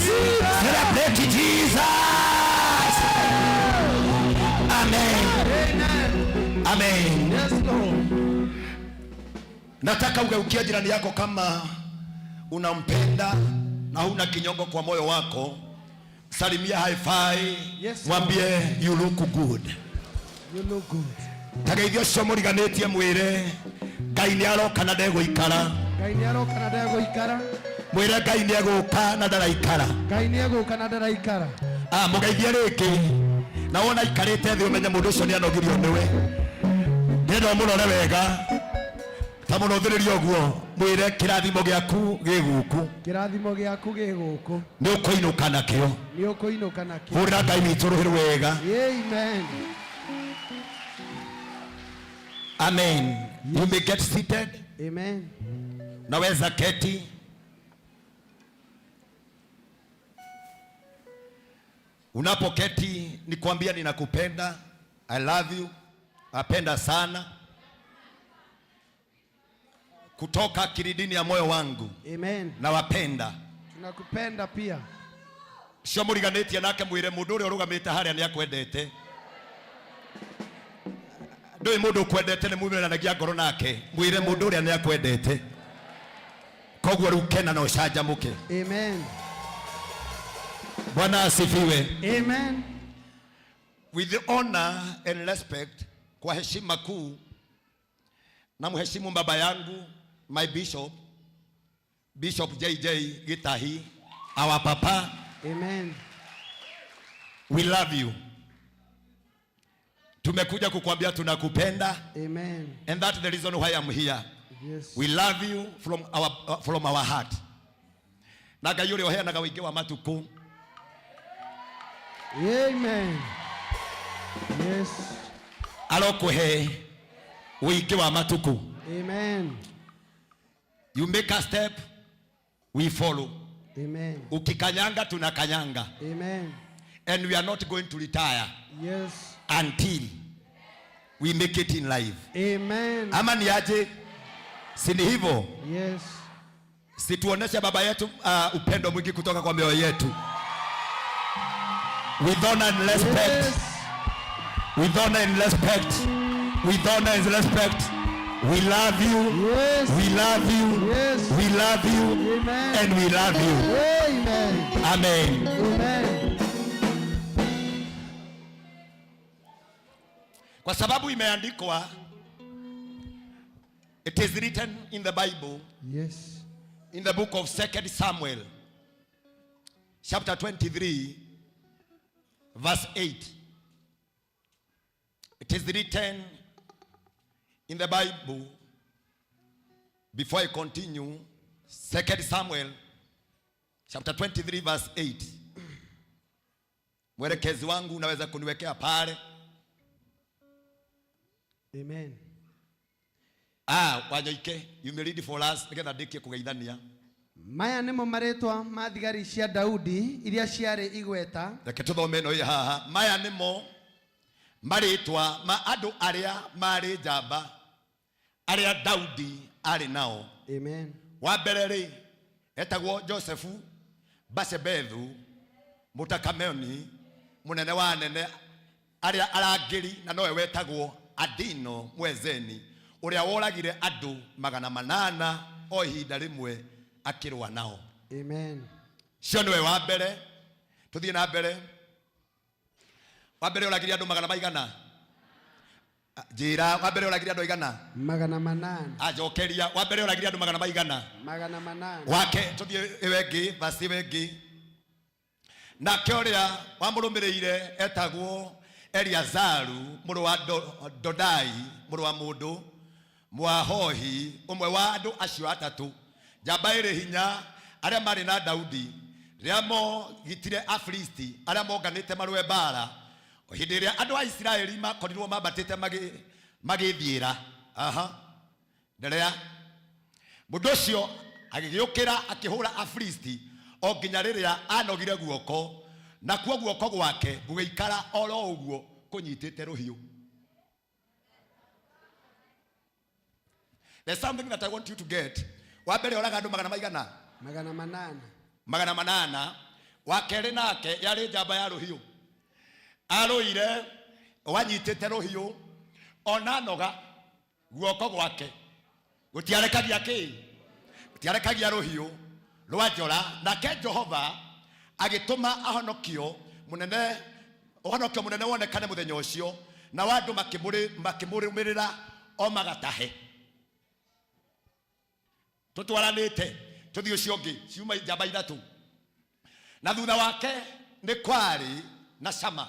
Celebrate Jesus. Amen. Amen. Yes, Lord. Nataka ugeukia jirani yako kama unampenda na huna kinyongo kwa moyo wako. Salimia, high five. Yes, mwambie, "You look good." You look good. Tageithio ũcio mũriganĩtie, mwĩre Ngai nĩ aroka na ndegũikara. Ngai nĩ aroka na ndegũikara. Mwĩre Ngai nĩ egũka na ndaraikara. Ngai nĩ egũka na ndaraikara. Ah, mũgeithie rĩngĩ, na wona aikarĩte thĩ, ũmenye mũndũ ũcio nĩ anogirio nĩwe. Ndĩrenda ũmũrore wega ta mũrũthĩrĩrie ũguo, mwĩre kĩrathimo gĩaku gĩ gũkũ. Kĩrathimo gĩaku gĩ gũkũ. Nĩ ũkũinũka nakĩo. Nĩ ũkũinũka nakĩo. Hũrĩra Ngai witũ rũhĩ wega. Amen. Amen. You may get seated. Amen. Naweza keti. Unapoketi, nikwambia ninakupenda. I love you. Napenda sana kutoka kilindini ya moyo wangu. Amen. Nawapenda. Tunakupenda pia. Cio mũriganĩtie nake, mwĩre mũndũ ũrĩa ũrũgamĩte harĩa nĩ akwendete. Ndũĩ mũndũ ũkwendete nĩ mumĩranagia ngoro nake. Mwĩre mũndũ ũrĩa nĩ akwendete, koguo rĩu kena na ũcanjamũke. Amen. Bwana asifiwe. Amen. With honor and respect, kwa heshima kuu, na mheshimu baba yangu, my bishop, Bishop JJ Gitahi, our papa. Amen. We love you. Tumekuja kukwambia tunakupenda. Amen. And that's the reason why I'm here. Yes. We love you from our heart. Na Ngai ũrĩa ũheanaga ũingĩ wa matukũ Amen. Yes. Arokũhe Ũingĩ wa matukũ. Amen. You make a step, we follow. Amen. Ukikanyanga tunakanyanga. Amen. And we are not going to retire Yes. until we make it in life. Amen. Ama ni aje? Si ni hivyo? Yes. Situoneshe baba yetu upendo mwingi kutoka kwa mioyo yetu. With honor and respect. Yes. With honor and respect. With honor and respect. We love you. Yes. We love you. Yes. We love you. Amen. And we love you. Amen. Amen. Amen. Kwa sababu imeandikwa, it is written in the Bible, Yes. in the book of 2 Samuel, chapter 23, verse 8. It is written in the Bible. Before I continue, 2 Samuel, chapter 23, verse 8. Mwelekezi wangu unaweza kuniwekea pale. Amen. Ah, Wanyoike, you may read for us nigetha ndikie kugeithania. Maya nĩmo marĩtwa ma thigari cia Daudi iria ciarĩ igweta. Reke tũthome ĩno ĩ haha. Maya nĩmo marĩtwa ma andũ arĩa marĩ njamba arĩa Daudi arĩ nao. Amen. Wa mbere rĩ, etagwo Josefu Basebethu Mũtakameni, mũnene wa anene arĩa arangĩri, na nowe wetagwo Adino Mwezeni, ũrĩa woragire andũ 800 o ihinda rĩmwe akĩrũa nao. Amen. Cio nĩwe wa mbere. Tũthiĩ na mbere. Wa mbere oragire andũ magana maigana? Ah, njĩra, wa mbere oragire andũ aigana? 800. Anjokeria, wa mbere oragire andũ magana maigana? 800. Wake tũthiĩ ĩwe ĩngĩ, verse ĩwe ĩngĩ. Nake ũrĩa wamũrũmĩrĩire etagwo Eliazaru mũrũ wa Dodai mũrũ wa mũndũ Mwahohi, ũmwe wa andũ acio atatũ, njamba ĩrĩ hinya arĩa marĩ na Daudi rĩrĩa mogitire Afilisti arĩa monganĩte marũe mbara, hĩndĩ ĩrĩa andũ a Isiraeli makorirwo mambatĩte magĩthiĩra. Aha. Nderea. Mũndũ ũcio agĩgĩũkĩra akĩhũra Afilisti o nginya rĩrĩa anogire guoko, nakuo guoko gwake gũgĩikara oro ũguo kũnyitĩte rũhiũ. There's something that I want you to get. Wa mbere oraga andũ magana maigana? 800. 800. Wa kerĩ nake yarĩ njamba ya rũhiũ. Arũire wanyitĩte rũhiũ ona noga guoko gwake gũtiarekagia kĩ? Gũtiarekagia rũhiũ rwa njora. Nake Jehova agĩtũma ahonokio mũnene, ũhonokio mũnene wonekane mũthenya ũcio, na andũ makĩmũrũmĩrĩra o magatahe. Tũtwaranĩte tũthiĩ ũcio ũngĩ, ciuma njamba ithatũ. Na thutha wake nĩ kwarĩ na Shama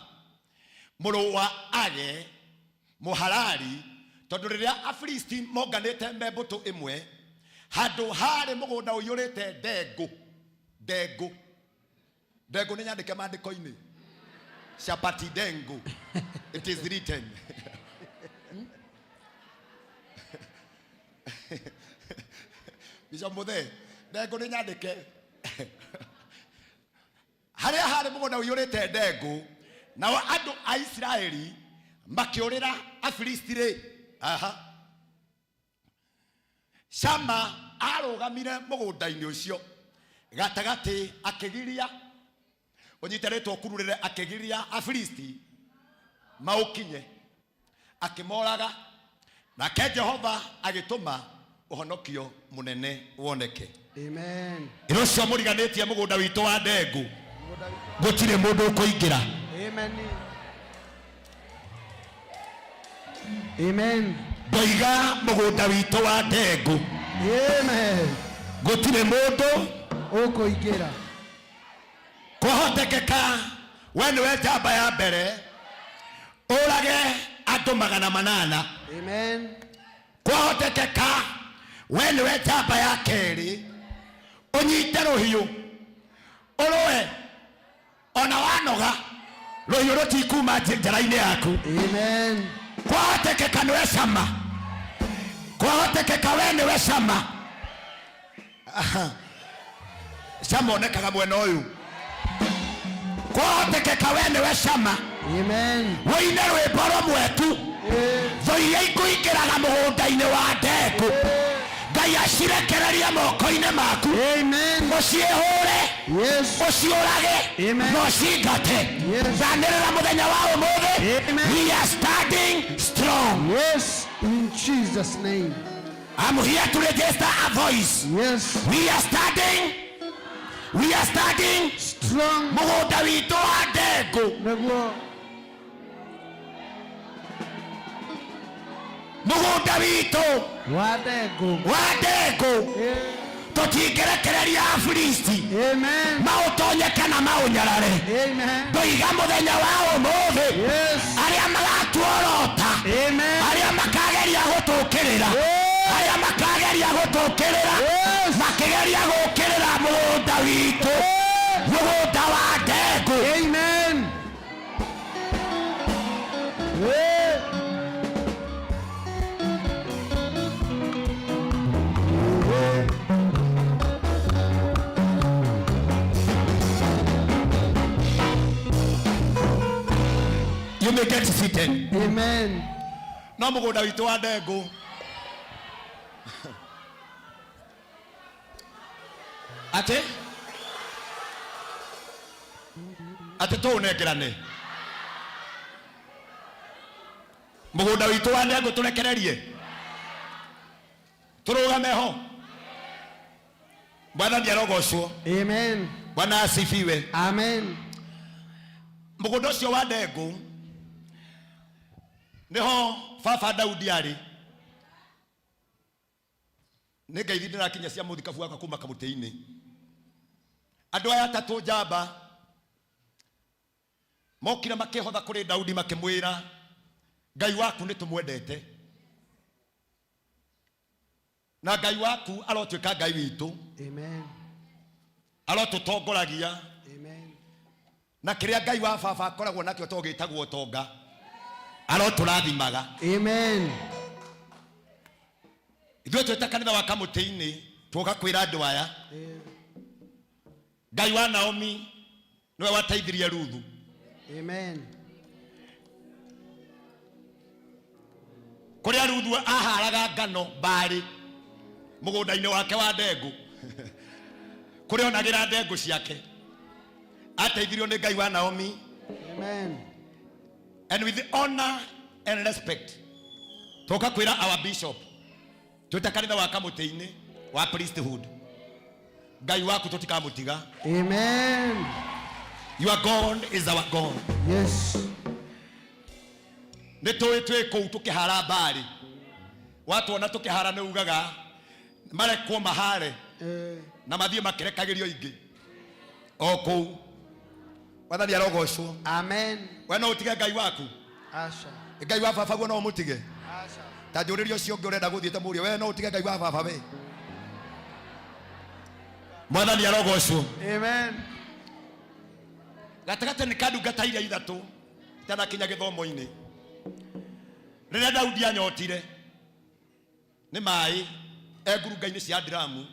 mũrũ wa Age Mũharari, tondũ rĩrĩa Afilisti monganĩte me mbũtũ ĩmwe handũ harĩ mũgũnda ũiyũrĩte ndengũ. Ndengũ, ndengũ nĩ nyandĩke maandĩko-inĩ, chapati ndengũ, it is written. Bishop Muthe, ndengũ nĩ nyandĩke. Harĩa harĩ mũgũnda ũiyũrĩte ndengũ, nao andũ a Isiraeli makĩũrĩra Afilisti rĩ. Aha. Shama arũgamire mũgũnda-inĩ ũcio gatagatĩ akĩgiria, ũnyite rĩtwa ũkururĩre, akĩgiria Afilisti maũkinye, akĩmoraga. Nake Jehova agĩtũma ũhonokio mũnene woneke. Amen. Ĩno ũcio mũriganĩtie mũgũnda witũ wa ndengũ, gũtirĩ mũndũ ũkũingĩra. Amen. Amen. Ndoiga mũgũnda witũ wa ndengũ. Amen. Gũtirĩ mũndũ ũkũingĩra. Kũhotekeka we nĩwe njamba ya mbere ũrage andũ 800. Amen. Kũhotekeka we nĩwe njamba ya kerĩ ũnyite rũhiũ ũrũe ona wanoga rũhiũ rũtikuma njara-inĩ yaku. Amen. Kũhotekeka nĩwe Shama we nĩwe cama. Aha. Cama onekaga mwena ũyũ. Kwahotekeka we nĩwe cama. Amen. Wĩine rwĩmbo rũmwe tu, thũ iria ikũingĩraga mũgũnda-inĩ wa ndengũ Ngai acirekererie moko-inĩ maku. Amen. Ũciĩhũre, Yes. ũciũrage Amen. na ũcingate. Yes. Ndanĩrĩra mũthenya wa ũmũthĩ, Amen. we are standing strong. Yes. In Jesus' name. I'm here to register a voice. Yes. We are standing, we are standing Strong. Mũgũnda witũ wa ndengũ, Nĩguo. Mũgũnda witũ Wa ndengũ. Wa ndengũ, tũtingĩrekereria Afilisti Amen. maũtonye kana maũnyarare. Amen. Ndoiga mũthenya wa ũmũthĩ, Yes. arĩa magatuorota, Amen. arĩa makageria gũtũkĩrĩra, arĩa makageria gũtũkĩrĩra, Yes. makĩgeria gũkĩrĩra mũgũnda witũ, mũgũnda wa ndengũ. Amen. Yeah. You may get seated. Amen. No mũgũnda witũ wa ndengũ atĩ tũũnengerane mũgũnda witũ wa ndengũ, tũrekererie tũrũgame ho. Mwathani arogocwo. Amen. Bwana asifiwe. Amen. Mũgũnda ũcio wa ndengũ nĩho baba Daudi arĩ. Nĩ ngeithi ndĩrakinya cia mũthikabu wakwa kuma kamũtĩ-inĩ. Andũ aya atatũ njamba mokire makĩhotha kũrĩ Daudi, makĩmwĩra, Ngai waku nĩ tũmwendete, na Ngai waku arotuĩka Ngai witũ. Amen. Arotũtongoragia. Amen. Na kĩrĩa Ngai wa baba akoragwo nakĩo to gĩtagwo ũtonga, arotũrathimaga. Amen. Ithuĩ twĩta kanitha wa kamũtĩ-inĩ, tuoka kwĩra andũ aya, Ngai wa Naomi nĩwe wateithirie Ruthu. Amen. Kũrĩa Ruthu aharaga ngano mbarĩ mũgũnda-inĩ wake wa ndengũ, kũrĩa onagĩra ndengũ ciake, ateithirio nĩ Ngai wa Naomi. Amen. And with honor and respect, tuoka kwĩra our bishop, twĩta kanitha wa kamũtĩ-inĩ wa priesthood, Ngai waku tũtikamũtiga. Amen. Your God is our God. Yes. Nĩ tũĩ twĩ kũu tũkĩhara mbarĩ, watuona tũkĩhara nĩ ugaga marekwo mahare na mathiĩ makĩrekagĩrio ingĩ o kũu. Mwathani arogocwo. Amen. We no ũtige Ngai waku? Asha. Ngai wa baba guo no ũmũtige? Asha. Ta njũrĩrie ũcio ũngĩ ũrenda gũthiĩte mũrie, we no ũtige Ngai wa baba we? Mwathani arogocwo. Amen. Gatagatĩ nĩ ka ndungata iria ithatũ itanakinya gĩthomo-inĩ, rĩrĩa Daudi anyotire nĩ maĩ e ngurunga-inĩ cia Adiramu,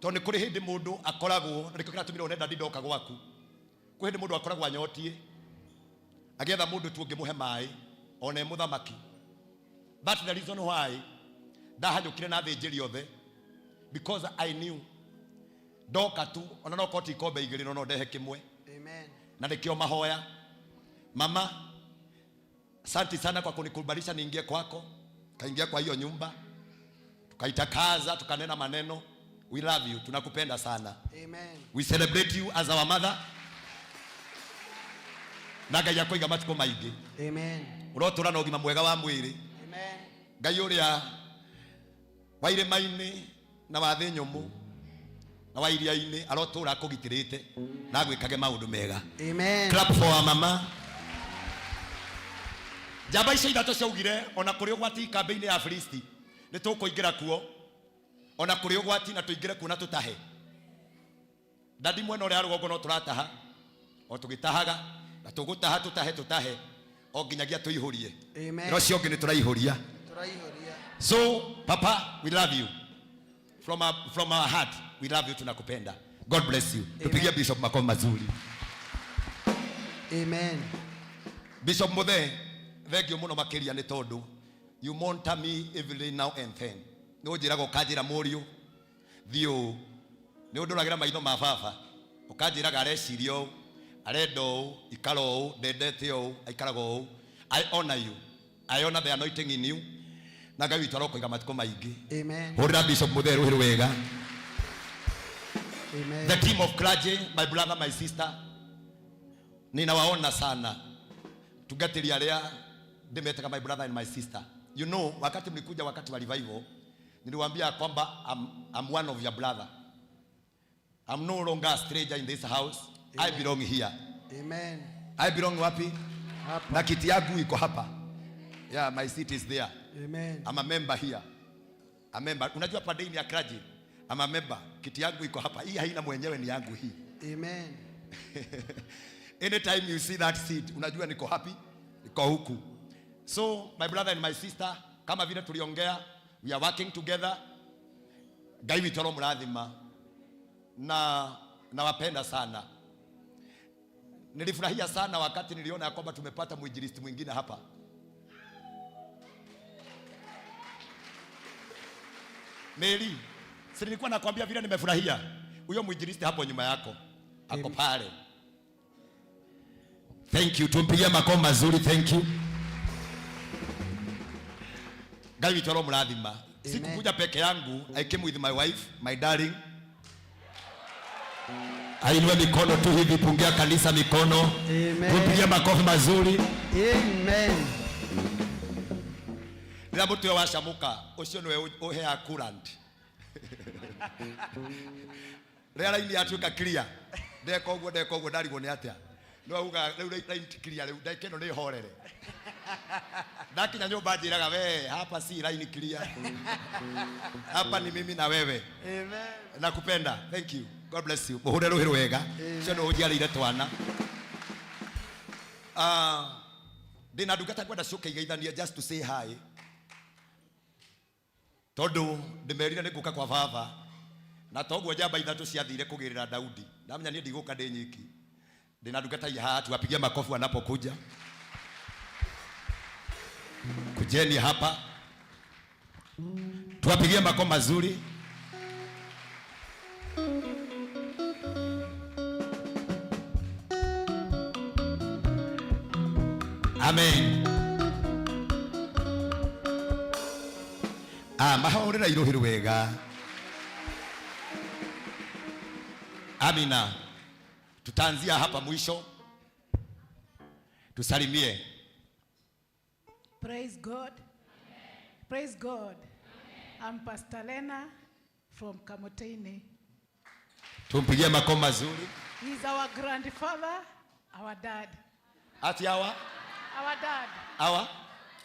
tondũ nĩ kũrĩ hĩndĩ mũndũ akoragwo na nĩkĩo kĩratũmire one ndandi ndoka gwaku, kwĩ hĩndĩ mũndũ akoragwo anyotie agĩetha mũndũ tu ũngĩmũhe maĩ ona e mũthamaki. That's the reason why ndahanyũkire na thĩnjĩri othe, because I knew ndoka tu ona no korwo ti ikombe igĩrĩ, no ndehe kĩmwe. Amen. Na nĩkĩo mahoya, mama, asante sana kwa kunikubalisha niingie kwako. Kaingia kwa hiyo nyumba, tukaitakaza, tukanena maneno. We love you, tunakupenda sana. Amen. We celebrate you as our mother, na Ngai akũiga matukũ maingĩ. Amen. Ũrotũra na ũgima mwega wa mwĩrĩ. Amen. Ngai ũrĩa wa irĩma-inĩ na wa thĩ nyũmũ na wa iria-inĩ arotũra akũgitĩrĩte na agwĩkage maũndũ mega. Amen. Clap for our mama. Njamba icio ithatũ ciaugire ona kũrĩ ũgwati kambĩ-inĩ ya Filisti nĩ tũkũingĩra kuo, ona kũrĩ ũgwati, na tũingĩre kuo na tũtahe. Ndandi mwena ũrĩa wa rũgongo no tũrataha o tũgĩtahaga, na tũgũtaha, tũtahe, tũtahe o nginyagia tũihũrie. Amen. No ũcio ũngĩ nĩ tũraihũria. Tũraihũria. So papa, we love you from our heart. We love you, tunakupenda. God bless you. Tupigie Bishop makofi mazuri. Amen. Bishop Muthe, thank you muno makiria ni tondu you monitor me every now and then. Ni unjiraga ukanjira muriu thiĩ ũũ, nĩ ũndũragĩra maitho ma baba, ũkanjĩraga areciria ũũ, arenda ũũ, ikara ũũ, ndendete ũũ, aikaraga ũũ. I honor you. I honor the anointing in you. Na Ngai witũ arokoiga matukũ maingĩ. Amen. Hũrĩra Bishop Muthe rũhĩ rwega. Amen. The team of clergy, my brother, my sister, ninawaona sana tungatĩri arĩa ndĩmetaga my brother and my sister. You know, wakati mlikuja wakati wa revival, niliwaambia kwamba I'm one of your brother. I'm no longer a stranger in this house. I belong here. Amen. I belong wapi? Hapa. Na kiti yangu iko hapa. Yeah, my seat is there. Amen. I'm a member here. A member. Unajua padeni ya clergy? I'm a member. Kiti yangu iko hapa. Hii haina mwenyewe, ni yangu hii. Amen. Anytime you see that seat, unajua niko happy, niko huku. So my brother and my sister, kama vile tuliongea, we are working together. Ngai witũ aromũrathima na nawapenda sana. Nilifurahia sana wakati niliona ya kwamba tumepata mwinjilisti mwingine hapa. Mary, si nilikuwa nakwambia vile nimefurahia. Huyo mwinjilisti hapo nyuma yako ako pale. Thank you. Tumpigie makofi mazuri. Thank you. Ngai witũ aromũrathima. Sikukuja peke yangu. I came with my wife, my darling. Ainue mikono tu hivi, pungia kanisa mikono. Amen. Tumpigie makofi mazuri. Amen. Rĩrĩa mũtwe wacamuka, ũcio nĩwe ũheaga coolant. Rĩrĩa raini yatuĩka clear, ndeka ũguo, ndeka ũguo, ndarigwo nĩ atĩa. Nĩwe ugaga, rĩu raini ti clear, rĩu ndagĩka ĩno nĩ horere. Ndakinya nyũmba njĩraga, we, hapa si raini clear. Hapa ni mimi na wewe. Amen. Nakupenda. Thank you. God bless you. Mũhũre rũhĩ rwega. Ũcio nĩwe ũnjiarĩire twana. Ndĩna ndungata ngwenda ciũke igeithanie just to say hi. Tondũ ndĩmerire nĩ ngũka kwa baba. Na toguo njamba ithatũ ciathire kũgĩrĩra Daudi. Ndamenya niĩ ndigũka ndĩ nyiki. Ndĩna ndungata hii haha, tuwapigie makofi wanapokuja. Kujeni hapa. Tuwapigie makofi mazuri. Amen. Mahũrĩra irũhĩ rwega. Amina. Tutaanzia hapa mwisho. Tusalimie. Praise God. Praise God. I'm Pastor Lena from Kamotene. Tumpigie makofi mazuri. He's our grandfather, our dad. Ati hawa? Our dad. Our?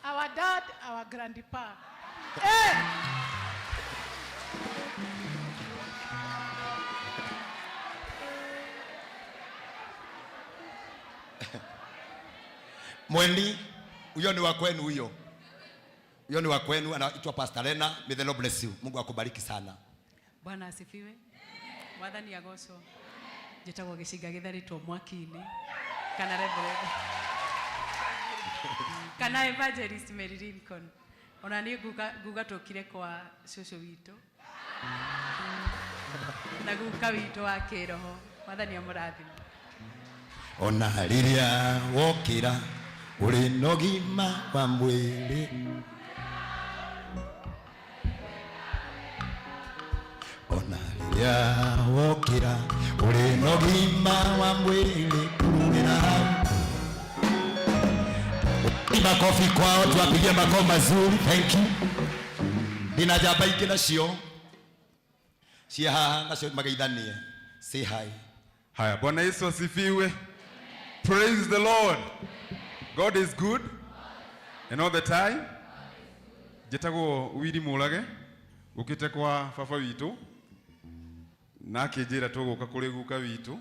Our dad, our grandpa. Hey! Mweni, huyo ni wa kwenu huyo. Huyo ni wa kwenu, anaitwa Pastor Lena. May the Lord bless you. Mungu akubariki sana. Bwana asifiwe. Mwathani agocwo. Njĩtagwo gĩcinga gĩtharĩtwo mwaki-inĩ. Kana Reverend. Kana Evangelist Mary Lincoln. Ona niĩ nguga tũkire kwa cũcũ witũ. Na guka witũ wa kĩroho. Mwathani amũrathime. Ona rĩrĩa wokĩra ũrĩ na ũgima wa mwĩrĩ. Ona rĩrĩa wokĩra ũrĩ na ũgima wa mwĩrĩ, kururĩra hau. Makofi kwao, tuwapigie makofi mazuri. Thank you. Ndina njamba ingĩ nacio ciĩ haha, nacio mageithanie. Say hi. Haya, Bwana Yesu asifiwe. Praise the Lord. God is good and all the time. Njĩtagwo Willy Mũrage, ũkĩte kwa baba witũ na akĩnjĩra tũgũka kũrĩ guka witũ.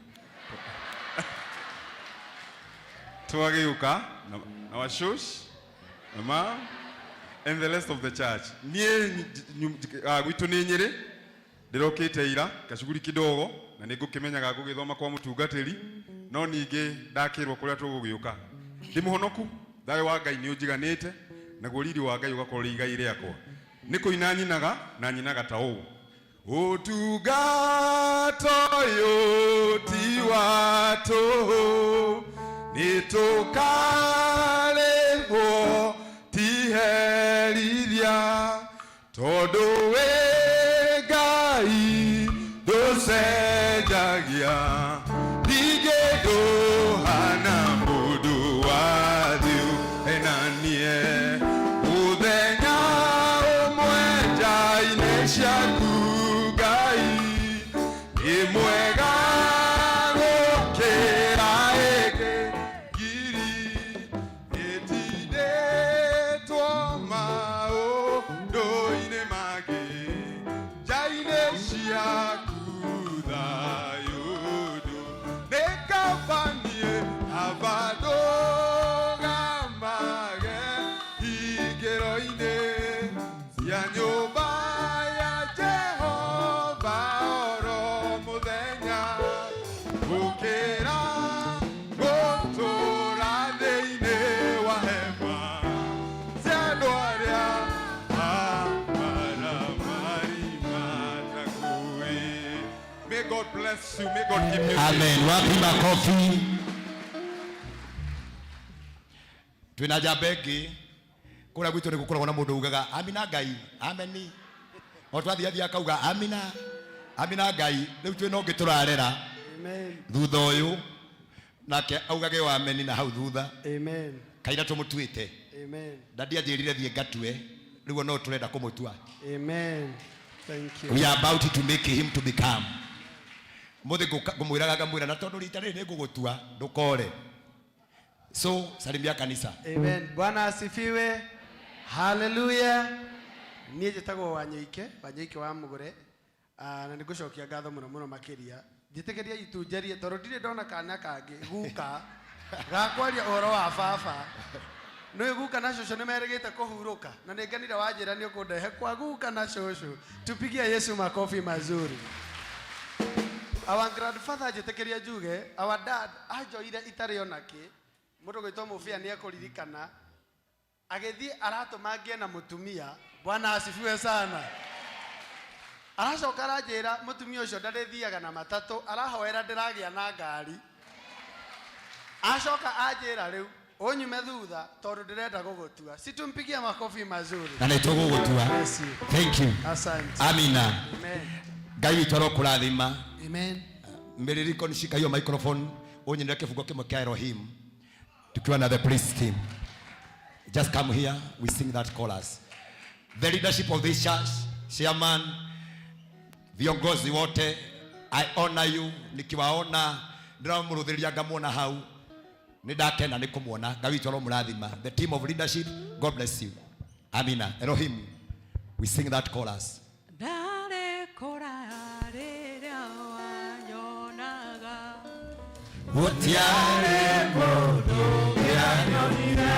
Twagĩũka na washosh na ma And the rest of the church. Niĩ gwitũ nĩ Nyĩrĩ, ndĩrokĩte ira kacuguri kidogo na nĩ ngũkĩmenyaga ngũgĩthoma kwa mũtungatĩri, no ningĩ ndakĩrwo kũrĩa tũgũgĩũka. Ndĩ mũhonoku, thayũ wa Ngai nĩ ũnjiganĩte, naguo riri wa Ngai ũgakorwo ũrĩ igai rĩakwa. Nĩ kũina nyinaga na nyinaga ta ũũ. Ũtungata ũyũ ti wa tũhũ, nĩ tũkarĩhwo ti herithia, tondũ wĩ Ngai ndũcenjagia, ndingĩndũhana mũndũ wa thĩ enanie. Mũthenya ũmwe nja-inĩ ciaku Ngai, nĩ mwega gũkĩra ĩngĩ ngiri, ĩtindĩtwo maũndũ-inĩ mangĩ, nja-inĩ ciaku thayũ ndũ. Nĩ kaba niĩ aba ndũgamage hingĩro-inĩ cia nyũmba ya Jehova oro mũthenya, gũkĩra gũtũũra thĩinĩ wa hema cia andũ arĩa amaramari matakũĩ. May God bless you. May God keep you safe. Amen. Wapi makofi? Twina njamba ĩngĩ kũrĩa gwitũ nĩ gũkoragwo na mũndũ ugaga amina Ngai, ameni. O twathiĩ athiĩ akauga amina, amina Ngai. Rĩu twĩna ũngĩ tũrarera Amen. thutha ũyũ, nake augage o ameni na hau thutha. Amen. Kaira tũmũtuĩte. Amen. Ndadi anjĩrire thiĩ ngatue, rĩu no tũrenda kũmũtua. Amen. Thank you. We are about to make him to become. Mũthĩ ngũmwĩraga ngamwĩra na tondũ rita rĩrĩ nĩngũgũtua ndũkore. So salimia kanisa. Amen. Bwana asifiwe. Hallelujah. Niĩ njĩtagwo Wanyoike, Wanyoike wa Mũgũre. Na nĩ ngũcokia ngatho mũno mũno makĩria. Njĩtĩkĩria itu njarie tondũ ndirĩ ndona kana kangĩ guka gakwaria ũhoro wa baba. Nĩ guka na cũcũ nĩ merĩgĩte kũhurũka na nĩ ngenire wanjĩra nĩ ũkũndehe kwa guka na cũcũ. Tupigie Yesu makofi mazuri. Our grandfather njĩtĩkĩria njuge, our dad anjoire itarĩ ona kĩ. Mũndũ gwĩtwo Mũbĩa nĩ ekũririkana. Agĩthiĩ aratũma ngĩe na mũtumia. Bwana asifiwe sana. Aracoka aranjĩra mũtumia ũcio ndarĩthiaga na matatũ, arahoera ndĩragĩa na ngari. Acoka anjĩra rĩu ũnyume thutha tondũ ndĩrenda gũgũtua. Si tumpigie makofi mazuri. Na nĩ tũgũgũtua. Bless you. Thank you. Asante. Amina. Amen. Ngai witũ arokũrathima. Amen. Mĩririko nishika hiyo microphone ũnyinĩre kĩbungo kĩmwe kĩa Elohim tukiwa na the priest team. Just come here, we sing that chorus. The leadership of this church, chairman, viongozi wote, I honor you. Nikiwaona ndĩramũrũthĩrĩria ngamuona hau, nĩ ndakena nĩ kũmuona. Ngai witũ aromũrathima. The team of leadership, God bless you. Amina. Elohim, we sing that chorus. Ndarĩ kũraya rĩrĩa wanyonaga. Gũtiarĩ mũndũ ũngĩanyonire.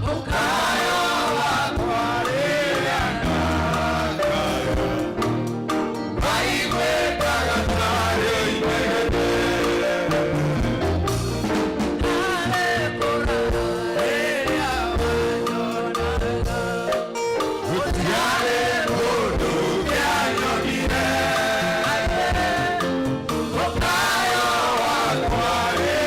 Mũkayo wakwa rĩrĩa ndakayo, waiguĩkaga tarĩ inegene. Ndarĩ kũraya rĩrĩa wanyonaga. Gũtiarĩ mũndũ ũngĩanyonire. Mũkayo wakwa rĩrĩa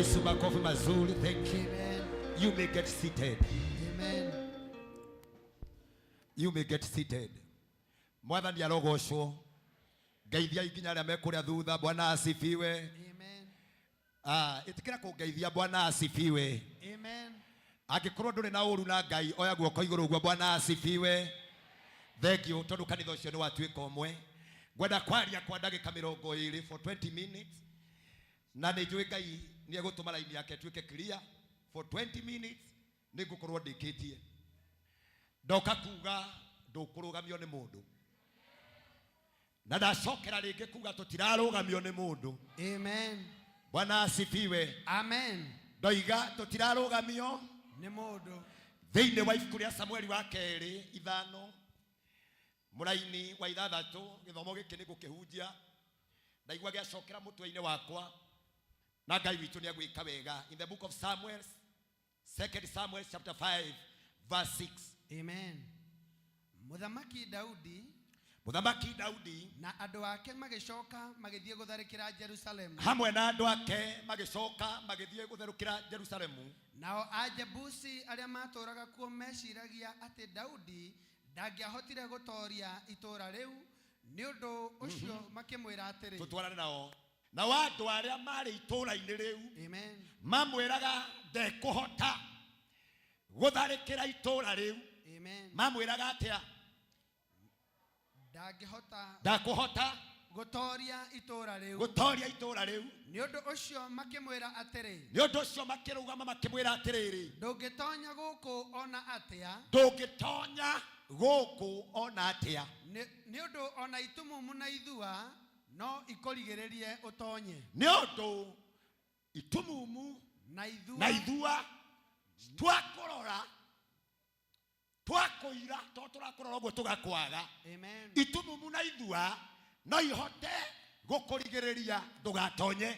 Yesu makofi mazuri. Thank you. You may get seated. Amen. You may get seated. Mwathani arogocwo. Ngeithiai nginya arĩa me kũrĩa thutha. Bwana asifiwe. Amen. Ah, ĩtĩkĩra kũngeithia. Bwana asifiwe. Amen. Angĩkorwo ndũrĩ na ũru na Ngai, oya guoko igũrũ ũguo. Bwana asifiwe. Thank you tondũ kanitha ũcio nĩ watuĩka ũmwe. Ngwenda kwaria kwa ndagĩka 20 for 20 minutes, na nĩ njũĩ Ngai nĩ egũtũma raini yake ĩtuĩke clear. For 20 minutes nĩ ngũkorwo ndĩkĩtie. Ndoka kuga ndũkũrũgamio nĩ mũndũ, na ndacokera rĩngĩ kuga tũtirarũgamio nĩ mũndũ. Amen. Bwana asifiwe. Amen. Ndoiga tũtirarũgamio nĩ mũndũ. Thĩinĩ wa ibuku rĩa Samueli wa kerĩ 5 mũraini wa 6, gĩthomo gĩkĩ nĩ ngũkĩhunjia, ndaigua gĩacokera mũtwe-inĩ wakwa, na Ngai witũ nĩ agwĩka wega. In the book of Samuel, 2 Samuel chapter 5 verse 6. Amen. Mũthamaki Daudi Mũthamaki Daudi na andũ ake magĩcoka magĩthiĩ gũtharĩkĩra Jerusalemu. Hamwe na andũ ake magĩcoka magĩthiĩ gũtherũkĩra Jerusalemu. Nao Ajebusi arĩa matũũraga kuo meciragia atĩ Daudi ndangĩahotire gũtooria itũũra rĩu, nĩ ũndũ ũcio makĩmwĩra atĩrĩ, Tũtwarane nao. Nao andũ arĩa marĩ itũũra-inĩ rĩu Amen. mamwĩraga ndekũhota gũtharĩkĩra itũũra rĩu. Amen. Mamwĩraga atĩa? Ndangĩhota ndakũhota gũtooria itũũra rĩu. Gũtooria itũũra rĩu. Nĩ ũndũ ũcio makĩmwĩra atĩrĩ, Nĩ ũndũ ũcio makĩrũgama makĩmwĩra atĩrĩrĩ, ndũngĩtonya gũkũ ona atĩa. Ndũngĩtonya gũkũ ona atĩa. Nĩ ũndũ ona itumumu na ithua no ikũrigĩrĩrie ũtonye. Nĩ ũndũ itumumu na ithua, na ithua twakũrora twakũira to tũrakũrora ũguo tũgakwaga. Amen. Itumumu na ithua no ihote gũkũrigĩrĩria ndũgatonye.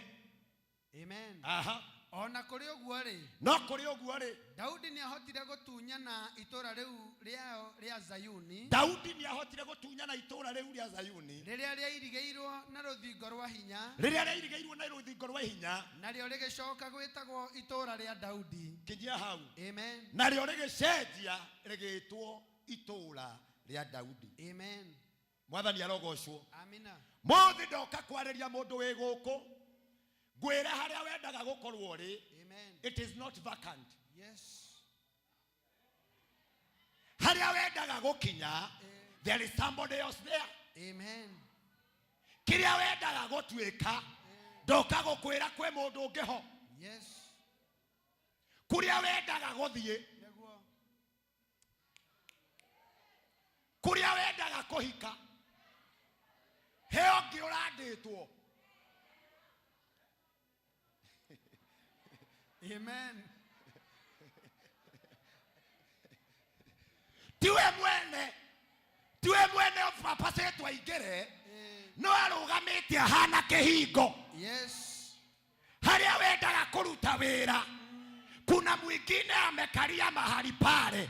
Amen. Aha. Ona kũrĩ ũguo rĩ, No kũrĩ ũguo rĩ, Daudi nĩahotire gũtunyana itũũra rĩu rĩao rĩa Zayuni. Daudi nĩahotire gũtunyana itũũra rĩu rĩa Zayuni rĩrĩa rĩairigĩirwo na rũthingo rwa hinya, rĩrĩa rĩairigĩirwo na rũthingo rwa hinya, narĩo rĩgĩcoka gwĩtagwo itũũra rĩa Daudi. Kinyia hau. Amen. Narĩo rĩgĩcenjia rĩgĩtwo itũũra rĩa Daudi. Amen. Mwathani arogocwo. Amina. Mũthĩ ndoka kwarĩria mũndũ wĩ gũkũ, ngwĩre harĩa wendaga gũkorwo rĩ, Amen. it is not vacant. Yes. Harĩa wendaga gũkinya, there is somebody else there. Amen. Kĩrĩa wendaga gũtuĩka, ndoka gũkwĩra kwĩ mũndũ ũngĩ ho. Yes. Kũrĩa wendaga gũthiĩ, Nĩguo. kũrĩa wendaga kũhika, he ũngĩ ũrandĩtwo. Amen. Tiwe mwene, tiwe mwene ũbabacĩtwo aingĩre, no arũgamĩte ahana kĩhingo. Yes. Harĩa wendaga kũruta wĩra, kuna mwingine amekalia mahali pale.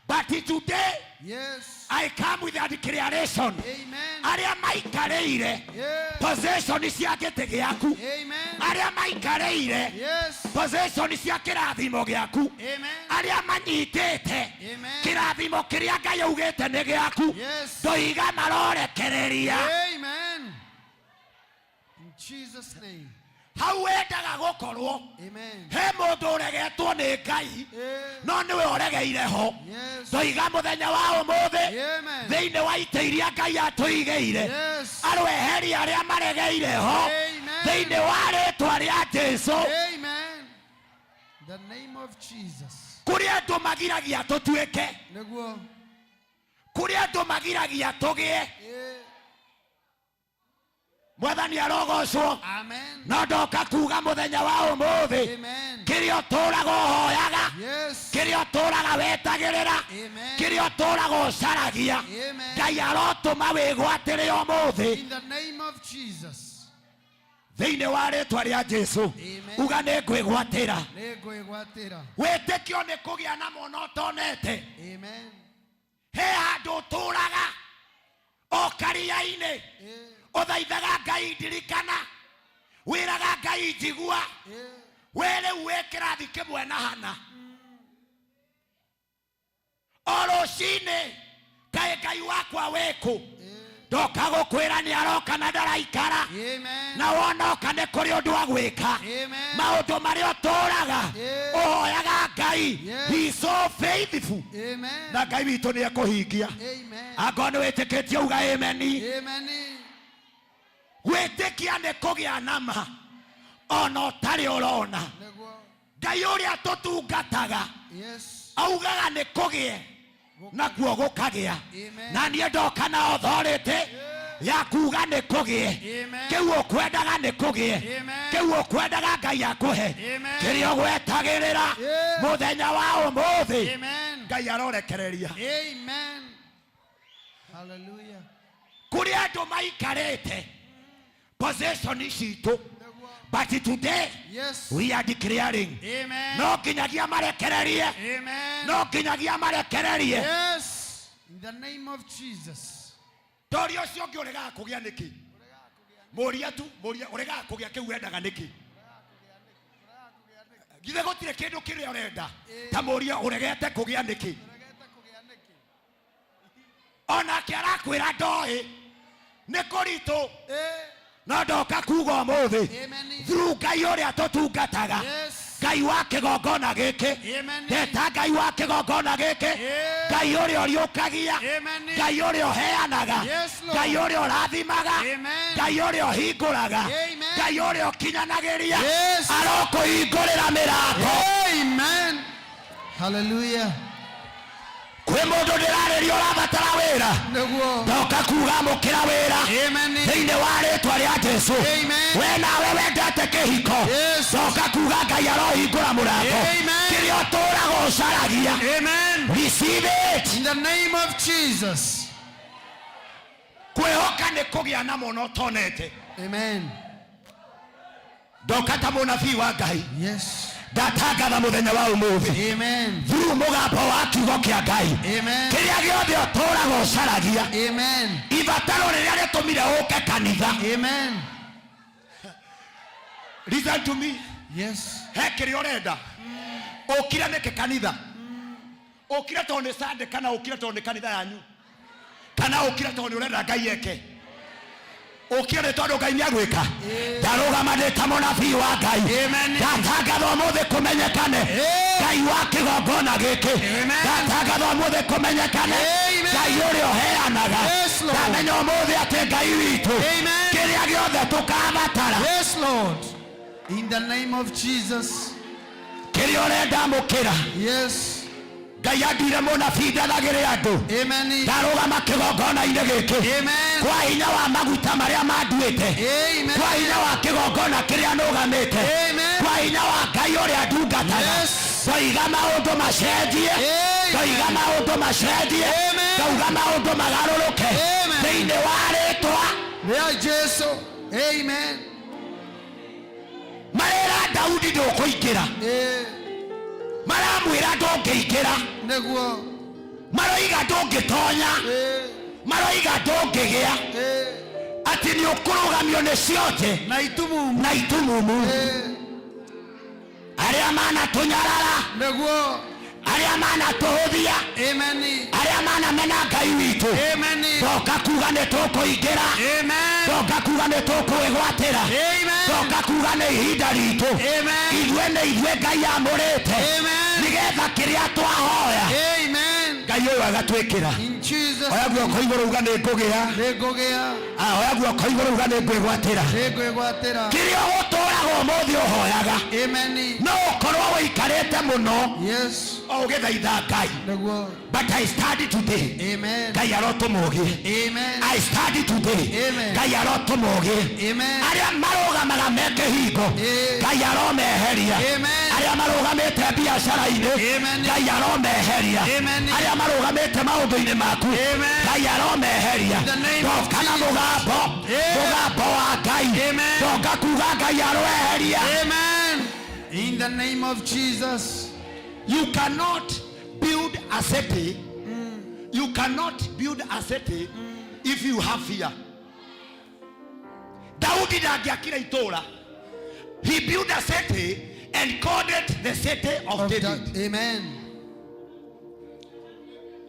But today, Yes. I come with a declaration. Amen. Arĩa maikarĩire Yes. position cia gĩtĩ gĩaku. Amen. Arĩa maikarĩire Yes. position cia kĩrathimo gĩaku. Amen. Arĩa manyitĩte Amen. kĩrathimo kĩrĩa Ngai augĩte nĩ gĩaku. Yes. Ndoiga marorekereria. Amen. In Jesus' name. Hau wendaga gũkorwo, Amen. he mũndũ ũregetwo nĩ Ngai, no nĩwe ũregeire ho. Yes. Ndoiga mũthenya wa ũmũthĩ, Amen. thĩinĩ wa itĩ iria Ngai atũigĩire, Yes. arweherie arĩa maregeire ho. Amen. Thĩinĩ wa rĩtwa rĩa Jesũ. Amen. The name of Jesus. Kũrĩ andũ magiragia tũtuĩke. Nĩguo. Kũrĩ andũ magiragia tũgĩe. Mwathani arogocwo. Amen. No ndoka kuga mũthenya wa ũmũthĩ, Amen. kĩrĩa ũtũraga ũhoyaga, Yes. kĩrĩa ũtũraga wetagĩrĩra, Amen. kĩrĩa ũtũraga ũcaragia, Amen. Ngai arotũma wĩgwatĩre ũmũthĩ. In the name of Jesus. Thĩinĩ wa rĩtwa rĩa Jesũ. Amen. Uga nĩ ngwĩgwatĩra. Nĩngwĩgwatĩra. Wĩtĩkio nĩ kũgĩa na mwana ũtonete. Amen. He handũ ũtũraga o karia-inĩ, ũthaithaga Ngai ndirikana, wĩraga Ngai njigua, We rĩu wĩ kĩrathi kĩmwe na Hana. O rũcinĩ kaĩ Ngai wakwa wĩkũ? Ndoka gũkwĩra nĩ aroka na ndaraikara. Na wonoka nĩ kũrĩ ũndũ agwĩka. Maũndũ marĩa ũtũraga ũhoyaga Ngai. He is so faithful. Na Ngai witũ nĩ ekũhingia. Angorwo nĩ wĩtĩkĩtie uga amen. Gwĩtĩkia nĩ kũgĩa na ma ona ũtarĩ ũrona. Ngai ũrĩa tũtungataga augaga nĩ kũgĩe nakuo gũkagĩa. Na niĩ ndoka na authority ya kuga nĩ kũgĩe. Kĩu ũkwendaga nĩ kũgĩe. Kĩu ũkwendaga Ngai akũhe. Kĩrĩa ũgwetagĩrĩra mũthenya wa ũmũthĩ Ngai arorekereria. Hallelujah. Kũrĩ andũ maikarĩte position citũ, but today we are declaring. Amen. No nginyagia marekererie. Amen. No nginyagia marekererie. Yes. In the name of Jesus. Tori ũcio ũngĩ ũregaga kũgĩa nĩkĩ? Mũria tu, mũria ũregaga kũgĩa kĩu wendaga nĩkĩ? Githĩ gũtirĩ kĩndũ kĩrĩa ũrenda? Ta mũria ũregete kũgĩa nĩkĩ? Onake arakwĩra ndoĩ nĩ kũritũ, no ndoka kuga ũmũthĩ through Ngai ũrĩa tũtungataga, Ngai wa kĩgongona gĩkĩ, ndeta Ngai wa kĩgongona gĩkĩ, Ngai ũrĩa ũriũkagia, Ngai ũrĩa ũheanaga, Ngai ũrĩa ũrathimaga, Ngai ũrĩa ũhingũraga, Ngai ũrĩa ũkinyanagĩria, arokũhingũrĩra mĩrango. Amen. Hallelujah. Kwĩ mũndũ ndĩrarĩria ũrabatara wĩra, ndoka kuga amũkĩra wĩra thĩinĩ wa rĩtwa rĩa Jesu. We nawe wendete kĩhiko, ndoka kuga Ngai arohingũra mũrango. Kĩrĩa ũtũraga ũcaragia, receive it in the name of Jesus. Kwĩhoka nĩ kũgĩa na mũno ũtonete. Amen. Ndoka ta mũnabii wa Ngai. Yes. Ndatangatha mũthenya wa ũmũthĩ. Amen. Through mũgambo wa kiugo kĩa Ngai. Amen. Kĩrĩa gĩothe ũtũraga ũcaragia. Amen. Ibataro rĩrĩa rĩtũmire ũke kanitha. Amen. Listen to me. Yes. He kĩrĩa ũrenda. Ũkire nĩkĩ kanitha? Ũkire tondũ nĩ Sunday kana ũkire tondũ nĩ kanitha yanyu? Kana ũkire tondũ nĩ ũrenda Ngai eke? Ũkire nĩ tondũ Ngai nĩagwĩka? Ndarũgama ndĩ ta mũnabii wa Ngai. Ndatangatha ũmũthĩ kũmenyekane Ngai wa kĩgongona gĩkĩ. Ndatangatha ũmũthĩ kũmenyekane Ngai ũrĩa ũheanaga. Ndamenya ũmũthĩ atĩ Ngai witũ kĩrĩa gĩothe tũkabatara. Yes, Lord. In the name of Jesus. Kĩrĩa ũrenda amũkĩra. Yes. Ngai anduire mũnabii ndathagĩre andũ. Ndarũgama kĩgongona-inĩ gĩkĩ. Kwa hinya wa maguta marĩa manduĩte. Kwa hinya wa kĩgongona kĩrĩa nũgamĩte. Kwa hinya wa Ngai ũrĩa ndungataga. Ndoiga maũndũ macenjie. Ndoiga maũndũ macenjie. Ndauga maũndũ magarũrũke. Thĩinĩ wa rĩtwa rĩa Jesu. Amen. Marera Daudi ndũkũingĩra. Maramwĩra ndũngĩingĩra. Nĩguo. Maroiga ndũngĩtonya. Maroiga ndũngĩgĩa. Atĩ nĩ ũkũrũgamio nĩ ciothe. Na itumumu. Na itumumu. Arĩa manatũnyarara. Nĩguo. Arĩa manatũhũthia. Amen. Arĩa manamena Ngai witũ. Amen. Ndoka kuga nĩ tũkũingĩra. Amen. Ndoka kuga nĩ tũkwĩgwatĩra. Amen. Ndoka kuga nĩ ihinda ritũ. Amen. Ithuĩ nĩ ithuĩ Ngai amũrĩte. Amen. Nĩgetha kĩrĩa twahoya. Amen. Ngai ũyũ agatwĩkĩra. In Jesus. Oya guoko igũrũ uga nĩ ngũgĩa. Nĩ ngũgĩa. Oya guoko igũrũ uga nĩ ngwĩgwatĩra. Nĩ ngwĩgwatĩra. Kĩrĩa ũgũtũraga ũmũthĩ ũhoyaga. Amen. No ũkorwo ũikarĩte mũno. Yes. O ũgĩthaitha Ngai. Nĩguo. But I stand today. Amen. Ngai arotũmũgie. Amen. I stand today. Amen. Ngai arotũmũgie. Amen. Arĩa marũgamaga me kĩhingo. Ngai aromeheria. Amen. Arĩa marũgamĩte biacara-inĩ. Amen. Ngai aromeheria. Amen. Arĩa marũgamĩte maũndũ-inĩ maku. Amen. Ngai aromeheria. In the name of Ndoka na Jesus. mũgambo. Mũgambo wa Ngai. Amen. Ndoka kuga Ngai aroeheria. Amen. In the name of Jesus. You cannot build a city. You cannot build a city if you have fear. Daudi ndangĩakire itũũra. He built a city And called it the city of David. Amen.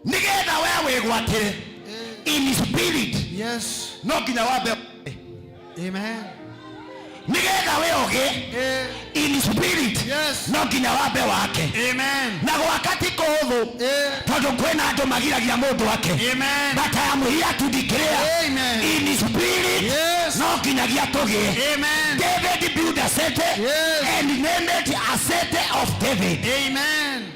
Nigetha we wĩgwatĩre in spirit. Yes. No nginya wambe. Amen. Nigetha we ũgĩe in spirit. Yes. No nginya wambe wake. Amen. Na gwaka ti kũhũthũ tondũ kwĩna andũ magiragia mũndũ ake. Amen. But I am here to declare Amen. in spirit. Yes. No nginyagia tũgĩe. Amen. David built a city Yes. and named it a city of David. Amen.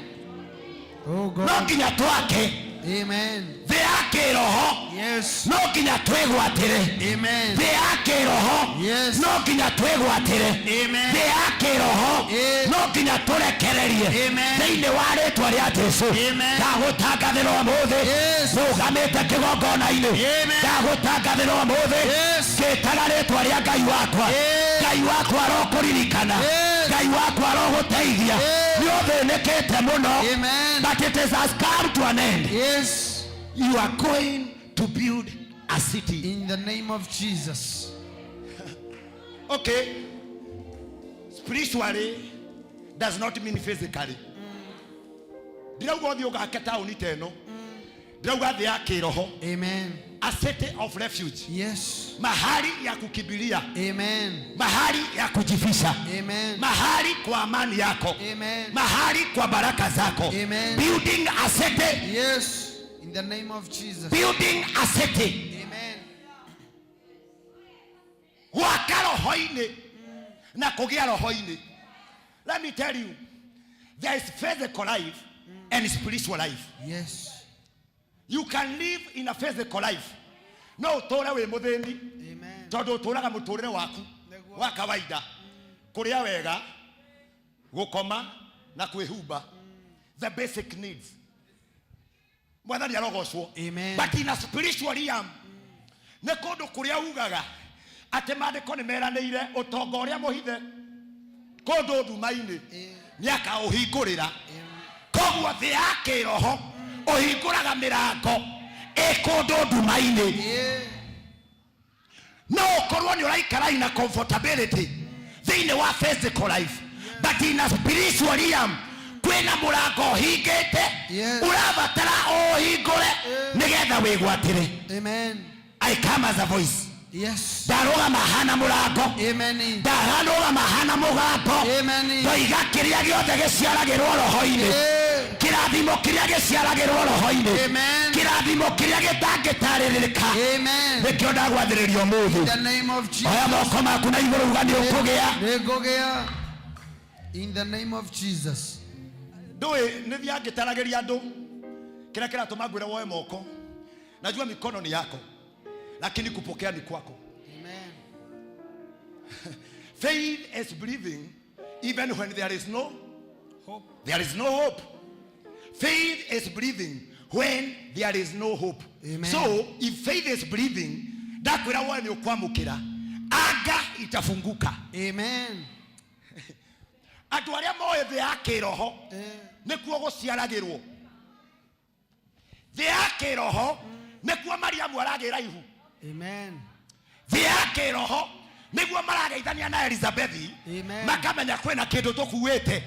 Oh God. No nginya twake Amen. thĩ ya kĩroho. Yes. No nginya twĩgwatĩre Amen. thĩ ya kĩroho. Yes. No nginya twĩgwatĩre Amen. thĩ ya kĩroho. Eh. No nginya tũrekererie Amen. thĩinĩ wa rĩtwa rĩa Jesu. Amen. Ndagũtangathĩra ũmũthĩ Yes. rũgamĩte kĩgongona-inĩ. Amen. Ndagũtangathĩra ũmũthĩ Yes. ngĩtaga rĩtwa rĩa Ngai wakwa. Yes. Ngai wakwa arokũririkana. Yes. Ngai wakwa arogũteithia. Yes. Nĩ ũthĩnĩkĩte mũno. Amen. But it has come to an end. Yes. You are going to build a city. In the name of Jesus. Okay. Spiritually does not mean physically. Ndirauga ũthiĩ ũgake taũni ta ĩno. Ndirauga thĩ ya kĩroho. Amen. A city of refuge. Yes. Mahali ya kukimbilia. Amen. Mahali ya kujificha. Amen. Mahali kwa amani yako. Amen. Mahali kwa baraka zako. Amen. Building a city. Yes. In the name of Jesus. Building a city. Amen. Gwaka roho-inĩ na kũgĩa roho-inĩ. Let me tell you, there is physical life and spiritual life. Yes. You can live in a physical life. No ũtũre wĩ mũthĩni Amen. tondũ ũtũraga mũtũrĩre waku wa kawaida, kũrĩa wega, gũkoma na kwĩhumba, the basic needs. Mwathani arogocwo. Amen. But in a spiritual realm, nĩ kũndũ kũrĩa ugaga atĩ maandĩko nĩ meranĩire ũtonga ũrĩa mũhithe kũndũ nduma-inĩ nĩ akaũhingũrĩra. Koguo thĩ ya kĩroho ũhingũraga mĩrango ĩ kũndũ nduma-inĩ. Yeah. No ũkorwo nĩ ũraikara ina comfortability thĩinĩ wa physical life, but in a spiritual realm kwĩna mũrango ũhingĩte Yes. ũrabatara ũhingũre nĩgetha wĩgwatĩre. Amen. I come as a voice. Yes. Ndarũgama hana mũrango. Amen. Ndarũgama hana mũgambo. Amen. Ndoiga kĩrĩa gĩothe gĩciaragĩrwo roho-inĩ. Yeah. Kĩrathimo kĩrĩa gĩciaragĩrwo roho-inĩ. Amen. Kĩrathimo kĩrĩa gĩtangĩtarĩrĩka. Amen. Nĩkĩo ndagwathĩrĩria ũmũthĩ. In the name of Jesus. Oya moko maku na igũrũ uga nĩ ũkũgĩa. Nĩngũgĩa. In the name of Jesus. Ndũĩ nĩ thiaga ngĩtaragĩria andũ kĩrĩa kĩratũma ngwĩre woe moko. Najua mikono ni yako, lakini kupokea ni kwako. Amen. Faith is believing even when there is no hope. There is no hope. Faith is believing when there is no hope. Amen. So if faith is believing, ndakwĩra woe nĩ ũkwamũkĩra, anga itafunguka. Amen. Andũ arĩa moĩ thĩ ya kĩroho nĩkuo gũciaragĩrwo. Thĩ ya kĩroho nĩkuo Mariamu aragĩra ihu. Amen. Thĩ ya kĩroho nĩguo marageithania na Elizabethi. Amen. Makamenya kwĩna kĩndũ tũkuĩte.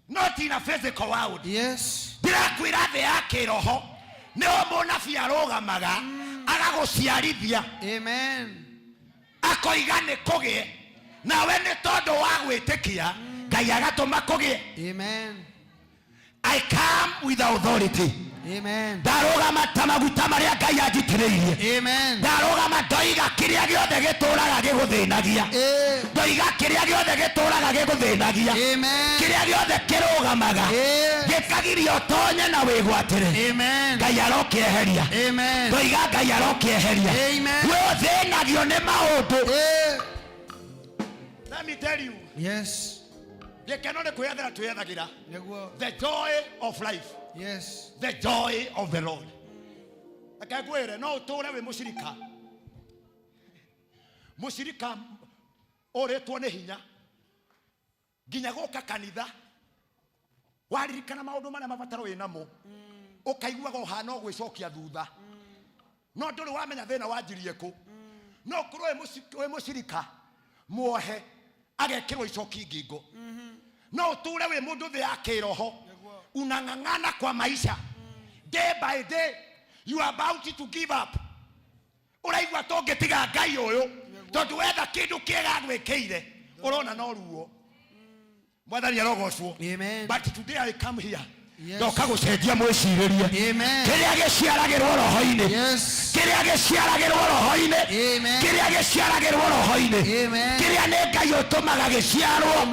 Not in a physical world. Yes. Ndĩrakwĩra thĩ ya kĩroho nĩho mũnabii arũgamaga agagũciarithia. Amen. Akoiga nĩ kũgĩe nawe nĩ tondũ wa gwĩtĩkia Ngai agatũma kũgĩe. Amen. I come with authority. Amen. Ndarũgama ta maguta marĩa Ngai anjitĩrĩirie. Amen. Ndarũgama ndoiga kĩrĩa gĩothe gĩtũraga gĩgũthĩnagia. Ndoiga kĩrĩa gĩothe gĩtũraga gĩgũthĩnagia. Amen. Kĩrĩa gĩothe kĩrũgamaga gĩkagiria ũtonye na wĩgwatĩre. Amen. Ngai arokĩeheria. Amen. Ndoiga Ngai arokĩeheria. Amen. We ũthĩnagio nĩ maũndũ. Let me tell you. Yes. Gĩkeno nĩ kwĩyethera twĩyethagĩra. Nĩguo. The joy of life. Yes. The joy of the Lord. Reke ngwĩre no ũtũre wĩ mũcirika. Mũcirika ũrĩtwo nĩ hinya nginya gũka kanitha waririkana maũndũ marĩa mabataro wĩ namo ũkaiguaga ũhana o gwĩcokia thutha no ndũrĩ wamenya thĩna wanjirie kũ. No ũkorwo wĩ mũcirika muohe Agekĩrwo icoki ngingo. No ũtũre wĩ mũndũ thĩ ya kĩroho, unang'ang'ana kwa maisha day by day, you are about to give up. Ũraigua tũngĩtiga Ngai ũyũ tondũ wetha kĩndũ kĩega agwĩkĩire ũrona no ruo. Mwathani arogocwo. But today I come here, ndoka gũcenjia mwĩcirĩrie. Kĩrĩa gĩciaragĩrwo roho-inĩ, kĩrĩa gĩciaragĩrwo roho-inĩ, kĩrĩa gĩciaragĩrwo roho-inĩ, kĩrĩa nĩ Ngai ũtũmaga gĩciarwo,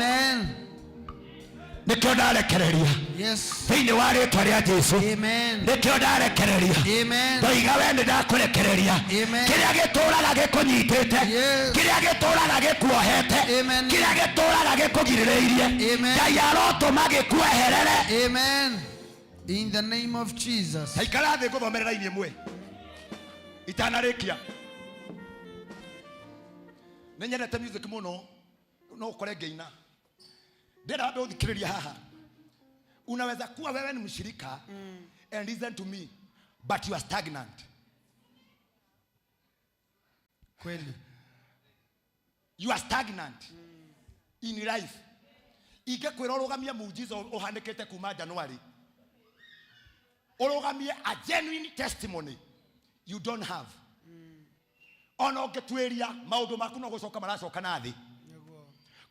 nĩkĩo ndarekereria thĩinĩ wa rĩtwa rĩa Jesu. Nĩkĩo ndarekereria, ndoiga we nĩ ndakũrekereria kĩrĩa gĩtũraga gĩkũnyitĩte, kĩrĩa gĩtũraga gĩkuohete, kĩrĩa gĩtũraga gĩkũgirĩrĩirie. Ngai arotũma gĩkueherere. Amen. In the name of Jesus. Taikara thĩ ngũthomere raini ĩmwe itanarĩkia. Nĩ nyendete music mũno, no ũkore ngĩina. Ndĩrenda wambe ũthikĩrĩria haha. Unaweza kuwa wewe ni mshirika and listen to me, but you are stagnant. Kweli. You are stagnant in life. Ingĩkwĩra ũrũgamie muujiza ũhanĩkĩte kuma January, ũrũgamie a genuine testimony, you don't have. Ona ũngĩtuĩria maũndũ maku no gũcoka maracoka na thĩ.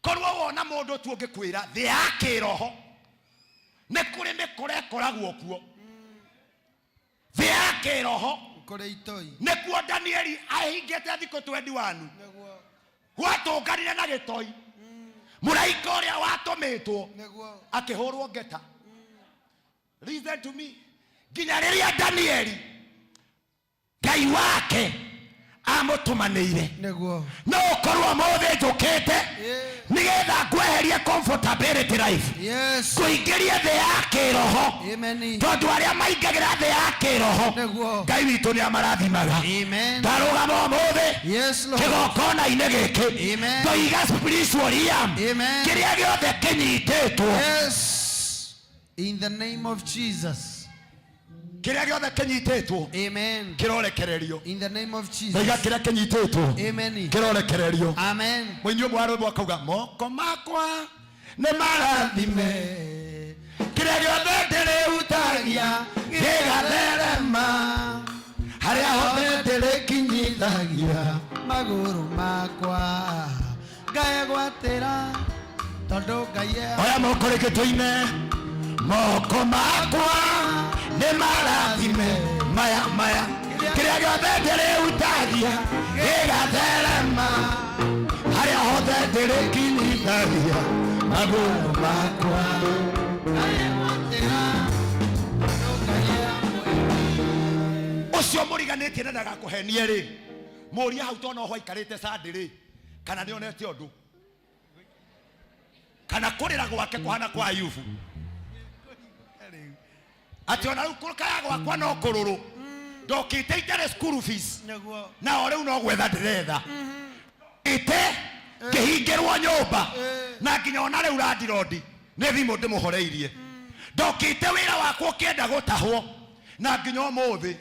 Korwo wona mũndũ tu ũngĩkwĩra thĩ ya kĩroho nĩ kũrĩ mĩkora ĩkoragwo kuo, thĩ ya kĩroho. Kũrĩ itoi. Nĩkuo Danieli ahingĩte thikũ 21, gwatũnganire na gĩtoi. Mũraika ũrĩa watũmĩtwo akĩhũrwo ngeta. Listen to me, nginya rĩrĩa Danieli Ngai wake amũtũmanĩire. Nĩguo. No ũkorwo ũmũthĩ njũkĩte nĩgetha ngweherie comfortability life, kũingĩrie thĩ ya kĩroho, Amen. tondũ arĩa maingagĩra thĩ ya kĩroho, Nĩguo. Ngai witũ nĩ amarathimaga. Amen. Ndarũgama ũmũthĩ Yes, Lord. kĩgongona-inĩ gĩkĩ, Amen. ndoiga spiritual realm, Amen. kĩrĩa gĩothe kĩnyitĩtwo, Yes. In the name of Jesus. Kĩrĩa gĩothe kĩnyitĩtwo, Amen. kĩrorekererio. In the name of Jesus. Ndoiga kĩrĩa kĩnyitĩtwo, Amen. kĩrorekererio. Amen. Mũini ũmwe wa rwĩmbo akauga, moko makwa nĩ marathime, kĩrĩa gĩothe ndĩrĩhutagia gĩgatherema, harĩa hothe ndĩrĩkinyithagia magũrũ makwa ngegwatĩra tondũ Ngai Oya moko rĩngĩ tũine, moko makwa nĩ marathime, maya maya, kĩrĩa gĩothe ndĩrĩhutagia gĩgatherema, harĩa hothe ndĩrĩkinyithagia magũrũ makwa. Ũcio mũriganĩtie na ndagakũhenie rĩ, mũrie hau tondũ noho aikarĩte Sunday rĩ, kana nĩonete ũndũ, kana kũrĩra gwake kũhana kwa Ayubu, atĩ ona rĩu kũkaya gwakwa no kũrũrũ, ndokĩte itarĩ school fees, Nĩguo. na o rĩu no gwetha ndĩretha ite ngĩhingĩrwo nyũmba, na nginya ona rĩu landirondi nĩ thimũ ndĩmũhoreirie. Ndokĩte wĩra wakwa ũkĩenda gũtahwo, na nginya ũmũthĩ.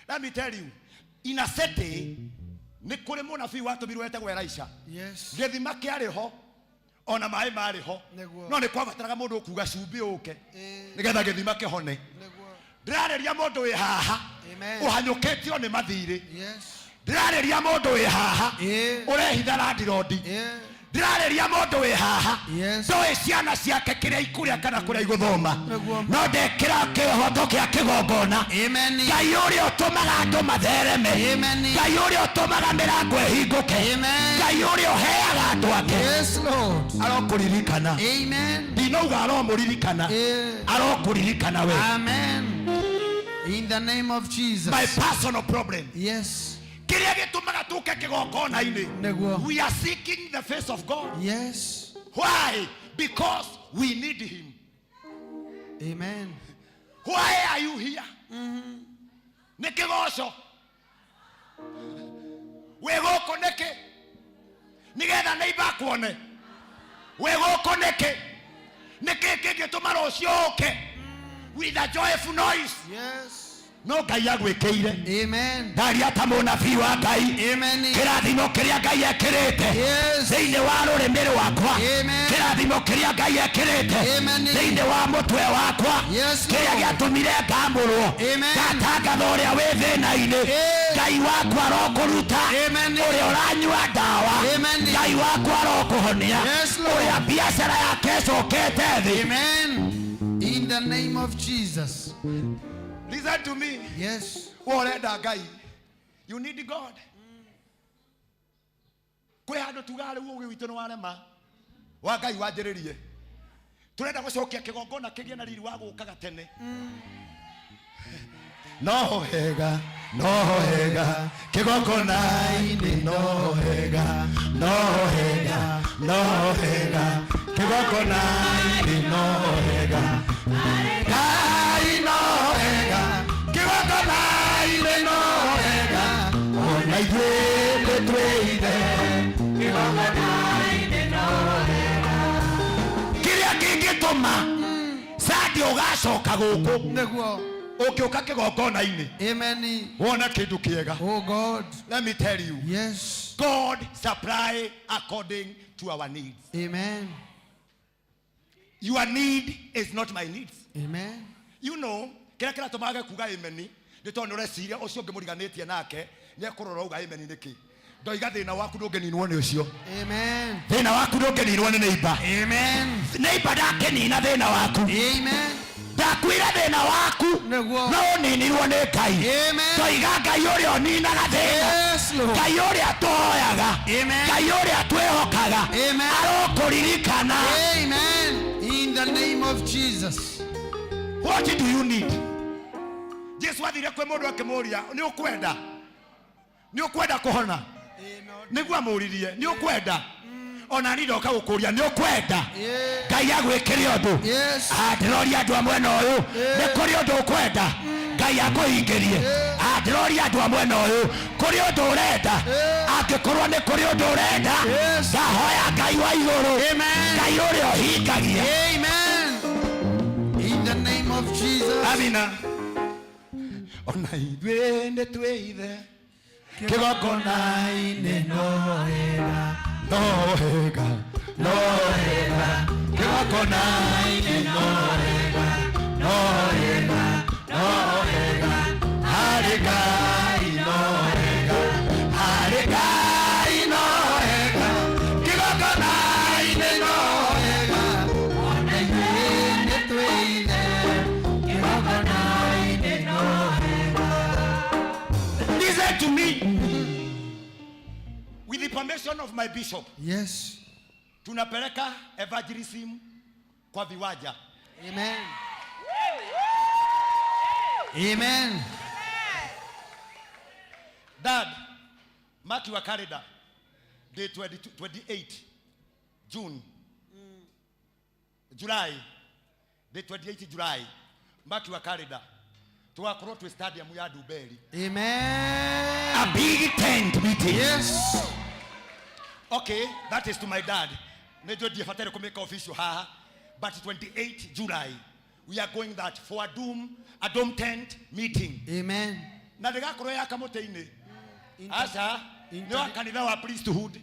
Let me tell you, in a city nĩ kũrĩ mũnabii watũmirwo etagwo Elisha. Yes. Gĩthima kĩarĩ ho, ona maĩ marĩ ho, Nĩguo. no nĩ kwabataraga mũndũ ũkuga cumbĩ ũke nĩgetha gĩthima kĩhone. Ndĩrarĩria mũndũ wĩ haha Amen. ũhanyũkĩtio nĩ mathirĩ. Yes. Ndĩrarĩria mũndũ wĩ haha ũrehitha landirondi. Ndĩrarĩria mũndũ wĩ haha ndoĩ ciana ciake kĩrĩa ikũrĩa kana kũrĩa igũthoma, no ndekĩra kĩhoto kĩa kĩgongona. Ngai ũrĩa ũtũmaga andũ mathereme, Ngai ũrĩa ũtũmaga mĩrango ĩhingũke, Ngai ũrĩa ũheaga andũ ake, Yes, Lord. Arokũririkana. Amen. Ndinauga aromũririkana, arokũririkana we. Amen. In the name of Jesus. My personal problem. Yes. Kĩrĩa gĩtũmaga tũke kĩgongona-inĩ, Nĩguo. we are seeking the face of God. Yes. Why? Because we need him. Amen. Why are you here? Nĩ kĩgoco wĩ gũkũ nĩkĩ? Nĩgetha neighbor akuone wĩ gũkũ nĩkĩ? Nĩkĩ kĩngĩtũma rũciũ ũke with a joyful noise? Yes. No Ngai agwĩkĩire. Ndaria ta mũnabii wa Ngai. Kĩrathimo kĩrĩa Ngai ekĩrĩte thĩinĩ wa rũrĩmĩ rwakwa, kĩrathimo kĩrĩa Ngai ekĩrĩte thĩinĩ wa mũtwe wakwa, kĩrĩa gĩatũmire ngamũrwo, ngatangatha ũrĩa wĩ thĩna-inĩ, Ngai wakwa arokũruta, ũrĩa ũranyua ndawa, Ngai wakwa arokũhonia, ũrĩa biacara yake ĩcokete thĩ. Amen. In the name of Jesus. Listen to me. Yes. We ũrenda Ngai. You need God. Kwĩ handũ tugaga rĩu ũgĩ witũ nĩ warema wa Ngai wanjĩrĩrie. Tũrenda gũcokia kĩgongona kĩgĩe na riri wa gũkaga tene. No hega, no hega, kĩgongona-inĩ no hega, no hega, no hega, kĩgongona-inĩ no hega. Ngai no hega, kĩgongona-inĩ no hega, ona ithuĩ nĩ twĩithe, kĩgongona-inĩ no hega. Kĩrĩa kĩngĩtũma Sadi ũgacoka gũkũ nĩguo ũngĩũka kĩgongona-inĩ Amen. wona kĩndũ kĩega. Oh God. Let me tell you. Yes. God supply according to our needs. Amen. Your need is not my needs. Amen. You know, kĩrĩa kĩratũmaga kuga amen nĩ tondũ nĩ ũreciria ũcio ũngĩ mũriganĩtie nake nĩ ekũrora uga amen nĩkĩ. Ndoiga thĩna waku ndũngĩninwo nĩ ũcio. Amen. Thĩna waku ndũngĩninwo nĩ neighbor. Amen. Neighbor ndakĩnina thĩna waku. Amen. Ndakwĩra thĩna waku nĩguo no ũninirwo nĩ Ngai. Amen. Ndoiga Ngai ũrĩa ũninaga thĩna. Yes, Lord. Ngai ũrĩa tũhoyaga. Amen. Ngai ũrĩa twĩhokaga. Amen. Arokũririkana. Amen. In the name of Jesus. What do you need? Jesu athire kwĩ mũndũ akĩmũria nĩ ũkwenda, nĩ ũkwenda kũhona, nĩguo amũririe nĩ ũkwenda, ona niĩ ndoka gũkũria nĩ ũkwenda Ngai agwĩkĩre ũndũ. Ndĩroria andũ a mwena ũyũ nĩ kũrĩ ũndũ ũkwenda Ngai akũhingĩrie. Ndĩroria andũ a mwena ũyũ kũrĩ ũndũ ũrenda, angĩkorwo nĩ kũrĩ ũndũ ũrenda, ndahoya Ngai wa igũrũ, Ngai ũrĩa ũhingagia. Amen. In the name of Jesus. Amina. Ona ithuĩ nĩ twĩithe kĩgongona-inĩ no hega, no hega, no hega, kĩgongona-inĩ no hega, no hega, no hega, harĩ Ngai no hega, harĩ Ngai no hega, kĩgongona-inĩ no hega, ona ithuĩ nĩ twĩithe kĩgongona-inĩ no hega. Listen to me. With the permission of my bishop. Yes. Tunapeleka evangelism kwa viwanja. Amen. Amen. Dad, mark your calendar. Day 22, 28 June. July. Day 28 July. Mark your calendar. Tugakorwo twĩ stadium ya Ndumberi. Amen. A big tent meeting. Yes. Okay, that is to my dad. Nĩnjũĩ ndiabataire kũmĩka official haha, but 28 July we are going that for a dome tent meeting. Amen. Na ndĩgakorwo ya kamũtĩ-inĩ. Aca, nĩ wa kanitha wa priesthood.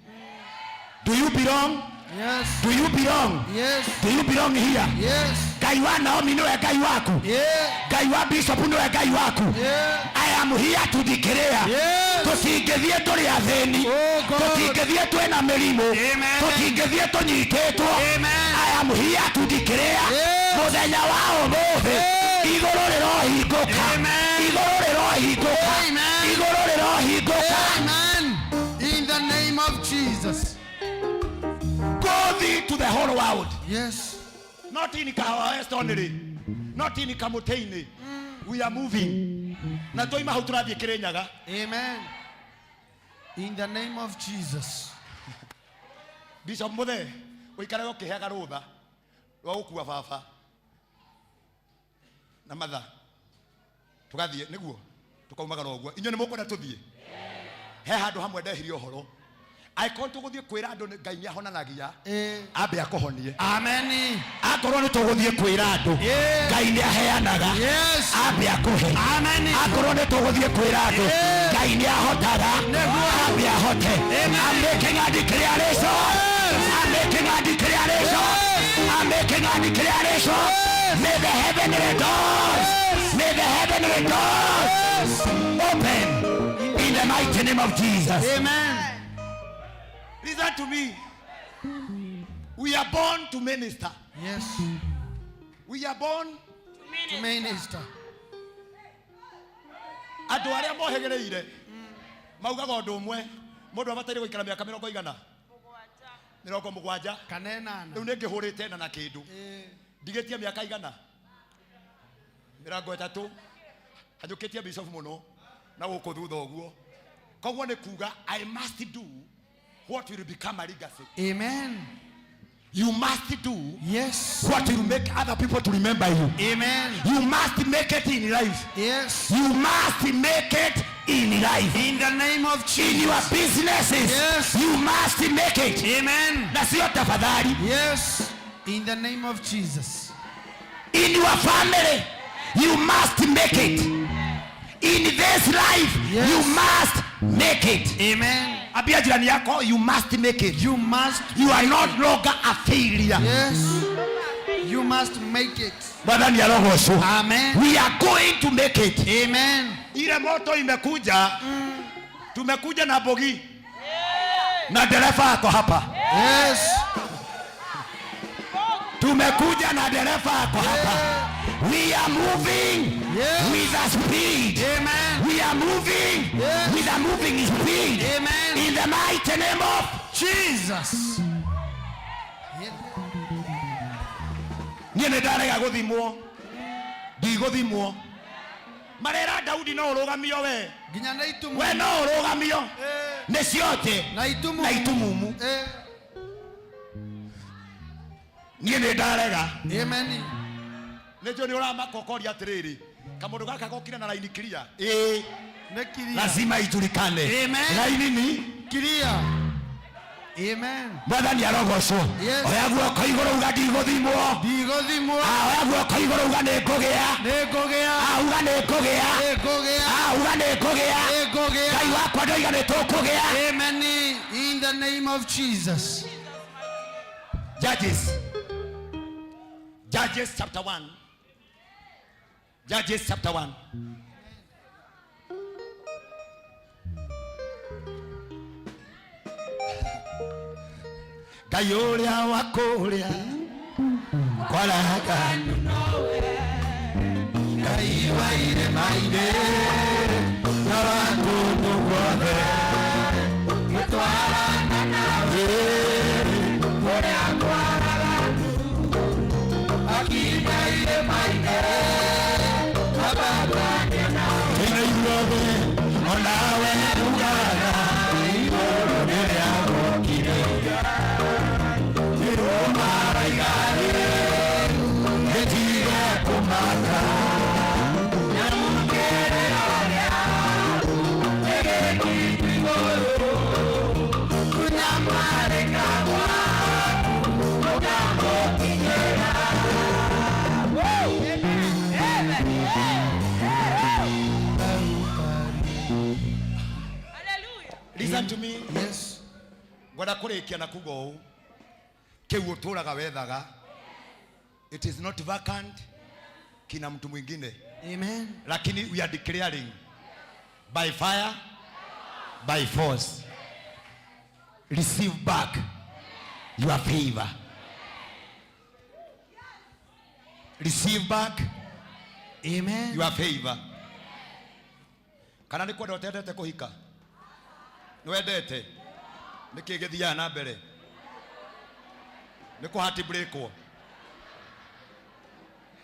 Do you belong? Yes. Do you belong? Yes. Do you belong here? Yes. Ngai wa Naomi nĩwe Ngai waku. Yeah. Ngai wa Bishop nĩwe Ngai waku. Yeah. I am here to declare. Yes. Tũtingĩthiĩ tũrĩ athĩni. Oh God. Tũtingĩthiĩ twĩna mĩrimũ. Amen. Tũtingĩthiĩ tũnyitĩtwo. Amen. I am here to declare. Yes. Mũthenya wa ũmũthĩ Yes. igũrũ rĩrohingũka. Amen. Igũrũ rĩrohingũka. Amen. Igũrũ rĩrohingũka. Amen. In the name of Jesus. Go thee to the whole world. Yes. Not in Kahawa West only. Not in Kamutini. We are moving. Na twaima hau tũrathiĩ Kĩrĩnyaga. Amen. In the name of Jesus. Bishop Muthe, ũikarage ũkĩheaga rũtha rwa gũkua baba na matha tũgathiĩ nĩguo tũkaumagara ũguo. Inyuĩ nĩ mũkwenda tũthiĩ? He handũ hamwe ndehirie ũhoro Angĩkorwo tũgũthiĩ kwĩra andũ Ngai nĩ ahonanagia, ambe akũhonie. Amen. Akorwo nĩ tũgũthiĩ kwĩra andũ Ngai nĩ aheanaga, ambe akũhe. Akorwo nĩ tũgũthiĩ kwĩra andũ Ngai nĩ ahotaga, ambe ahote. I'm making a declaration. I'm making a declaration. I'm making a declaration. May the heavenly doors, may the heavenly doors open in the mighty name of Jesus. Amen. Listen to me. We are born to minister. Yes. We are born to minister. Andũ arĩa mohĩgĩrĩire maugaga ũndũ ũmwe, mũndũ abataire gũikara mĩaka mĩrongo igana, mĩrongo mũgwanja kana ĩnana. Rĩu nĩ ngĩhũrĩte ĩna na kĩndũ, ndigĩtie mĩaka igana mĩrongo ĩtatũ, hanyũkĩtie bishop mũno na gũkũ thutha ũguo. Koguo nĩ kuga I must do what will become a legacy. Amen. You must do yes what will make other people to remember you. Amen. You must make it in life. Yes. You must make it in life. In the name of Jesus. In your businesses. Yes. You must make it. Amen. Na sio tafadhali. Yes. In the name of Jesus. In your family, you must make it. In this life, Yes. you must make it. Amen. Ambia jirani yako, you must make it. You must. You are not longer a failure. Yes. You must make it. Mwathani arogocwo. Amen. We are going to make it. Amen. Ile moto imekuja, tumekuja na bogi na dereva ako hapa. Yes. Tumekuja na dereva ako hapa. We are moving Yes. with a speed. Amen. We are moving Yes. with a moving speed. Amen. In the mighty name of Jesus. Niĩ nĩ ndarega gũthimwo, ndigũthimwo. Marera Daudi no ũrũgamio we, Nginya na itumumu. we no ũrũgamio nĩ ciote Na itumumu. na itumumu. Niĩ nĩ ndarega. Amen. Nĩ njũĩ nĩ ũramaka ũkoria atĩrĩrĩ, kamũndũ gaka gokire na laini clear. Ĩĩ, Nĩ clear. lazima ijulikane. Amen. Laini ni Clear. Amen. Mwathani arogocwo. Yes. Oya guoko igũrũ uga ndigũthimwo. Ndigũthimwo. Ah, oya guoko igũrũ uga nĩ ngũgĩa. Nĩ ngũgĩa. Ah, uga nĩ ngũgĩa. Nĩ ngũgĩa. Ah, uga nĩ ngũgĩa. Nĩ ngũgĩa. Ngai wakwa ndoiga nĩ tũkũgĩa. Amen. In the name of Jesus. Judges. Judges chapter 1. Judges chapter 1. Ngai ũrĩa wa kũrĩa kwaraga Ngai wa irĩma-inĩ na wa kũndũ guothe gĩtwarana nawe kũrĩa kwaraga akinya irĩma-inĩ abatanie nawe ĩno ithuothe onawe ugaga igũrũ rĩrĩa wokire Listen to me. Yes. Ngwenda kũrĩkia na kuga ũũ, kĩu ũtũraga wethaga, it is not vacant, kina mtu mwingine. Amen. Lakini we are declaring by fire, by force, receive back your favor. Receive back Amen. your favor. Kana nĩ kwenda ũtendete kũhika? Nĩ wendete? Nĩ kĩĩ gĩthiaga na mbere? Nĩ kũ heart breakwo?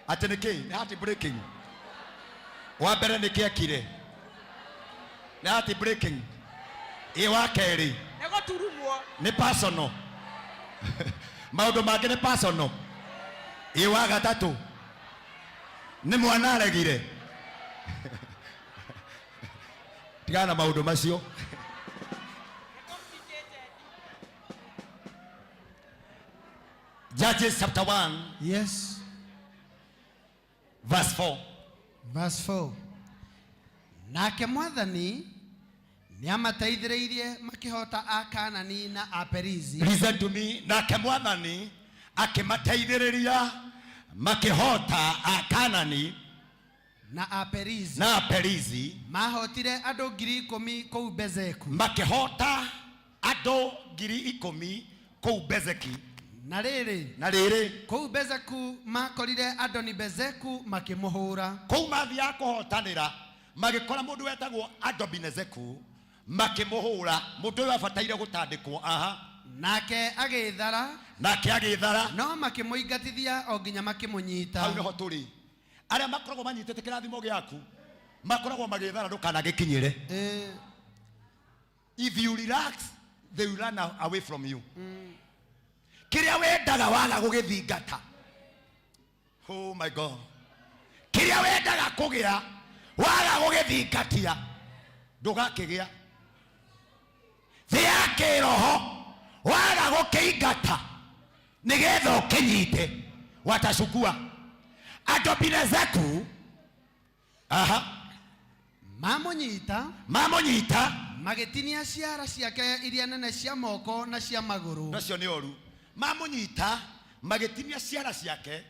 Atĩ nĩ kĩĩ? Nĩ heart breaking. Wa mbere nĩ kĩekire? Nĩ heart breaking. Ĩ wa kerĩ? Nĩ gũturumwo. Nĩ personal. Maũndũ mangĩ nĩ personal. Ĩ wa gatatũ? Nĩ mwana aregire. Tigana na maũndũ macio. Judges chapter 1 Yes. verse 4. Verse 4. Nake mwathani nĩamateithĩrĩirie makĩhota Akanani na Aperizi. Listen to me. Nake mwathani akĩmateithĩrĩria makĩhota Akanani na Aperizi na Aperizi. Mahotire andũ 10,000 kũu Bezeku. Makĩhota andũ 10,000 kũu Bezeki. Na rĩrĩ, na rĩrĩ, kũu Bezeku makorire Adoni Bezeku makĩmũhũra. Kũu mathiaga kũhotanĩra magĩkora mũndũ wetagwo Adobinezeku makĩmũhũra. Mũndũ ũyũ abataire gũtandĩkwo aha. Nake agĩthara. Nake agĩthara. No makĩmũingatithia o nginya makĩmũnyita. Hau nĩho tũrĩ. Arĩa makoragwo manyitĩte kĩrathimo gĩaku makoragwo magĩthara ndũkanagĩkinyĩre. If you relax, they will run away from you. Kĩrĩa wendaga waga gũgĩthingata, oh my God, kĩrĩa wendaga kũgĩa waga gũgĩthingatia ndũgakĩgĩa. Thĩ ya kĩroho waga gũkĩingata nĩgetha ũkĩnyite watacukua. Adobinezeku aha Mamũnyita, mamũnyita magĩtinia ciara ciake iria nene cia moko na cia magũrũ. Nacio nĩ oru. Mamũnyita magĩtinia ciara ciake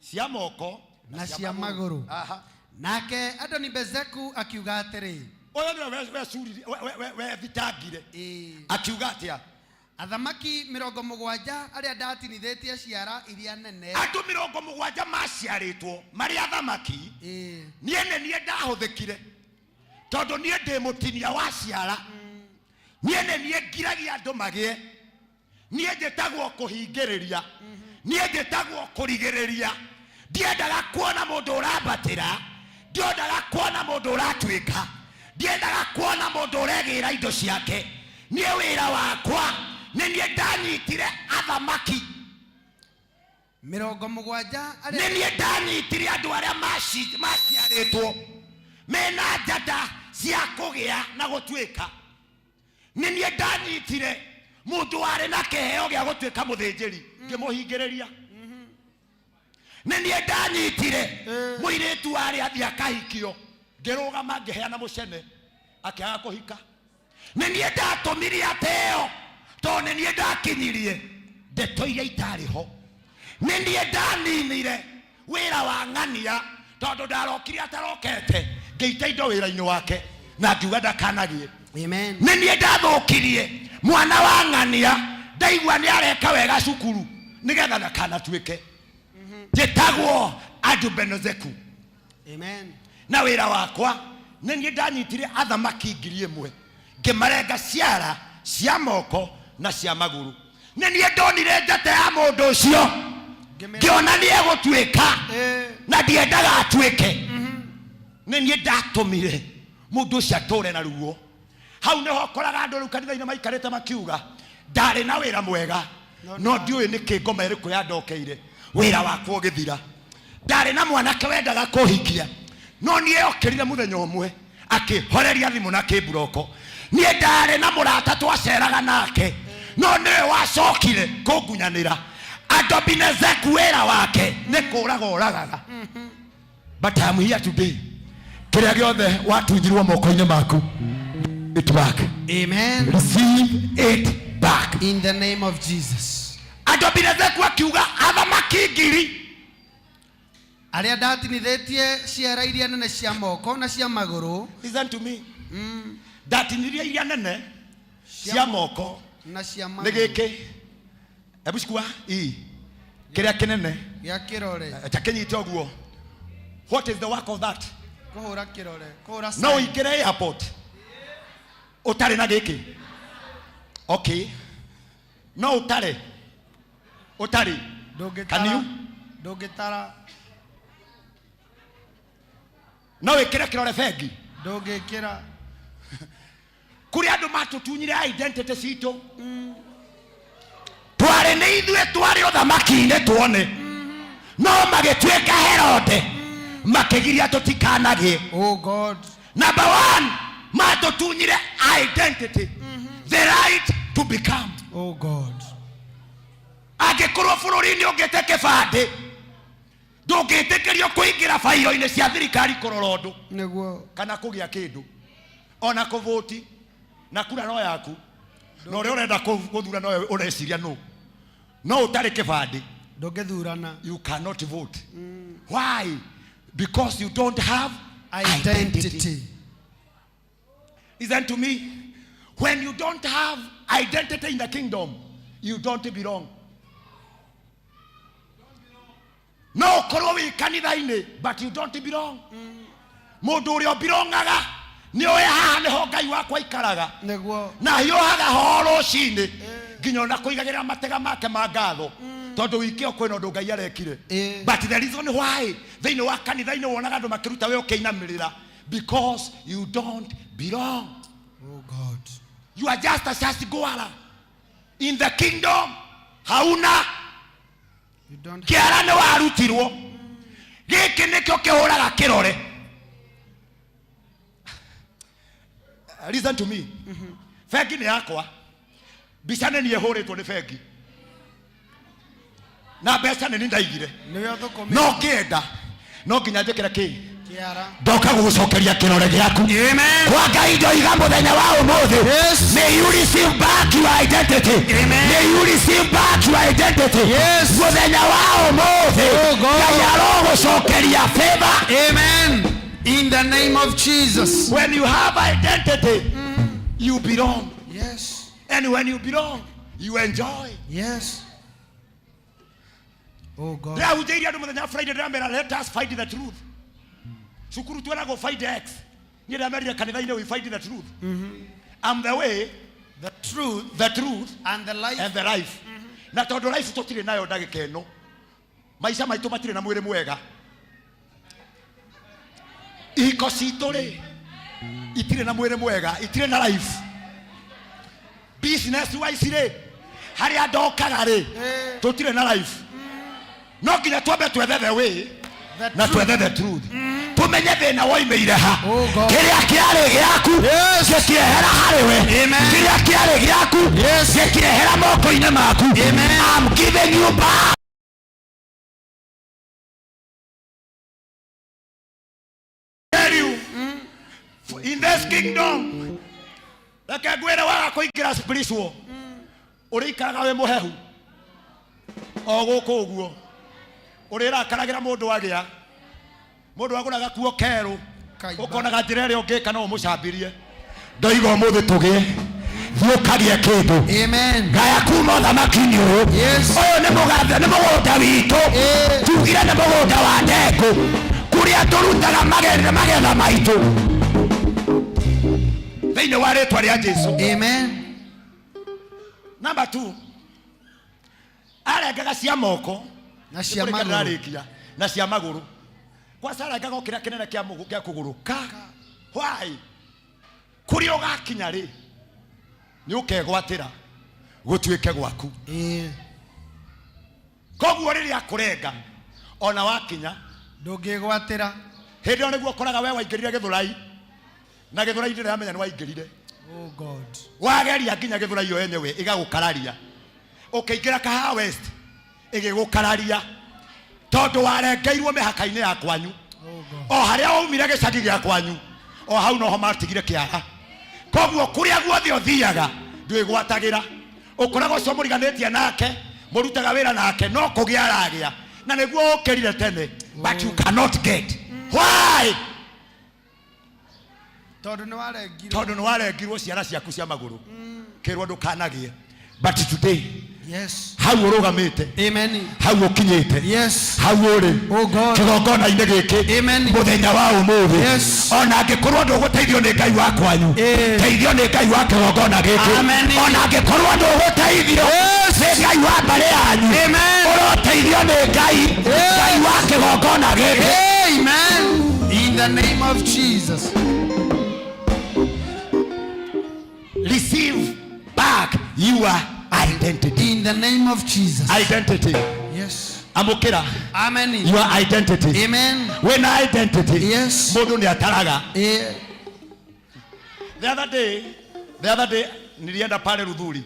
cia moko na cia magũrũ. Aha. Nake Adoni Bezeku akiuga atĩrĩ, ũyũ nĩwe wethitangire. Akiuga atĩa? Athamaki 70 arĩa ndatinithĩtie ciara iria nene. Andũ 70 maciarĩtwo marĩ athamaki. Niĩ nĩ niĩ ndahũthĩkire tondũ niĩ ndĩ mũtinia wa ciara. Niĩ nĩ niĩ ngiragia andũ magĩe. Niĩ njĩtagwo kũhingĩrĩria. Niĩ njĩtagwo kũrigĩrĩria. Ndiendaga kuona mũndũ ũrambatĩra, ndiendaga kuona mũndũ ũratuĩka, ndiendaga kuona mũndũ ũregĩra indo ciake. Niĩ wĩra wakwa nĩ niĩ ndanyitire athamaki 70 nĩ niĩ ndanyitire andũ arĩa maciarĩtwo mena njata cia kũgĩa na gũtuĩka. Nĩ niĩ ndanyitire mũndũ warĩ na kĩheo gĩa gũtuĩka mũthĩnjĩri ngĩmũhingĩrĩria. Nĩ niĩ ndanyitire mũirĩtu warĩ athiĩ akahikio ngĩrũgama ngĩheana mũcene akĩaga kũhika. Nĩ niĩ ndatũmire ateo tondũ nĩ niĩ ndakinyirie ndeto iria itarĩ ho. Nĩ niĩ ndaninire wĩra wa ng'ania tondũ ndarokire atarokete ngĩita indo wĩra-inĩ wake na ngiuga ndakanagie. Amen. Nĩ niĩ ndathũkirie mwana wa ng'ania ndaigua nĩ areka wega cukuru nĩgetha ndakanatuĩke. Njĩtagwo Adubenozeku. Amen. Na wĩra wakwa nĩ niĩ ndanyitire athamaki 1,000 ngĩmarenga ciara cia moko na cia magũrũ. Nĩ niĩ ndonire njata ya mũndũ ũcio ngĩona nĩ egũtuĩka na ndiendaga atuĩke. Nĩ niĩ ndatũmire mũndũ ũcio atũre na ruo. Hau nĩho ũkoraga andũ rĩu kanitha-inĩ maikarĩte makiuga ndarĩ na wĩra mwega no ndiũĩ nĩ kĩ ngoma ĩrĩkũ yandokeire wĩra wakwa ũgĩthira. Ndarĩ na mwanake wendaga kũhikia no niĩ okĩrire mũthenya ũmwe akĩhoreria thimũ na kĩmburoko. Niĩ ndarĩ na mũrata twaceraga nake no nĩwe wacokire kũngunyanĩra. Adobinezeku wĩra wake nĩ kũraga oragaga. But I am here today. Kĩrĩa gĩothe watunyirwo moko-inĩ maku, it back. Amen. Receive it back. In the name of Jesus. Adobinezeku akiuga athamaki ngiri arĩa ndatinithĩtie ciara iria nene cia moko na cia magũrũ. Listen to me. Ndatinirie iria nene cia moko na cia nĩ magũrũ. gĩkĩ. Hebu chukua hii kĩrĩa kĩnene gĩa kĩrore. Ta kĩnyite ũguo. What is the work of that? Kũhũra kĩrore, kũhũra No sign. ũingĩre airport ũtarĩ na gĩkĩ. Okay. No ũtare. Ũtarĩ. Can you? Ndũngĩtara. No wĩkĩre kĩrore bengi. Ndũngĩkĩra. Kũrĩ andũ matũtunyire identity citũ. Twarĩ nĩ ithuĩ twarĩ ũthamaki-inĩ tuone. No magĩtuĩka Herode. Makĩgiria tũtikanagĩe. Oh God. Number one, matũtunyire identity. The right to become. Oh God. Angĩkorwo Angĩkorwo bũrũri-inĩ ũngĩte kĩbandĩ, ndũngĩtĩkĩrio kũingĩra bairo-inĩ cia thirikari kũrora ũndũ nĩguo kana kũgĩa kĩndũ, ona kũvũti na kura no yaku, na ũrĩa ũrenda gũthura nowe ũreciria nũ, no ũtarĩ kĩbandĩ ndũngĩthurana. You cannot vote. Why? Because you don't have identity. Identity. Listen to me. When you don't have identity in the kingdom, you don't belong. No ũkorwo wĩ kanitha-inĩ, but you don't belong. Mũndũ ũrĩa ũbilongaga nĩ oĩ haha nĩho Ngai wakwa aikaraga. Nĩguo. Na hiũhaga ho rũcinĩ nginya ona kũigagĩrĩra matega make ma ngatho, tondũ wiki ĩyo kwĩna ũndũ Ngai arekire. But the reason why thĩinĩ wa kanitha-inĩ wonaga andũ makĩruta wĩ ũkĩinamĩrĩra, because you don't belong. Oh God. You are just a church goer. In the kingdom hauna You don't. Kĩara nĩ warutirwo. Gĩkĩ nĩkĩo kĩhũraga kĩrore. Listen to me. Bengi nĩ yakwa, mbica nĩ niĩ hũrĩtwo nĩ bengi, na mbeca nĩ niĩ ndaigire. Nĩwe ũthũkũmĩte. No ngĩenda no nginya njĩkĩre kĩ? Kĩara. Ndoka gũgũcokeria kĩrore gĩaku kwa Ngai. Ndoiga mũthenya wa ũmũthĩ, may you receive back your identity. May you receive back your identity. Mũthenya wa ũmũthĩ Ngai arogũcokeria favor. Amen. In the name of Jesus. When you have identity, you belong. And when you belong, you enjoy. Yes. Oh God. Ndĩrahunjĩirie andũ mũthenya wa Friday, ndĩramera, let us find the truth. Cukuru tweragwo find x, niĩ ndĩramerire kanitha-inĩ we find the truth. I'm the way, the truth, the truth and the life. And the life. Na tondũ life tũtirĩ nayo ndagĩka ĩno, maica maitũ matirĩ na mwĩrĩ mwega, ihiko citũ rĩ itirĩ na mwĩrĩ mwega, itirĩ na life. Business wise rĩ, harĩa ndokaga rĩ, tũtirĩ na life. No nginya twambe twethe the way na twethe the truth, tumenye thĩna woimĩire ha. Kĩrĩa kĩarĩ gĩaku gĩkĩehera harĩ we, kĩrĩa kĩarĩ gĩaku gĩkĩehera moko-inĩ maku. I'm giving you back. Tell you, in this kingdom, reke ngwĩre, waga kũingĩra spiritual, ũrĩikaraga wĩ mũhehu o gũkũ ũguo, ũrĩrakaragĩra mũndũ agĩa mũndũ agũraga kuo kerũ, ũkonaga njĩra ĩrĩa ũngĩka no ũmũcambirie. Ndoiga ũmũthĩ tũgĩe thiĩ ũkagĩe kĩndũ ngaya kuma ũthamaki-inĩ ũyũ. Ũyũ nĩ mũgathe, nĩ mũgũnda witũ, tugire nĩ mũgũnda wa ndengũ kũrĩa tũrutaga magetha, magetha maitũ thĩinĩ wa rĩtwa rĩa Jesu. Amen. Number 2, arengaga cia moko na cia Nĩ kũrĩkia magũrũ. ndĩrarĩkia. Na cia magũrũ kwaca arengaga o kĩrĩa kĩnene kĩa kĩa kũgũrũ ka why kũrĩa ũgakinya rĩ nĩ ũkegwatĩra gũtuĩke gwaku. Koguo rĩrĩa akũrenga ona wakinya ndũngĩgwatĩra. Hĩndĩ ĩyo nĩguo ũkoraga we waingĩrire gĩthũrai, na gĩthũrai ndĩramenya nĩ waingĩrire. Oh God. Wageria nginya gĩthũrai yo yenyewe ĩgagũkararia, ũkĩingĩra Kahawa West ĩgĩgũkararia, tondũ warengeirwo mĩhaka-inĩ ya kwanyu, o harĩa waumire gĩcagi gĩa kwanyu, o hau noho matigire kĩara. Koguo kũrĩa guothe ũthiaga ndwĩgwatagĩra, ũkoraga ũcio mũriganĩtie nake, mũrutaga wĩra nake, no kũgĩa aragĩa na nĩguo ũkĩrire tene, but you cannot get. Why? Tondũ nĩ warengirwo. Tondũ nĩ warengirwo ciara ciaku cia magũrũ, kĩrwo ndũkanagĩe. But today, hau ũrũgamĩte, Amen. hau ũkinyĩte, hau ũrĩ, Oh God. kĩgongona-inĩ gĩkĩ mũthenya wa ũmũthĩ, ona angĩkorwo ndũgũteithio nĩ Ngai wa kwanyu, teithio nĩ Ngai wa kĩgongona gĩkĩ. Ona angĩkorwo ndũgũteithio nĩ Ngai wa mbarĩ yanyu, ũroteithio nĩ Ngai, Ngai wa kĩgongona gĩkĩ. Amen. In the name of Jesus. Receive back your identity. In the name of Jesus. Identity. Yes. Amũkĩra. Amen. Your identity. Amen. Wĩna identity. Yes. Mũndũ nĩ ataraga. Yeah. The other day, nilienda pale Luthuli.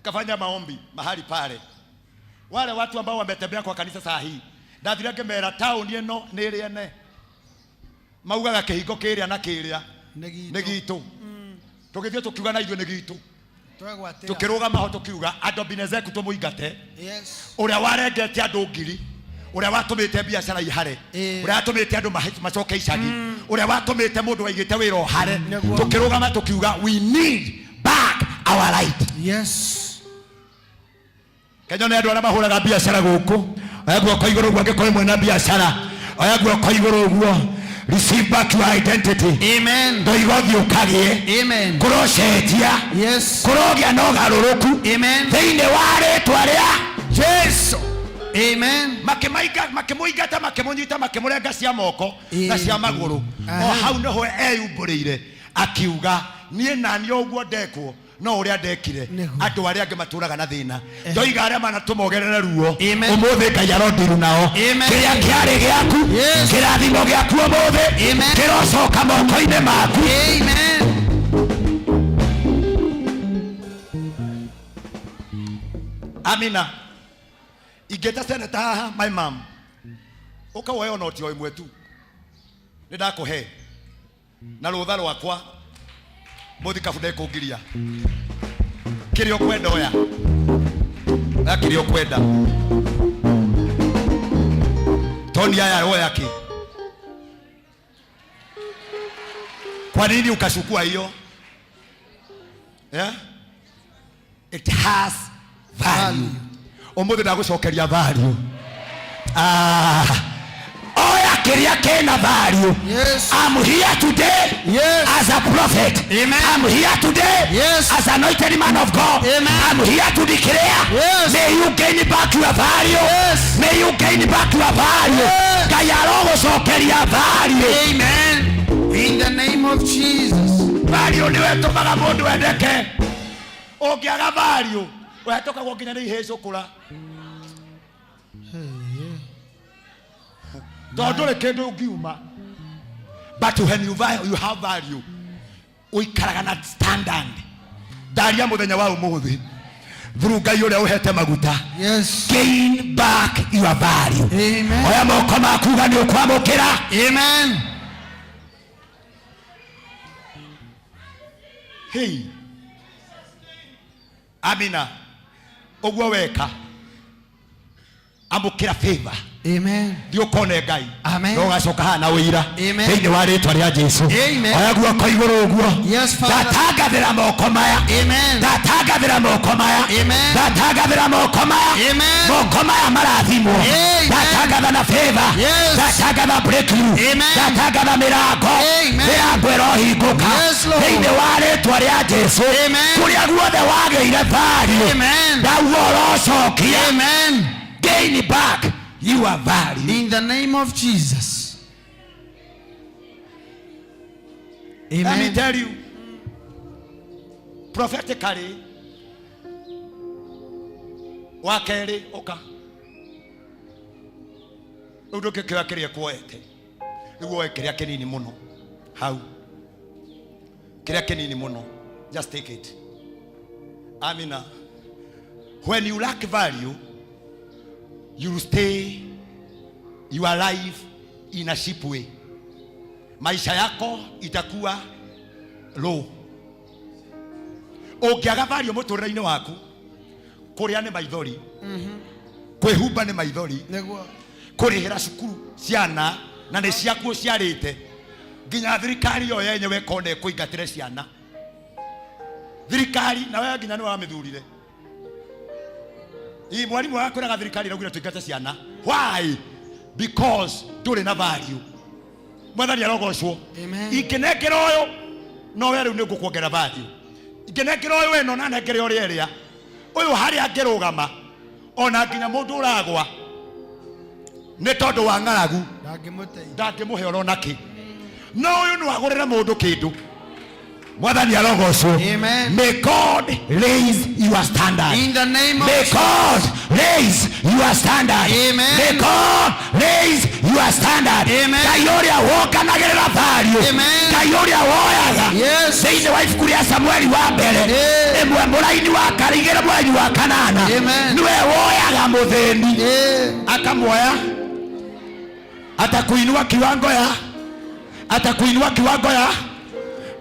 Nikafanya maombi mahali pale. Wale watu ambao wametembea kwa kanisa saa hii, ndathire ngĩmera taũni ĩno nĩ ĩrĩ ene maugaga kĩhingo kĩrĩa na kĩrĩa nĩ gitũ. Tũgĩthiĩ tũkiuga na ithuĩ nĩ gitũ, Twegwatĩra. tũkĩrũgama ho tũkiuga Adobinezeku tũmũingate, Yes. ũrĩa warengete andũ ngiri, ũrĩa watũmĩte biacara ihare, ũrĩa watũmĩte andũ macoke icagi, ũrĩa watũmĩte mũndũ waigĩte wĩra ũhare. Tũkĩrũgama tũkiuga we need back our right. Yes. Kenya nĩ andũ arĩa mahũraga biacara gũkũ, oya guoko igũrũ ũguo angĩkorwo mwena biacara, oya guoko igũrũ ũguo, receive back your identity. Amen. Ndoiga ũthiĩ ũkagĩe. Amen. Kũrocenjia. Yes. Kũrogĩa na ũgarũrũku. Amen. Thĩinĩ wa rĩtwa rĩa Jesu. Amen. Makĩmainga, makĩmũingata, makĩmũnyita, makĩmũrenga cia moko na cia magũrũ. O hau nĩho eyumbũrĩire akiuga niĩ naniĩ ũguo ndekwo no ũrĩa ndekire andũ arĩa angĩ matũraga na thĩna, ndoiga arĩa manatũmogerere ruo ũmũthĩ Ngai arondiru nao. Kĩrĩa kĩarĩ gĩaku, kĩrathimo gĩaku ũmũthĩ kĩrocoka moko-inĩ maku. Amina. Ingĩta seneta haha, my mom, ũka woe ona ũtio ĩmwe tu nĩ ndakũhe na rũtha rwakwa mũthikabu ndekũngiria kĩrĩa ũkwenda, oya oya kĩrĩa ũkwenda, toni aya oya kĩ. Kwa nini ukachukua hiyo? Yeah? It has value. Ũmũthĩ ndagũcokeria value. Oya kĩrĩa kĩna value. Yes. I'm here today. Yes. As a prophet. Amen. I'm here today. Yes. As anointed man of God. Amen. I'm here to declare. Yes. May you gain back your value. Yes. May you gain back your value. Yes. Ngai arogũcokeria value. Amen. In the name of Jesus. Value nĩwe ĩtũmaga mũndũ endeke. Ũngĩaga value, ũhetũkagwo nginya nĩ ihĩcũkũra. Tondũ ndũrĩ kĩndũ ũngiuma. But when you you have value, ũikaraga na standard. Ndaria mũthenya wa ũmũthĩ through Ngai ũrĩa ũhete maguta. Yes. Gain back your value. Amen. Oya moko maku uga nĩ ũkwamũkĩra. Amen. Hey. Amina. Ũguo weka amũkĩra favor. Amen. Thiĩ ũkone Ngai. Amen. Na ũgacoka haha na ũira. Amen. Thĩinĩ wa rĩtwa rĩa Jesu. Amen. Oya guoko igũrũ ũguo. Yes, Father. Ndatangathĩra moko maya. Amen. Ndatangathĩra moko maya. Amen. Ndatangathĩra moko maya. Amen. Moko maya marathimwo. Amen. Ndatangatha na favor. Yes. Ndatangatha breakthrough. Amen. Ndatangatha mĩrango. Amen. Mĩrango ĩrohingũka. Yes, Lord. Thĩinĩ wa rĩtwa rĩa Jesu. Amen. Kũrĩa guothe wagĩire value. Amen. Ndauga ũrocokia. Amen. Gain back your value. In the name of Jesus. Let me Amen. tell you, prophetically, wa kerĩ ũka rĩu ndũngĩkĩoya kĩrĩa kuoete, rĩu woe kĩrĩa kĩnini mũno hau, kĩrĩa kĩnini mũno, just take it. Amina. When you lack value, you stay your life in a cheap way. Maisha yako itakuwa low. Ũngĩaga value mũtũrĩre-inĩ waku, kũrĩa nĩ maithori, kwĩhumba nĩ maithori, Nĩguo. kũrĩhĩra cukuru ciana na nĩ ciaku ũciarĩte, nginya thirikari yo yenyewe ĩkona ĩkũingatĩre ciana. Thirikari na wewe nginya nĩ wamĩthurire. Ii mwarimu akwĩraga thirikari ĩraugire tũingate ciana. Why? Because ndũrĩ na value. Mwathani arogocwo. Amen. Ingĩnengera ũyũ no we rĩu nĩ ngũkuongerera value. Ingĩnengera ũyũ ĩno na nengere ũrĩa ĩrĩa, ũyũ harĩa angĩrũgama ona nginya mũndũ ũragwa nĩ tondũ wa ng'aragu Ndangĩmũteithia. ndangĩmũhe orona kĩ, no ũyũ no agũrĩre mũndũ kĩndũ. Mwathani arogocwo. Amen. May God raise your standard. In the name of May God Raise your standard. Amen. May God raise your standard. Amen. Ngai ũrĩa wokanagĩrĩra value. Amen. Ngai ũrĩa woyaga. Yes. Thĩinĩ wa ibuku rĩa Samueli wa mbere Eh. ĩmwe mũraini wa karigĩra mũraini wa kanana Amen. nĩwe woyaga mũthĩni Eh. akamwoya atakuinua kiwango ya atakuinua kiwango ya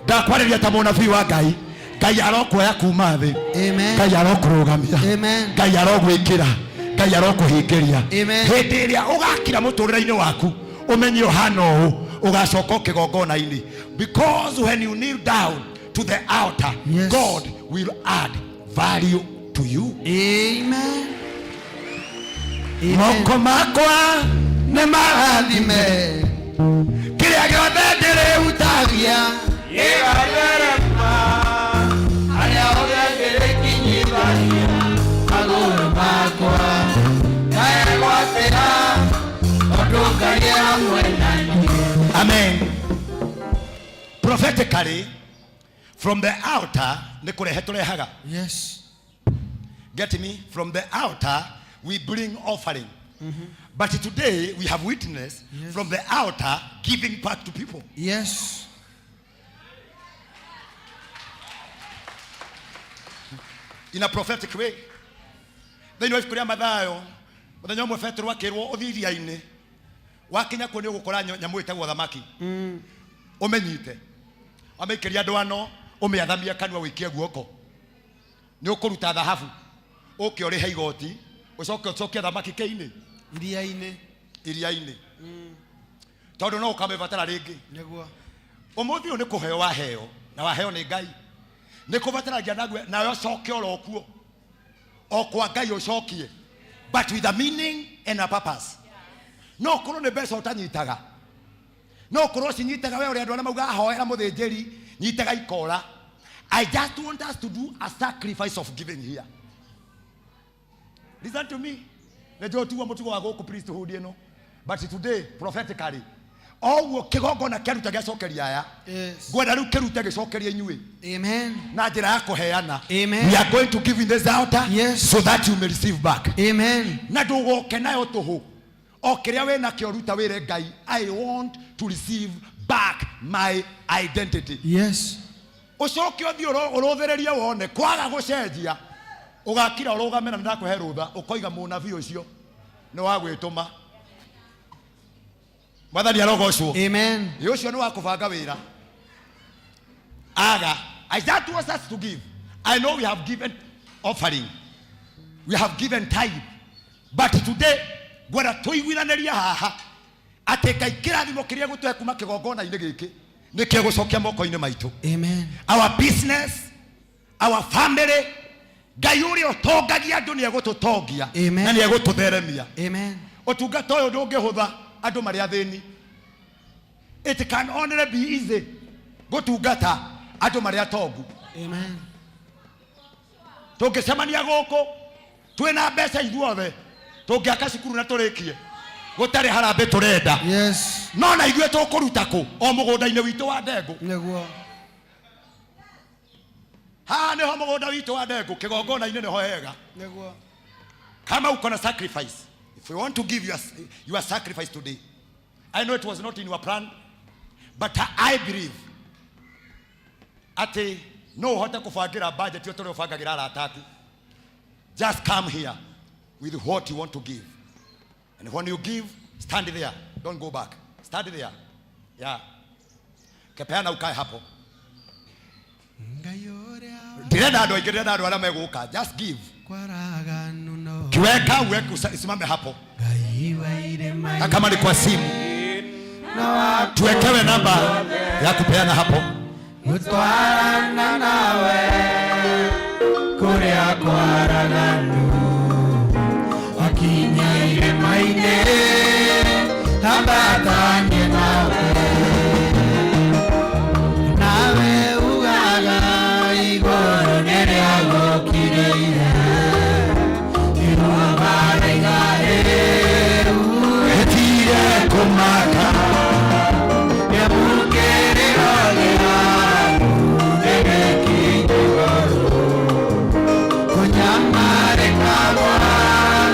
ndakwarĩria ta mũnabii wa Ngai. Ngai arokuoya kuma thĩ. Amen. Ngai arokũrũgamia. Amen. Ngai arogwĩkĩra. Ngai arokũhingĩria. Amen. Hĩndĩ ĩrĩa ũgakira mũtũrĩre-inĩ waku ũmenye ũhana ũũ ũgacoka kĩgongona-inĩ, because when you kneel down to the altar, Yes. God will add value to you. Amen. Moko makwa nĩ marathime kĩrĩa gĩothe ndĩrĩhutagia. Arĩa othe ndĩrĩkinyithagia magũrũ makwa ndegwatĩra tondũ Ngai e hamwe na niĩ. Amen. Prophetically, from the altar nĩ kũrehe tũrehaga. Yes. Get me? From the altar we bring offering. But today we have witnessed from the altar giving back to people. Yes. In a prophetic way. Thĩinĩ wa ibuku rĩa Mathayo, mũthenya ũmwe Petero akĩrwo ũthiĩ iria-inĩ, wakinya kuo nĩ ũgũkora nyamũ ĩtagwo thamaki, ũmĩnyite, wamĩikĩria ndwano, ũmĩathamie kanua ũikie guoko, nĩ ũkũruta thahabu, ũke ũrĩhe igoti, ũcoke ũcokie thamaki kĩinĩ Iria-inĩ. Iria-inĩ, tondũ no ũkamĩbatara rĩngĩ. Nĩguo. Ũmũthĩ ũyũ nĩ kũheo waheo, na waheo nĩ Ngai, nĩ kũbataragia nague nawe ũcoke oro kuo o kwa Ngai ũcokie, but with a meaning and a purpose. No ũkorwo nĩ mbeca ũtanyitaga, no ũkorwo ũcinyitaga we ũrĩa andũ arĩa maugaga hoera mũthĩnjĩri nyitaga ikora. I just want us to do a sacrifice of giving here. Listen to me. Nĩ njũĩ tiguo mũtugo wa gũkũ priesthood ĩno, but today prophetically oguo kĩgongona kĩaruta gĩacokeria aya, Yes. ngwenda rĩu kĩrute gĩcokerie inyuĩ Amen. na njĩra ya kũheana. Amen. We are going to give in this altar, Yes. so that you may receive back. Amen. Na ndũgoke nayo tũhũ, o kĩrĩa wĩ nakĩo ruta wĩre Ngai, I want to receive back my identity. Yes. Ũcoke ũthiĩ ũrũthĩrĩrie wone kwaga gũcenjia, ũgakira ũrũgame na nĩndakũhe rũtha, ũkoiga mũnabii ũcio nĩ wa gwĩtũma. Mwathani arogocwo. Amen. Ĩ ũcio nĩ wa kũbanga wĩra aga. I that was us to give. I know we have given offering, we have given tithe, but today ngwenda tũiguithanĩrie haha atĩ Ngai kĩrathimo kĩrĩa gũtũhe kuma kĩgongona-inĩ gĩkĩ nĩkĩo gũcokia moko-inĩ maitũ. Amen. Our business, our family, Ngai ũrĩa ũtongagia andũ nĩ egũtũtongia Amen. na nĩ egũtũtheremia. Amen. Ũtungata ũyũ ndũngĩhũtha andũ marĩ athĩni. It can only be easy gũtungata andũ marĩ atongu. Amen. Tũngĩcemania gũkũ twĩna mbeca ithuothe, tũngĩaka cukuru na tũrĩkie gũtarĩ harambĩ tũrenda. Yes. No na ithuĩ tũkũruta kũ? O mũgũnda-inĩ witũ wa ndengũ. Nĩguo. Haha nĩho mũgũnda witũ wa ndengũ, kĩgongona-inĩ nĩho hega. Nĩguo. Kama uko na sacrifice, if you want to give your sacrifice today, I know it was not in your plan, but I believe atĩ no ũhote kũbangĩra budget ĩyo tũrĩa ũbangagĩra arata aku. Just come here with what you want to give, and when you give, stand there, don't go back, stand there. Yeah, kepeana ukae hapo. Ndirenda andũ aingĩ, ndĩrenda andũ arĩa megũka. Just give. Kwaraganu no. Kiweka uweke, usimame hapo. Ngai wa irĩma Na kama ni kwa simu, tuwekewe namba ya kupeana hapo. Gũtwarana nawe kũrĩa kwaraganu, wakinya irĩma-inĩ ambatanie nawe, nawe ugaga igũrũ nĩrĩa gũkirĩire, irũa rĩu Gĩtire kũmaka. Kĩamũkĩrĩro gĩaku nĩgĩkinye igũrũ, kũnyamarĩka gwaku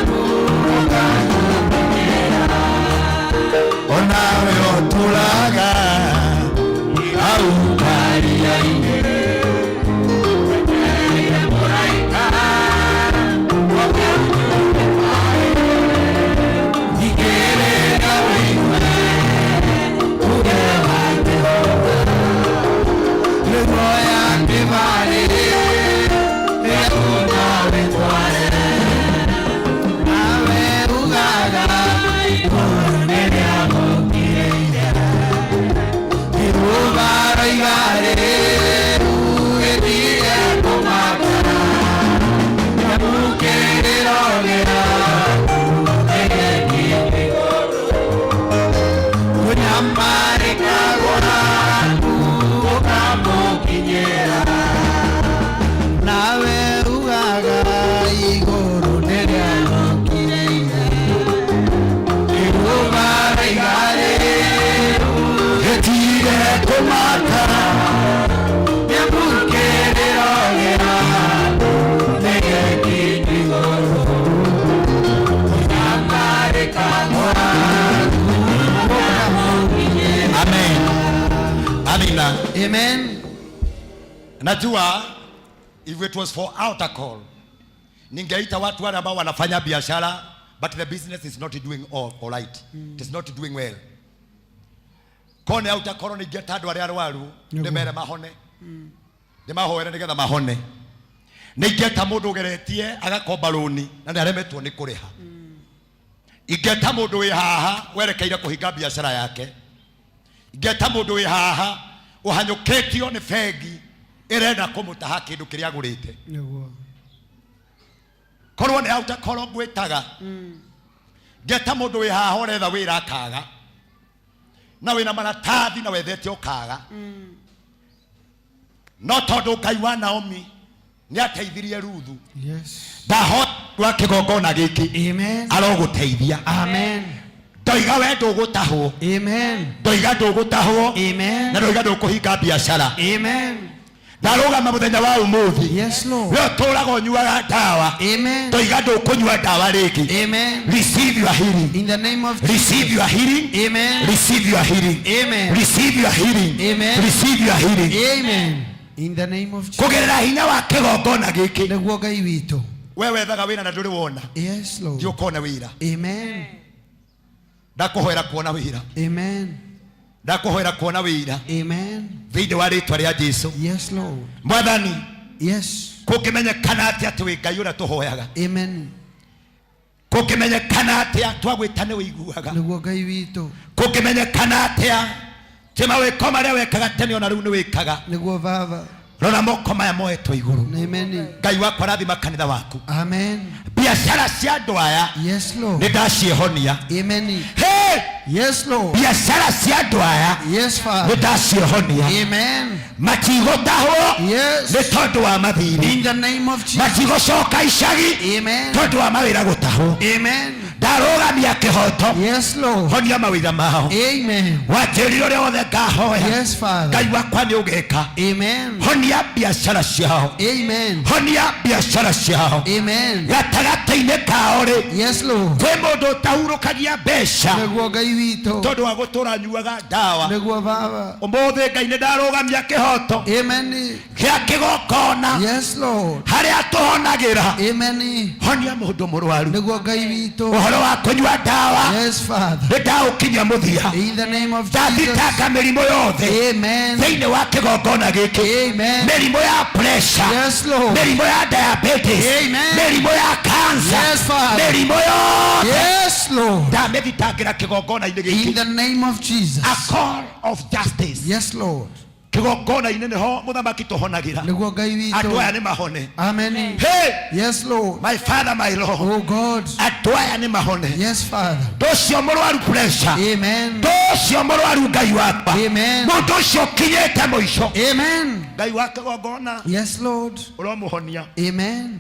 Amen. Najua if it was for outer call, ningeita watu wale ambao wanafanya biashara but the business is not doing all right. It is not doing well. Kone outer call ningeta andũ arĩa arwaru ndĩmere mahone, ndĩmahoere nĩgetha mahone. Ningeta mũndũ ũgeretie agakomba rũni na nĩaremetwo nĩ kũrĩha. Ingeta mũndũ wĩ haha werekeire kũhinga biacara yake. Ingeta mũndũ wĩ haha ũhanyũkĩtio nĩ bengi ĩrenda kũmũtaha kĩndũ kĩrĩa agũrĩte. Nĩguo. Korwo nĩ auta korwo ngwĩtaga ngeta mũndũ wĩ haha ũretha wĩra akaga na wĩna maratathi na wethete ũkaga, no tondũ Ngai wa Naomi nĩ ateithirie Ruthu. Yes. Ndahota kĩgongona gĩkĩ. Amen. Arogũteithia. Amen. Ndoiga we ndũgũtahwo. Amen. Ndoiga ndũgũtahwo. Amen. Na ndoiga ndũkũhinga biacara. Amen. Ndarũgama mũthenya wa ũmũthĩ. Yes, Lord. We ũtũraga ũnyuaga ndawa. Amen. Ndoiga ndũkũnyua ndawa rĩngĩ. Amen. Receive your healing. In the name of Jesus. Receive your healing. Amen. Receive your healing. Amen. Receive your healing. Amen. Receive your healing. Amen. In the name of Jesus. Kũgerera hinya wa kĩgongona gĩkĩ. Nĩguo Ngai witũ. We wethaga wĩra na ndũrĩ wona. Yes, Lord. Thiĩ ũkone wĩra. Amen. Ndakũhoera kuona wĩra. Amen. Ndakũhoera kuona wĩra. Amen. Thĩinĩ wa rĩtwa rĩa Jesu. Yes, Lord. Mwathani. Yes. Kũngĩmenyekana atĩa atĩ wĩ Ngai ũrĩa tũhoyaga. Amen. Kũngĩmenyekana atĩa twagwĩta nĩ wĩiguaga. Nĩguo Ngai witũ. Kũngĩmenyekana atĩa atĩ mawĩko marĩa wekaga tene ona rĩu nĩ wĩkaga. Nĩguo Baba. Rora moko maya moetwo igũrũ. Amen. Ngai wakwa rathima kanitha waku. Amen. Biacara cia andũ aya. Yes, Lord. Nĩ ndaciĩhonia. Amen. Hey! Yes, Lord. Biacara cia andũ aya. Yes, Father. Nĩ ndaciĩhonia. Amen. Matigũtahwo. Yes. Nĩ tondũ wa mathirĩ. In the name of Jesus. Matigũcoka icagi. Amen. Tondũ wa mawĩra gũtahwo. Amen. Ndarũgamia kĩhoto. Yes, Lord. Honia mawĩra mao. Amen. Wanjĩrire ũrĩa wothe ngahoya. Yes, Father. Ngai wakwa nĩ ũgeka. Amen. Honia biacara ciao. Amen. Honia biacara ciao. Amen. Gatagatĩ-inĩ kao rĩ. Yes, Lord. Kwĩ mũndũ ũtahurũkagia mbeca. Nĩguo Ngai witũ. Tondũ wa gũtũra anyuaga ndawa. Nĩguo Baba. Ũmũthĩ Ngai nĩ ndarũgamia kĩhoto. Amen. Gĩa kĩgongona. Yes, Lord. Harĩa tũhonagĩra. Amen. Honia mũndũ mũrwaru. Nĩguo Ngai witũ. Ũhoro wa kũnyua ndawa. Yes, Father. Nĩ ndaũkinyia mũthia. In the name of Jesus. Ndathitanga mĩrimũ yothe. Amen. Thĩinĩ wa kĩgongona gĩkĩ. Amen. Mĩrimũ ya pressure. Yes, Lord. Mĩrimũ ya diabetes. Amen. Mĩrimũ ya cancer. Yes, Father. Mĩrimũ yothe. Yes, Lord. Ndamĩthitangĩra kĩgongona-inĩ gĩkĩ. In the name of Jesus. A call of justice. Yes, Lord. Kĩgongona-inĩ nĩho mũthamaki tũhonagĩra. Nĩguo Ngai witũ. Andũ aya nĩ mahone. Amen. Hey! Yes, Lord. My Father, my Lord. Oh God. Andũ aya nĩ mahone. Yes, Father. Ndũcio mũrwaru pressure. Amen. Ndũcio mũrwaru Ngai wakwa. Amen. Mũndũ ũcio ũkinyĩte mũico. Amen. Ngai wa kĩgongona. Yes, Lord. Ũromũhonia. Amen.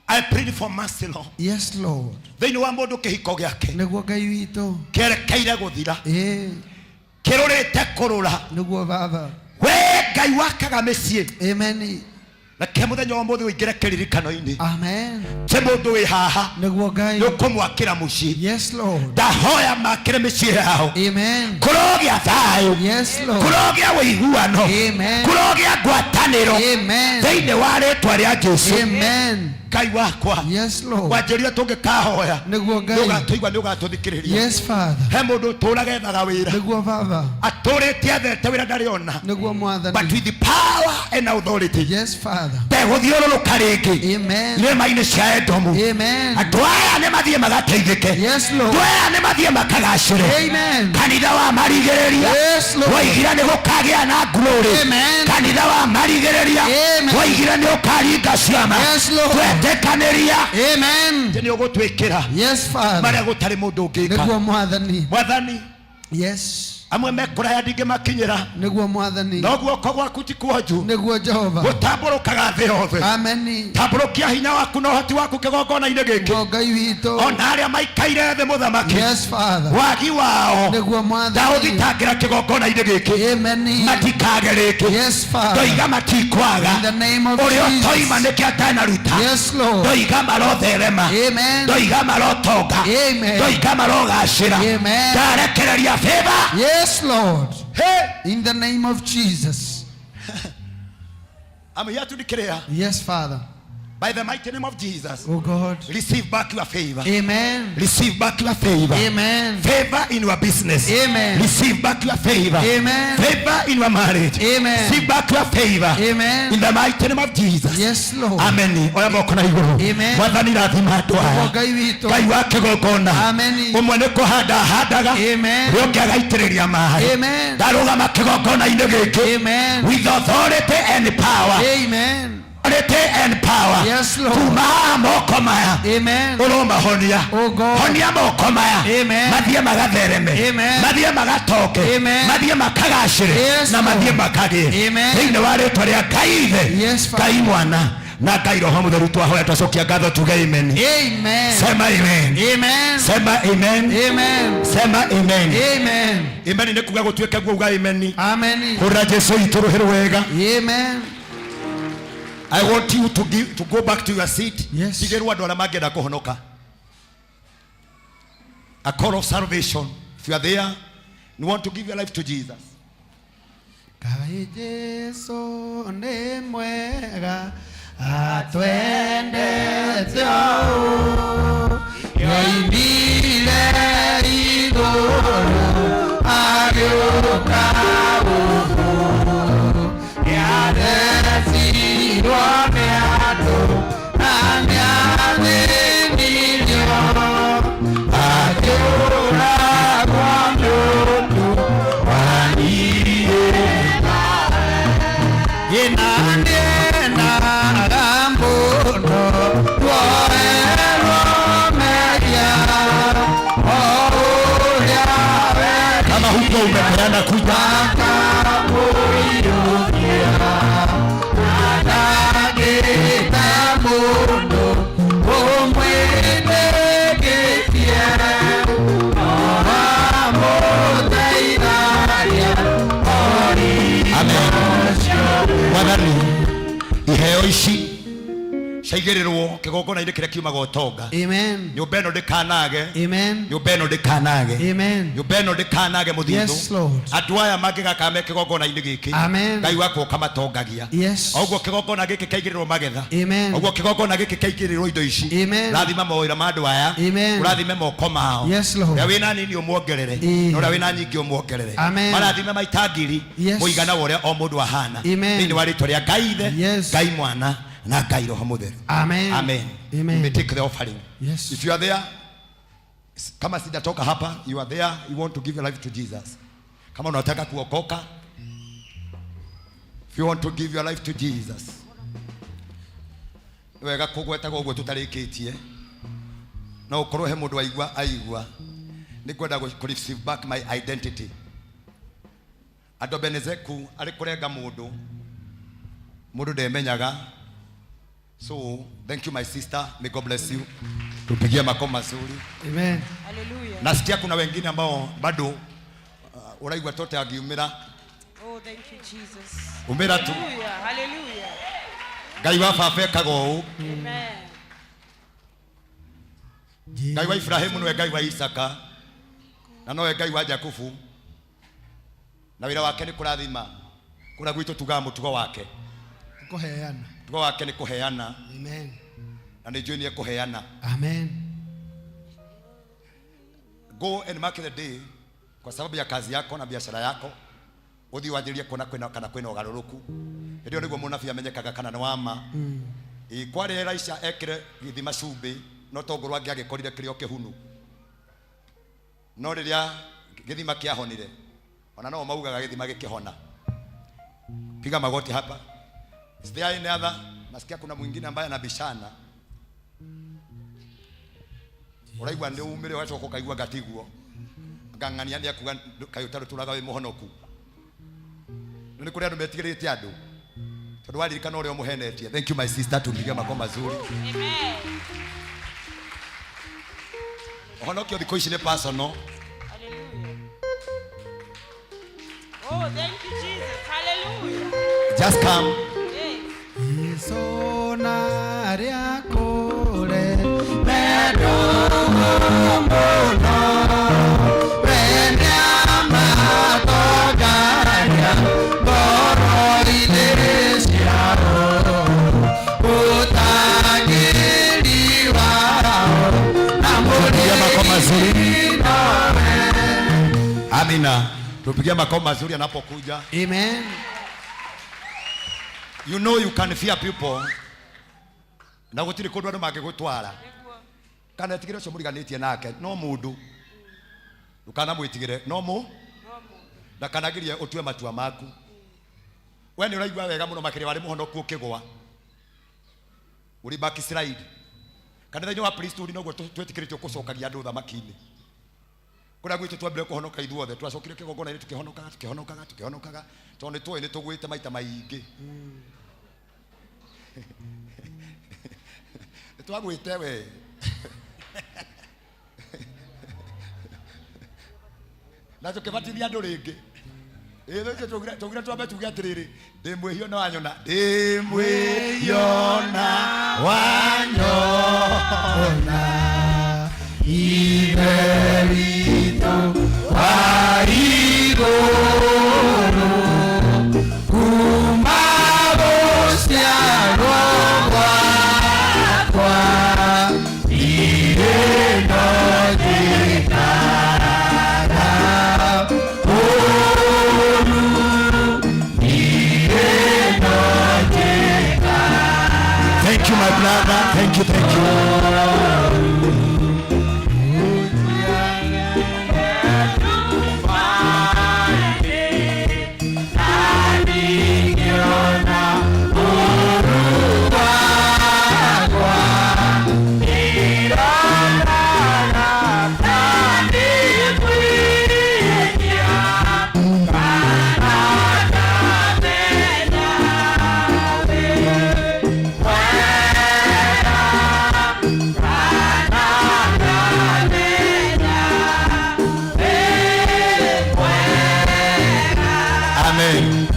I plead for mercy, Lord. Yes, Lord. Thĩinĩ wa mũndũ kĩhiko gĩake. Nĩguo Ngai witũ. Kĩerekeire gũthira. Eh. Kĩrũrĩte kũrũra. Nĩguo Baba. We Ngai wakaga mĩciĩ. Amen. Reke mũthenya wa ũmũthĩ ũingĩre kĩririkano-inĩ. Amen. Ti mũndũ wĩ haha. Nĩguo Ngai. Nĩ ũkũmwakĩra mũciĩ. Yes, Lord. Ndahoya makĩre mĩciĩ yao. Amen. Kũrogĩa thayũ. Yes, Lord. Kũrogĩa ũiguano. Amen. Kũrogĩa ngwatanĩro. Amen. Thĩinĩ wa rĩtwa rĩa Jesu. Amen. Ngai wakwa. Yes, Lord. Wanjĩrire tũngĩkahoya. Nĩguo Ngai. Nĩũgatũigua nĩũgatũthikĩrĩria. Yes, Father. He mũndũ ũtũraga ethaga wĩra. Nĩguo Baba. Atũrĩte ethete wĩra ndarĩ ona. Nĩguo Mwathani. But with the power and authority. Yes, Father. Ndegũthiũrũrũka rĩngĩ. Amen. Irĩma-inĩ cia Edomu. Amen. Andũ aya nĩ mathiĩ magateithĩke. Yes, Lord. Andũ aya nĩ mathiĩ makagacĩre. Amen. Kanitha wa marigĩrĩria. Yes, Lord. Woigire nĩ gũkagĩa na glory. Amen. Kanitha wa marigĩrĩria. Amen. Woigire nĩ ũkaringa ciama. Yes, Lord. Twetĩkanĩria. Amen. Atĩ nĩ ũgũtwĩkĩra. Yes, Father. Marĩa gũtarĩ mũndũ ũngĩka. Nĩguo Mwathani. Mwathani. Yes. Amwe mekũraya ndingĩmakinyĩra. Nĩguo Mwathani. No guoko gwaku ti kuonju. Nĩguo Jehova. Gũtambũrũkaga thĩ yothe. Amen. Tambũrũkia hinya waku na ũhoti waku kĩgongona-inĩ gĩkĩ. Nĩguo Ngai witũ. Ona arĩa maikaire thĩ mũthamaki. Yes, Father. Wagi wao. Nĩguo Mwathani. Ndaũthitangĩra kĩgongona-inĩ gĩkĩ. Amen. Matikage rĩngĩ. Yes, Father. Ndoiga matikwaga. In the name of Ũrĩa Jesus. ũtoima nĩkĩo atanaruta. Yes, Lord. Ndoiga marotherema. Amen. Ndoiga marotonga. Amen. Ndoiga marogacĩra. Amen. Ndarekereria favor. Yes, Lord. Hey! In the name of Jesus. I'm here to declare Yes, Father. by the mighty name of Jesus. Oh God. Receive back your favor. Amen. Receive back your favor. Amen. Favor in your business. Amen. Receive back your favor. Amen. Favor in your marriage. Amen. Receive back your favor. Amen. In the mighty name of Jesus. Yes, Lord. Amen. Oya moko na iguru. Amen. Mwathani rathima andũ aya. Ngai witũ. Ngai wa kĩgongona. Amen. Ũmwe nĩ kũhanda ahandaga. Amen. Ũrĩa ũngĩ agaitĩrĩria maĩ. Amen. Ndarũgama kĩgongona-inĩ gĩkĩ. Amen. With authority and power. Amen. Authority and power. Yes, Lord. Kuma haha moko maya. Amen. Ũromahonia. Oh God. Honia moko maya. Amen. Mathiĩ magathereme. Amen. Mathiĩ magatoke. Amen. Mathiĩ makagacĩre. Yes, Na Lord. mathiĩ makagĩe. Amen. Thĩinĩ wa rĩtwa rĩa Ngai Ithe. Yes, Father. Ngai Mwana na Ngai Roho Mũtheru twahoya twacokia ngatho tuge amen. Amen. Sema amen. Amen. Sema amen. Amen. Sema amen. Amen. Amen nĩ kuga gũtuĩke guo uga amen. Amen. Hũra Jesu itũ rũhĩ rwega. Amen. I want you to give, to go back to your seat. Yes. Tigĩrwo andũ arĩa mangĩenda kũhonoka. A call of salvation. If you are there, you want to give your life to Jesus. Ngai Jesu nĩ mwega atwendete ũũ yoimire igũrũ agĩũka gũkũ nĩaretirwo nĩ andũ na nĩathĩnirio akĩũragwo nĩ ũndũ wa niĩ Kama huko umepeana kuja. Amen. Mwathani iheo ici ciaigĩrĩrwo kĩgongona-inĩ kĩrĩa kiumaga ũtonga. Amen. Nyũmba ĩno ndĩkanage. Amen. Nyũmba ĩno ndĩkanage. Amen. Nyũmba ĩno ndĩkanage mũthithũ. Yes, Lord. Andũ aya mangĩgaka me kĩgongona-inĩ gĩkĩ. Amen. Ngai wakwa ũkamatongagia. Yes. Ũguo kĩgongona gĩkĩ kĩaigĩrĩrwo magetha. Amen. Ũguo kĩgongona gĩkĩ kĩaigĩrĩrwo indo ici. Amen. Rathima mawĩra ma andũ aya. Amen. Ũrathime moko mao. Yes, Lord. Ũrĩa wĩna nini ũmuongerere. Ĩĩ. Na ũrĩa wĩna nyingĩ ũmuongerere. Amen. Marathime maita ngiri. Yes. Mũigana wa ũrĩa o mũndũ ahana. Amen. Thĩinĩ wa rĩtwa rĩa Ngai Ithe. Yes. Ngai Mwana na Ngai Roho Mũtheru. Amen. Amen. Amen. You may take the offering. Yes. If you are there, kama sijatoka hapa, you are there, you want to give your life to Jesus. Kama unataka kuokoka, if you want to give your life to Jesus. Nĩ wega kũgwetaga ũguo tũtarĩkĩtie. No ũkorwo he mũndũ aigua aigua. Nĩ ngwenda kũ receive back my identity. Andũ Benezeku arĩ kũrenga mũndũ, mũndũ ndemenyaga. So, thank you my sister. May God bless you. Tupigie makofi mazuri. Amen. Hallelujah. Nasikia kuna wengine ambao bado uraigua tote angiumĩra. Oh, thank you, Jesus. Umĩra tu. Hallelujah. Hallelujah. Ngai wa baba ekaga ũũ. Amen. Ngai wa Ibrahimu nĩwe Ngai wa Isaka na nowe Ngai wa Jakubu, na wĩra wake nĩ kũrathima. Kũrĩa gwitũ tugaga mũtugo wake, Kũheana. mũtugo wake nĩ kũheana. Amen. Na nĩ njũĩ nĩ ekũheana. Amen. Go and mark the day kwa sababu ya kazi yako na biashara yako, ũthiĩ wanjĩrĩrie kuona kwĩna kana kwĩna ũgarũrũku. Hĩndĩ ĩyo nĩguo mũnabii amenyekaga kana nĩ wa ma. Ĩ, kwarĩ Elisha ekĩre gĩthima cumbĩ, no to ngũrũ angĩagĩkorire kĩrĩ o kĩhunu. No rĩrĩa gĩthima kĩahonire, ona no maugaga gĩthima gĩkĩhona. Piga magoti hapa. Is there any other? Nasikia kuna mwingine ambaye anabishana. Ũraigua nĩ umĩre ũgacoka ũkaigua ngatiguo. Ngang'ania nĩ akuga kaĩ ũtarũtũraga wĩ mũhonoku. Nĩ kũrĩ andũ metigĩrĩte andũ. Tondũ waririkana ũrĩa ũmũhenetie. Thank you my sister, tupige makofi mazuri. Amen. Ũhonokio thikũ ici nĩ personal. Hallelujah. Oh, thank you, Jesus. Hallelujah. Just come. Yes. Yesu na arĩa kũre mendũgũ mũno, we nĩamatongagia. Amina. Tupigie makofi mazuri anapokuja. Amen. You know you can fear people. Na gutiri kundu andu mangigutwara. Kana etigire ucio muriganitie nake no mundu. Ndukanamwitigire no mu ndakanagirie utue matua maku. We ni uraigua wega muno makiria wari muhonoku ukigwa. Uri backslide. Kanitha-inĩ wa priesthood noguo twĩtĩkĩrĩtio gũcokagia andũ thamaki-inĩ. Kũrĩa gwitũ twambire kũhonoka ithuothe, twacokire kĩgongona-inĩ tũkĩhonokaga, tũkĩhonokaga, tũkĩhonokaga, tondũ nĩ tũĩ nĩ tũgwĩte maita maingĩ. Nĩ twagwĩte we. Na tũkĩbatithia andũ rĩngĩ. Ĩĩ thũ icio tũgire twambe tuge atĩrĩrĩ, ndĩ mwĩhio na wanyona, ndĩ mwĩhio na wanyona. Ithe witũ wa igũrũ, kuma gũciarwo gwakwa, ndirĩ no njĩkaga ũũru, ndirĩ no njĩkaga. Thank you, my brother. Thank you, thank you. Amen.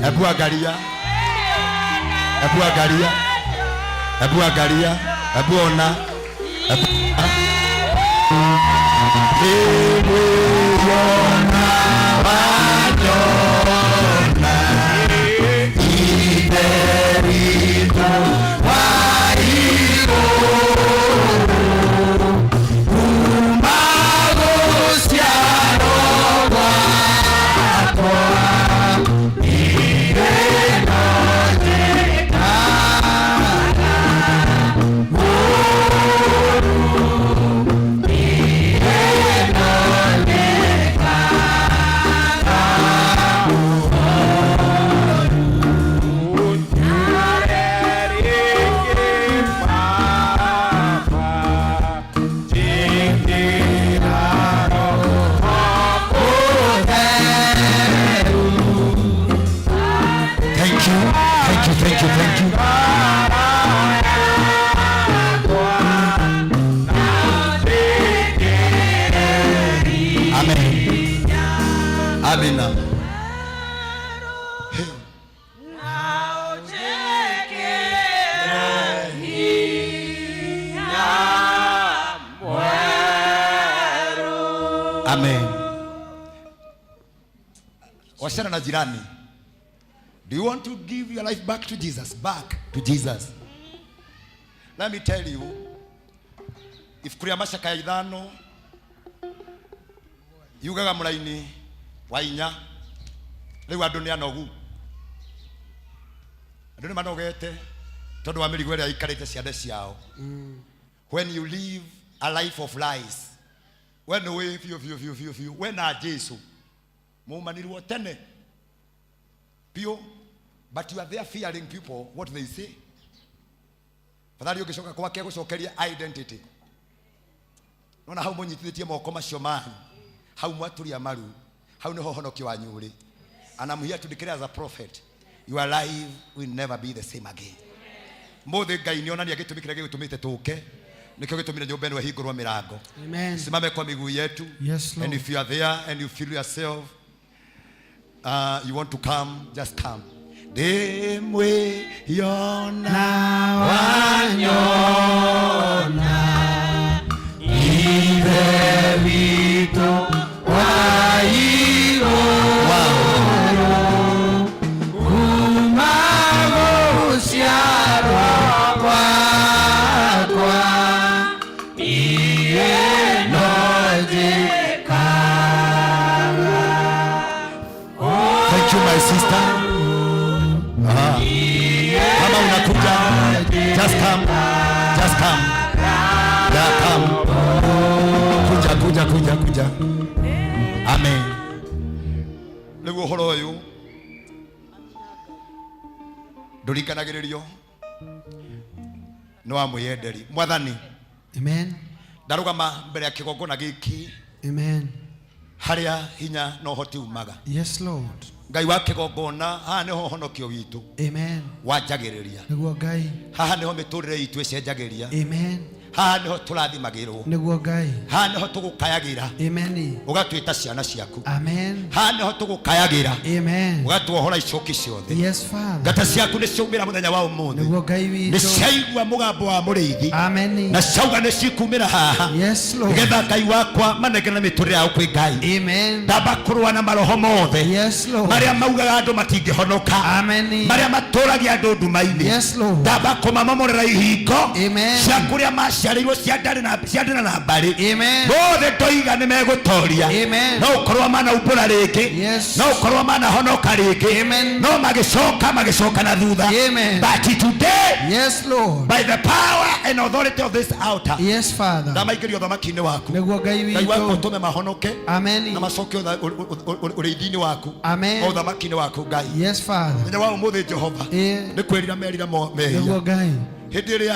Hebu angalia. Hebu angalia. Hebu angalia. Hebu ona. Hebu ona wanyona. Ithe witũ wa igũrũ, kuma gũciarwo gwakwa, ndirĩ no njĩkaga ũũru, ndirĩ no njĩkaga ũũru. Thank you, thank you, thank you, thank you. Amen. Amina. Amen. Wachana na jirani. Do you want to give your life back to Jesus? Back to Jesus. Let me tell you, if kuria macakaya ithano yugaga muraini wa inya, riu andu ni anogu, andu ni manogete tondu wa mirigo iria ikarite ciande ciao. When you live a life of lies, when we fiu fiu fiu fiu fiu, we na Jesu mumanirwo tene piũ, but you are there fearing people what they say. Fadhali ũngĩcoka kwake gũcokeria identity. Nona hau mũnyitithĩtie moko macio manyu, hau mwaturia maru, hau nĩho ũhonokio wanyu ũrĩ. And I'm here to declare as a prophet, your life will never be the same again. Mũthĩ Ngai nĩonania gĩtũmi kĩrĩa gĩgũtũmĩte tũke, nĩkĩo gĩtũmire nyũmba ĩno ĩhingũrwo mĩrango. Amen. Simame kwa miguu yetu. Yes, Lord. And if you are there and you feel yourself you want to come, just come. Ndĩmwĩyona wanyona, Ithe witũ wa igũrũ, kuma gũciarwo gwakwa, niĩ no Kuja kuja. Amen. Nĩguo ũhoro ũyũ ndũrikanagĩrĩrio nĩ wa mwĩyenderi. Mwathani, Amen. ndarũgama mbere ya kĩgongona gĩkĩ Amen. harĩa hinya na ũhoti umaga. Yes, Lord. Ngai wa kĩgongona, haha nĩho ũhonokio witũ Amen. wanjagĩrĩria. Nĩguo Ngai. Haha nĩho mĩtũrĩre itũ ĩcenjagĩria. Amen. Haha nĩho tũrathimagĩrwo. Nĩguo Ngai. Haha nĩho tũgũkayagĩra. Amen. Ũgatwĩta ciana ciaku. Amen. Haha nĩho tũgũkayagĩra. Amen. Ũgatuohora icoki ciothe. Yes, Father. Ngata ciaku nĩ ciaumĩra mũthenya wa ũmũthĩ. Nĩguo Ngai Nĩ witũ. ciaigua mũgambo wa mũrĩithi. Amen. Na ciauga nĩ cikumĩra haha. Yes, Lord. Nĩgetha Ngai wakwa manengere mĩtũrĩre yao kwĩ Ngai. Amen. Ndamba kũrũa na maroho mothe. Yes, Lord. Marĩa maugaga andũ matingĩhonoka. Amen. Marĩa matũragia andũ nduma-inĩ. Yes, Lord. Ndamba kũmamomorera ihingo. Amen. Cia kũrĩa maciarĩirwo cia ndarĩ na cia ndĩra na mbarĩ. Amen. Mothe ndoiga nĩ megũtoria. Amen. No ũkorwo manaumbũra rĩngĩ. Yes. No ũkorwo manahonoka rĩngĩ. Amen. No magĩcoka magĩcoka na thutha. Amen. But today, Yes, Lord. by the power and authority of this altar, Yes, Father. ndamaingĩria ũthamaki-inĩ waku. Nĩguo Ngai Ngai waku witũ. ũtũme mahonoke Amen. na macoke ũrĩithi-inĩ waku. Amen. O ũthamaki-inĩ waku Ngai. Yes, Father. Mũthenya wa ũmũthĩ Jehova Ĩĩ. nĩ kwĩrira merira mehia. Nĩguo Ngai. Hĩndĩ ĩrĩa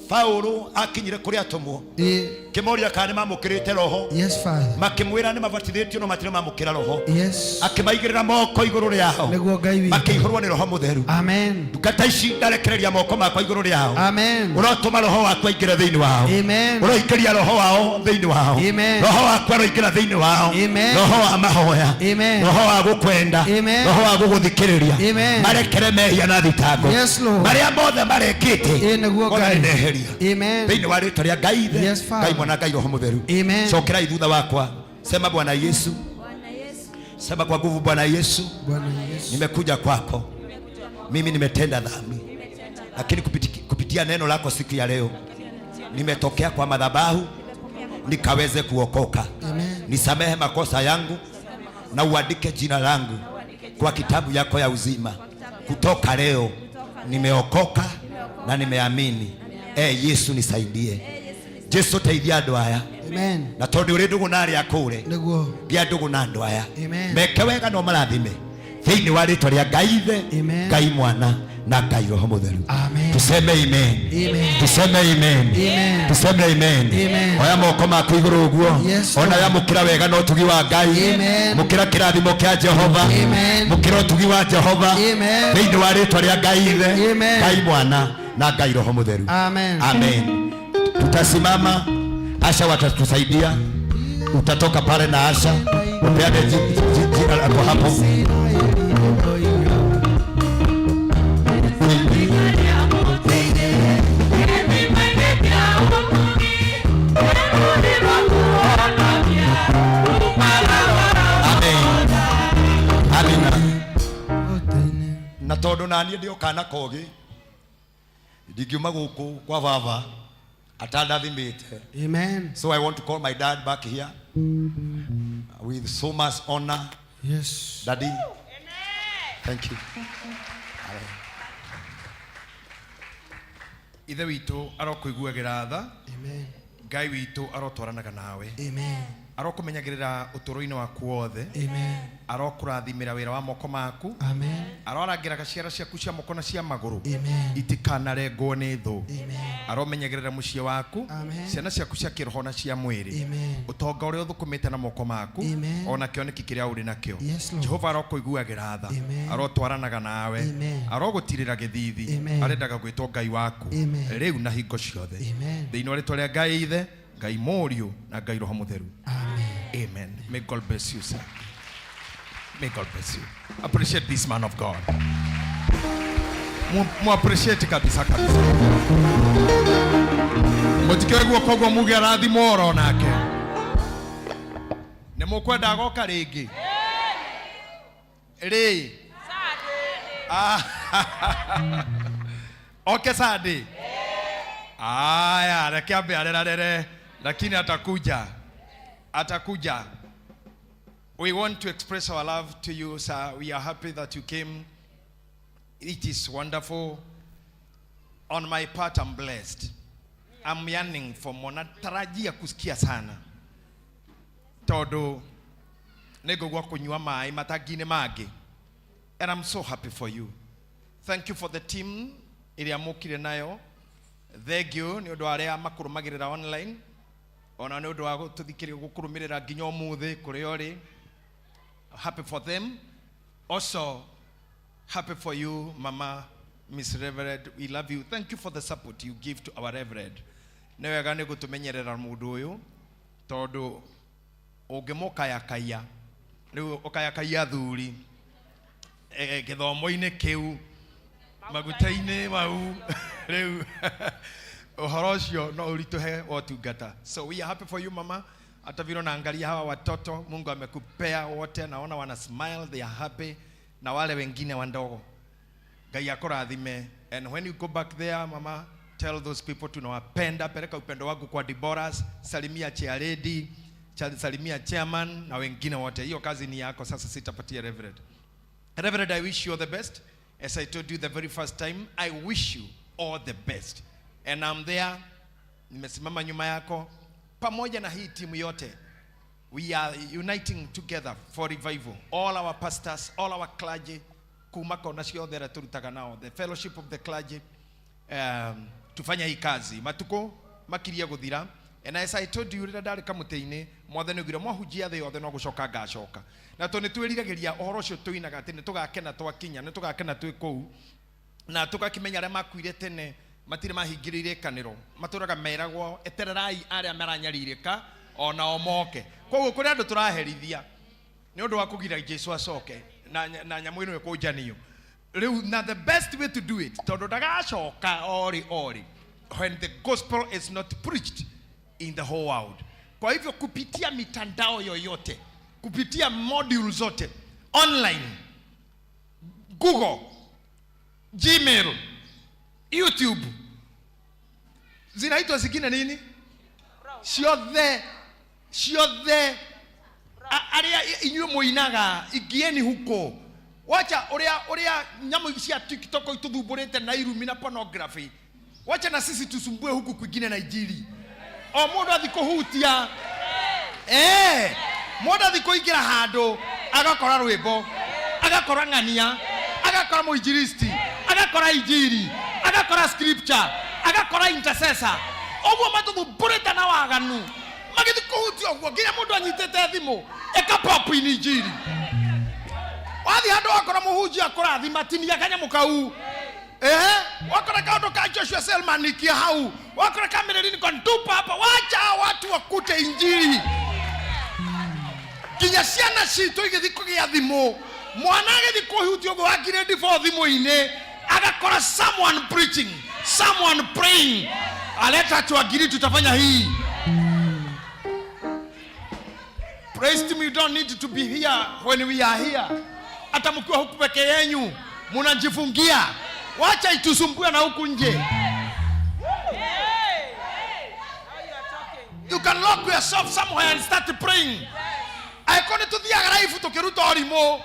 Paulo akinyire kũrĩ atũmwo, Ĩĩ. kĩmoria kana nĩ mamũkĩrĩte roho. Yes, Father. Makĩmwĩra nĩ mabatithĩtio no matirĩ mamũkĩra roho. Yes. Akĩmaigĩrĩra moko igũrũ rĩao. Nĩguo Ngai witũ. Makĩihũrwo nĩ roho mũtheru. Amen. Ndungata ici ndarekereria moko makwa igũrũ rĩao. Amen. Ũrotũma roho waku aingĩre thĩinĩ wao. Amen. Ũroingĩria roho wao thĩinĩ wao. Amen. Roho waku aroingĩra thĩinĩ wao. Amen. Roho wa mahoya. Amen. Roho wa gũkwenda. Amen. Roho wa gũgũthikĩrĩria. Amen. Marekere mehia na thitango. Yes, Lord. Marĩa mothe marekĩte. Ĩĩ, nĩguo Mwathani Ngai. ndeheria. Amen. Thĩinĩ wa rĩtwa rĩa Ngai Ithe, Yes, Father. Ngai Mwana, Ngai Roho Mũtheru. Amen. Cokerai thutha wakwa. Sema Bwana Yesu. Sema kwa nguvu, Bwana Yesu. Bwana Yesu. Nimekuja kwako. Mimi nimetenda dhambi. Lakini kupitia neno lako siku ya leo nimetokea kwa madhabahu nikaweze kuokoka. Amen. Nisamehe makosa yangu na uandike jina langu kwa kitabu yako ya uzima. Kutoka leo nimeokoka na nimeamini. Yesu nisaidie. Jesu teithia andũ aya. Amen. Na tondũ ũrĩ ndũgũ na arĩa akũre, Nĩguo. gĩa ndũgũ na andũ aya. Amen. Meke wega no marathime thĩinĩ wa rĩtwa rĩa Ngai Ithe, Amen. Ngai Mwana na Ngai Roho Mũtheru. Amen. Tuseme amen. Amen. Tuseme amen. Amen. Tuseme amen. Amen. Oya moko maku igũrũ ũguo. Yes, Ona Lord. yamũkĩra wega na ũtugi wa Ngai. Amen. Mũkĩra kĩrathimo kĩa Jehova. Amen. Mũkĩra ũtugi wa Jehova. Amen. Thĩinĩ wa rĩtwa rĩa Ngai Ithe, Amen. Ngai Mwana na Ngai Roho Mũtheru. Amen. Amen. Tutasimama, Asha watatusaidia. Utatoka pale na Asha upeane jina lako hapo. Amen. Amina. Na tondu naniĩ ndĩ o kana kogi ndingiuma gũkũ kwa baba atandathimĩte. Amen. So I want to call my dad back here with so much honor. Yes. Daddy. Thank you. Ithe witũ arokũiguagĩra tha. Amen. Ngai witũ arotwaranaga nawe. Amen. Arokũmenyagĩrĩra ũtũũro-inĩ waku wothe. Amen. Arokũrathimĩra wĩra wa moko maku. Amen. Arorangĩraga ciara ciaku cia moko na cia magũrũ. Amen. Itikanarengwo nĩ thũ. Amen. Aromenyagĩrĩra mũciĩ waku. Amen. Ciana ciaku cia kĩroho na cia mwĩrĩ. Amen. Ũtonga ũrĩa ũthũkũmĩte na moko maku. Amen. Ona kĩoneki kĩrĩa ũrĩ nakĩo. Yes, Lord. Jehova arokũiguagĩra tha. Amen. Arotwaranaga nawe. Amen. Arogũtirĩra gĩthithi. Amen. Arendaga gwĩtwo Ngai waku. Amen. Rĩu na hingo ciothe. Amen. Thĩinĩ wa rĩtwa rĩa Ngai Ithe, Ngai Mũriũ na Ngai Roho Mũtheru. Amen. Amen. May God bless you, sir. May God bless you. Appreciate this man of God. Mu appreciate kabisa kabisa. Mũtikĩoe guoko ũguo muge arathimwo oro nake. Nĩ mũkwenda agoka rĩngĩ? Rĩ? Ah, Oke Sunday? Aya, reke ambe arerarere, lakini atakuja. Atakuja. We want to express our love to you, sir. We are happy that you came. It is wonderful. On my part, I'm blessed. I'm yearning for more. Natarajia kusikia sana. Tondũ nĩ ngũigua kũnyua maĩ matangi-inĩ mangĩ. And I'm so happy for you. Thank you for the team ĩrĩa mũkire nayo. Thank you nĩ ũndũ wa arĩa makũrũmagĩrĩra online ona nĩ ũndũ wa gũtũthikĩrĩria gũkũrũmĩrĩra nginya ũmũthĩ kũrĩa ũrĩ. Happy for them. Also happy for you, Mama Miss Reverend. We love you. Thank you for the support you give to our Reverend. Nĩ wega nĩ gũtũmenyerera mũndũ ũyũ tondũ ũngĩmũkayakaya rĩu ũkayakaya athuri gĩthomo-inĩ kĩu maguta-inĩ mau rĩu ũhoro ũcio no ũritũhe wa ũtungata. So we are happy for you, mama. Hata vile unaangalia hawa watoto Mungu amekupea wote, naona wana smile, they are happy, na wale wengine wandogo Ngai akũrathime. And when you go back there, mama, tell those people tunawapenda. Peleka upendo wangu kwa Deborah, salimia chair lady, salimia chairman na wengine wote. Hiyo kazi ni yako sasa, sitapatia Reverend. Reverend, I wish you all the best. As I told you the very first time, I wish you all the best. And I'm there, nimesimama nyuma yako pamoja na hii timu yote. We are uniting together for revival. All our pastors, all our clergy, kuma kona ciothe arĩa tũrutaga nao, the fellowship of the clergy, tufanye hii kazi. Matuko makirie gũthira. And as I told you rĩrĩa ndarĩ kamũtĩ-inĩ, Mwathani augire mwahunjia thĩ yothe no gũcoka ngacoka. Na tondũ nĩ twĩriragĩria ũhoro ũcio tũinaga atĩ nĩ tũgakena twakinya, nĩ tũgakena twĩ kũu. Na tũgakĩmenya arĩa makuire tene matirĩ mahingĩrĩire ĩkanĩro, matũraga meragwo etererai arĩa maranyarirĩka onao moke. Koguo kũrĩ andũ tũraherithia nĩ ũndũ wa kũgira Jesu acoke na nyamũ ĩno ĩkũnjanio. Rĩu na the best way to do it, tondũ ndagacoka orĩ orĩ when the gospel is not preached in the whole world. Kwa hivyo kupitia mitandao yoyote, kupitia module zote online, Google, Gmail, YouTube, zinaitwa zingine nini? Ciothe, ciothe. Arĩa inyuĩ mũinaga, ingieni huko. Wacha ũrĩa nyamũ cia TikTok itũthumbũrĩte na irumi na pornography. Wacha na sisi tusumbue huku kwingine na injili. O mũndũ athi kũhutia. Mũndũ athi kũingĩra handũ, agakora rwĩmbo, agakora ng'ania, agakora mũinjilisti, agakora injili, agakora scripture, agakora intercessor. Ũguo matũthumbũrĩte na waganu. Magĩthiĩ kũhutia ũguo nginya mũndũ anyitĩte thimũ, ĩka pop in injili. Wathiĩ handũ wakora mũhunjia akũrathima, tinia kanyamũ kau. Wakora kaũndũ ka Joshua Selman ikia hau. Wakora ka Mary Lincoln tupa hapa. Wacha watu wakute injili. Nginya ciana citũ igĩthiĩ kũgĩa thimũ, mwana agĩthiĩ kũhutia ũguo wa grade 4 thimũ-inĩ, agakora someone preaching, someone praying. Aleta tuagiri tutafanya hii. Praise team, you don't need to be here when we are here. Hata mkiwa huku peke yenyu mnajifungia. Wacha itusumbue na huku nje. You can lock yourself somewhere and start praying. Angĩkorwo nĩ tũthiaga live tũkĩruta ũrimũ,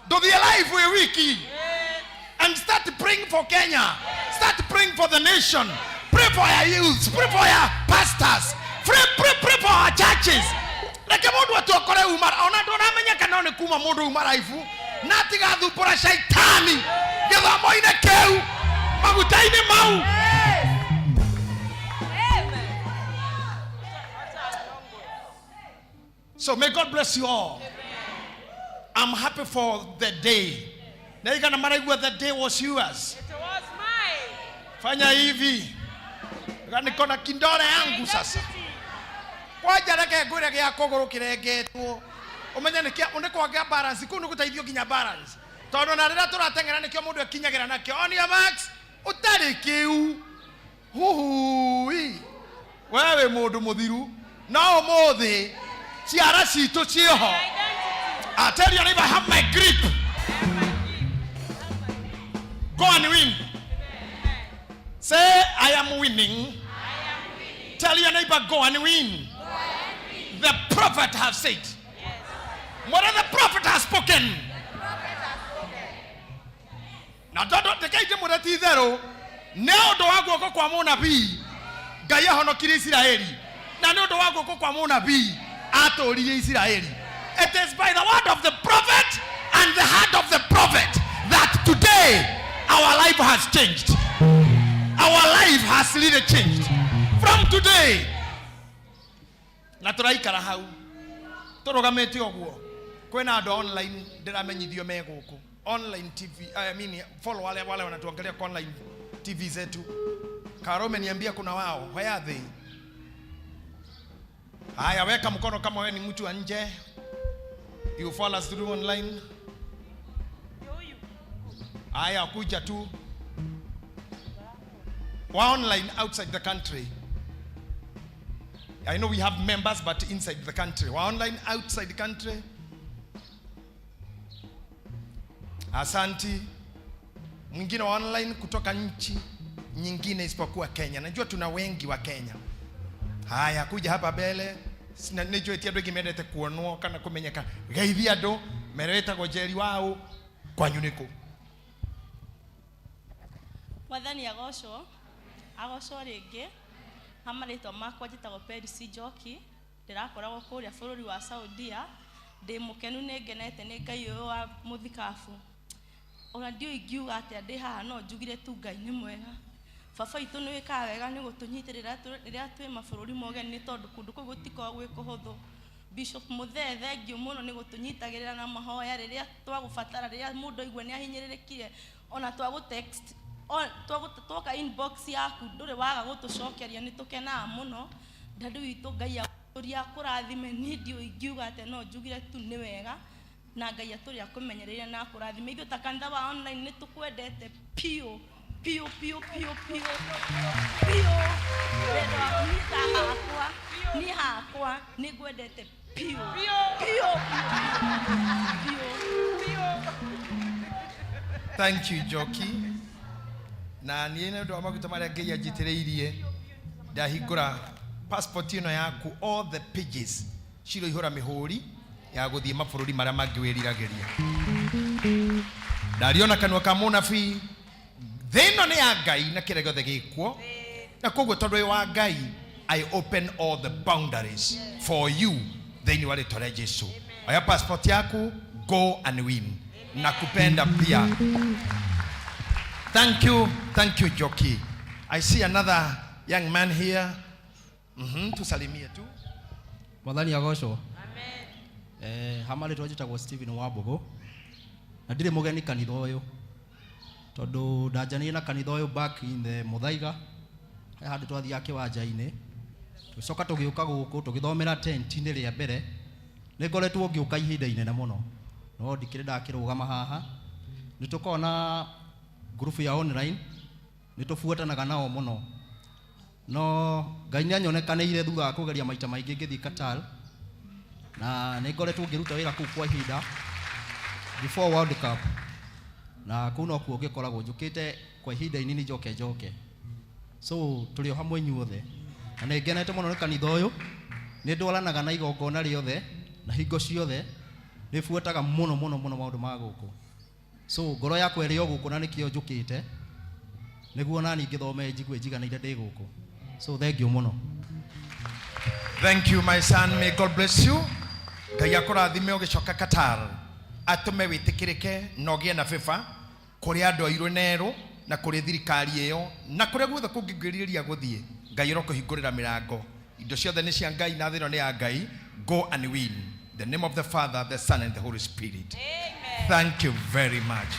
ndũthiĩ live wĩ wiki and start praying for Kenya. Start praying for the nation. Pray for our youths. Pray for our pastors. Pray, pray, pray for our churches. Reke mũndũ atuokore uma, ona ndũramenya kana nĩ kuma mũndũ uma live na atigathumbũra shaitani gĩthomo-inĩ kĩu, maguta-inĩ mau. So may God bless you all. I'm happy for the day. Na igana maraigua the day was yours. It was mine. Fanya hivi. Niko na kindore yangu sasa. Kwanja reke ngwire gĩa kũgũrũ kĩrengetwo. Ũmenye nĩ kĩa, nĩ kwagĩa balance, kũu nĩ gũteithio nginya balance. Tondũ na rĩrĩa tũrateng'era nĩkĩo mũndũ ekinyagĩra nakĩo. On your marks, ũtarĩ kĩu. Huhui. Wewe mũndũ mũthiru. No ũmũthĩ ciara citũ ciĩho. I tell you, if I have my grip, go and win. Say, I am winning. Tell your neighbor, go and win. The prophet has said. What the prophet has spoken. Na tondu ndikaite mureti itheru, nĩ ũndũ wa guoko kwa mũnabii Ngai ahonokirie Isiraeli, na nĩ ũndũ wa guoko kwa mũnabii Atũririe Isiraeli. It is by the word of the prophet and the heart of the prophet that today our life has changed. Our life has really changed from today. Na tũraikara hau tũrũgamĩte ũguo. Kwĩna andũ online ndĩramenyithio me gũkũ online TV, I mean, follow wale wale wanatuangalia kwa online TV zetu. Karo ameniambia kuna wao. Where are they? Haya, weka mkono kama wewe ni mtu wa nje. You follow us through online. Haya, kuja tu wa online outside the country. I know we have members but inside the country. Wa online outside the country. Asanti. Mwingine wa online kutoka nchi nyingine isipokuwa Kenya. Najua tuna wengi wa Kenya. Haya, kuja hapa mbele. Nĩnjũĩ ti andũ aingĩ mendete kuonwo kana kũmenyeka. Geithia andũ, mere wĩtagwo Njeri wao, kwanyu nĩ kũ? Mwathani agocwo, agocwo rĩngĩ. Ha marĩtwa makwa njĩtagwo Peris Njoki, ndĩrakoragwo kũrĩa bũrũri wa Saudia. Ndĩ mũkenu, nĩ ngenete nĩ Ngai ũyũ wa mũthikabu. Ona ndiũĩ ingiuga atĩa ndĩ haha, no njugire tu Ngai nĩ mwega. Baba witũ nĩ wĩkaga wega nĩ gũtũnyitĩrĩra rĩrĩa twĩ mabũrũri ma ũgeni, nĩ tondũ kũndũ kũu gũtikoragwo gwĩ kũhũthũ. Bishop Mũthee, thengiũ mũno nĩ gũtũnyitagĩrĩra na mahoya rĩrĩa twagũbatara, rĩrĩa mũndũ aigua nĩ ahinyĩrĩrĩkire, ona twagũ text, twoka inbox yaku ndũrĩ waga gũtũcokeria, nĩ tũkenaga mũno. Ndandũ witũ, Ngai akũria akũrathime. Niĩ ndiũĩ ingiuga atĩa, no njugire tu nĩ wega na Ngai atũrĩ akũmenyereire na akũrathime. Ithuĩ ta kanitha wa online nĩ tũkwendete piũ piũ piũ piũ piũ piũ. Wendo waku niĩ ta hakwa, niĩ hakwa nĩ ngwendete piũ piũ piũ piũ. Thank you, Njoki. Na niĩ nĩ ũndũ wa maguta marĩa Ngai anjitĩrĩirie, ndahingũra passport ĩno yaku, all the pages ciroihũra mĩhũri ya gũthiĩ mabũrũri marĩa mangĩ wĩriragĩria. Ndariona kanua ka mũnabii, thĩ ĩno nĩ ya Ngai na kĩrĩa gĩothe gĩkuo, na koguo tondũ wĩ wa Ngai, I open all the boundaries for you thĩinĩ wa rĩtwa rĩa Jesu. Oya passport yaku, go and win. Nakupenda pia. Thank you, thank you, Joki. I see another young man here. Tusalimie tu. Mwathani agocwo. Hama rĩtwa njĩtagwo Stephen Wambũgũ na ndirĩ mũgeni kanitha ũyũ, tondũ ndanjanirie na kanitha ũyũ back in the Muthaiga, he handũ twathiaga kĩwanja-inĩ, tũgĩcoka tũgĩũka gũkũ tũgĩthomera tent-inĩ rĩa mbere. Nĩ ngoretwo ngĩũka ihinda inene mũno, no ndikĩrĩ ndakĩrũgama haha. Nĩ tũkoragwo na group ya online, nĩ tũbuatanaga nao mũno, no Ngai nĩ anyonekanĩire thutha wa kũgeria maita maingĩ ngĩthiĩ Qatar, na nĩ ngoretwo ngĩruta wĩra kũu kwa ihinda before World Cup, na kũu nokuo ngĩkoragwo njũkĩte kwa ihinda inini njoke njoke. So tũrĩ o hamwe inyuothe, na nĩ ngenete mũno nĩ kanitha ũyũ. Nĩ ndwaranaga na igongona rĩothe na hingo ciothe nĩ buataga mũno mũno mũno maũndũ ma gũkũ, so ngoro yakwa ĩrĩ o gũkũ, na nĩkĩo njũkĩte nĩguo nani ngĩthome njigue njiganĩire ndĩ gũkũ. So thank you mũno. Thank you, my son. May God bless you. Ngai akũrathime ũgĩcoka Qatar, atũme wĩtĩkĩrĩke na ũgĩe na favor kũrĩ andũ airũ na erũ na kũrĩ thirikari ĩyo na kũrĩa guothe kũngĩngĩrĩria gũthiĩ. Ngai ũrokũhingũrĩra mĩrango. Indo ciothe nĩ cia Ngai na thĩ ĩno nĩ ya Ngai. Go and win. The name of the Father, the Son and the Holy Spirit. Amen. Thank you very much.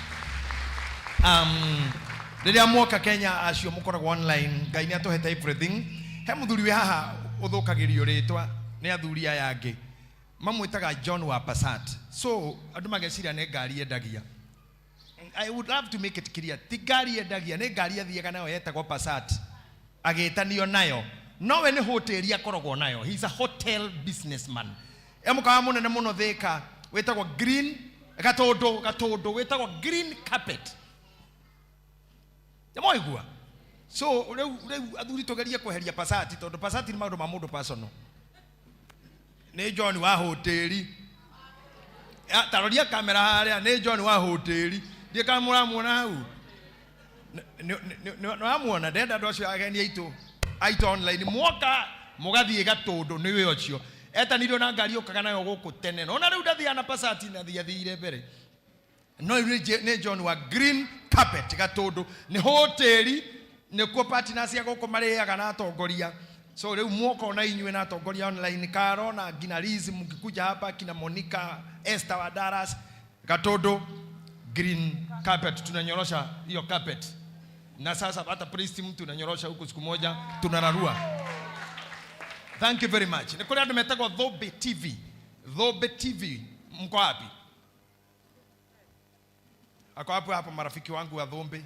Rĩrĩa mwoka Kenya, acio mũkoragwo online, Ngai nĩ atũhete everything. He mũthuri wĩ haha ũthũkagĩrio rĩtwa nĩ athuri aya angĩ, mamwĩtaga John wa Passat, so andũ mageciria nĩ ngari endagia. I would love to make it clear, ti ngari endagia, nĩ ngari athiaga nayo yetagwo Passat, agĩtanio nayo, nowe nĩ hoteli akoragwo nayo. He is a hotel businessman. E mũkawa mũnene mũno Thĩka wĩtagwo Green Gatũndũ, Gatũndũ wĩtagwo Green Carpet. Nĩmwaigua? So rĩu athuri tũgerie kweheria Passat, tondũ Passat nĩ maũndũ ma mũndũ personal. Nĩ John wa hoteli. Taroria kamera harĩa, nĩ John wa hoteli. Ndiĩ kana mũramuona hau. Nĩwamuona? Ndenda andũ acio ageni aitũ online mwoka mũgathiĩ Gatũndũ, nĩwe ũcio. Etanirwo na ngari okaga nayo gũkũ tene. No na rĩu ndathiaga na Passat na thiathire mbere. No rĩu nĩ John wa Green Carpet Gatũndũ. Nĩ hoteli nĩkuo partners cia gũkũ marĩaga na atongoria. So rĩu mwoka na inyuĩ na atongoria online Karo na ngina Liz mkikuja hapa kina Monica Esther wa Dallas Gatũndũ Green Carpet tunanyorosha hiyo carpet. Na sasa hata priest mtu tunanyorosha huku siku moja tunararua. Thank you very much. Nĩ kũrĩ andũ metagwo Thũmbĩ TV. Thũmbĩ TV mko wapi? Ako hapo hapo marafiki wangu wa Thũmbĩ.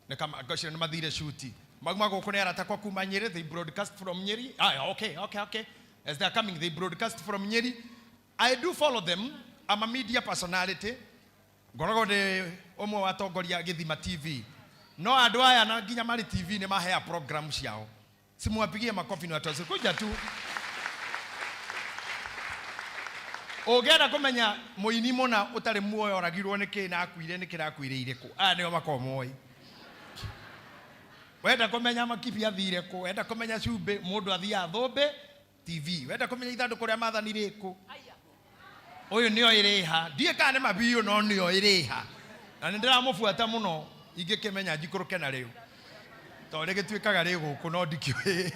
Nĩ kama ngocio nĩ mathire shuti. Mauma gũkũ nĩ arata kwa kuma Nyeri, they broadcast from Nyeri. Ah, okay. As they are coming, they broadcast from Nyeri. I do follow them. I'm a media personality. Ngoragwo ndĩ ũmwe wa atongoria Gĩthima TV. No andũ aya na nginya marĩ TV nĩ mahea program ciao. Simuwapigie makofi ni watu wasikuja tu. Ũngĩenda kũmenya mũini mũna ũtarĩ muoyo oragirwo nĩ kĩ na akuire nĩ kĩrakuĩrĩire kũ, aya nĩo makoragwo moĩ. Wenda kũmenya Makibi athire kũ, wenda kũmenya Cumbĩ, mũndũ athiaga Thũmbĩ TV. Wenda kũmenya ithandũkũ rĩa maathani rĩ kũ, ũyũ nĩo ĩrĩha. Ndiũĩ kana nĩ mabiũ no nĩo ĩrĩha. Na nĩ ndĩramũbuata mũno ingĩkĩmenya njikũrũke na rĩu. Tondũ rĩgĩtuĩkaga rĩ gũkũ no ndikĩũĩ.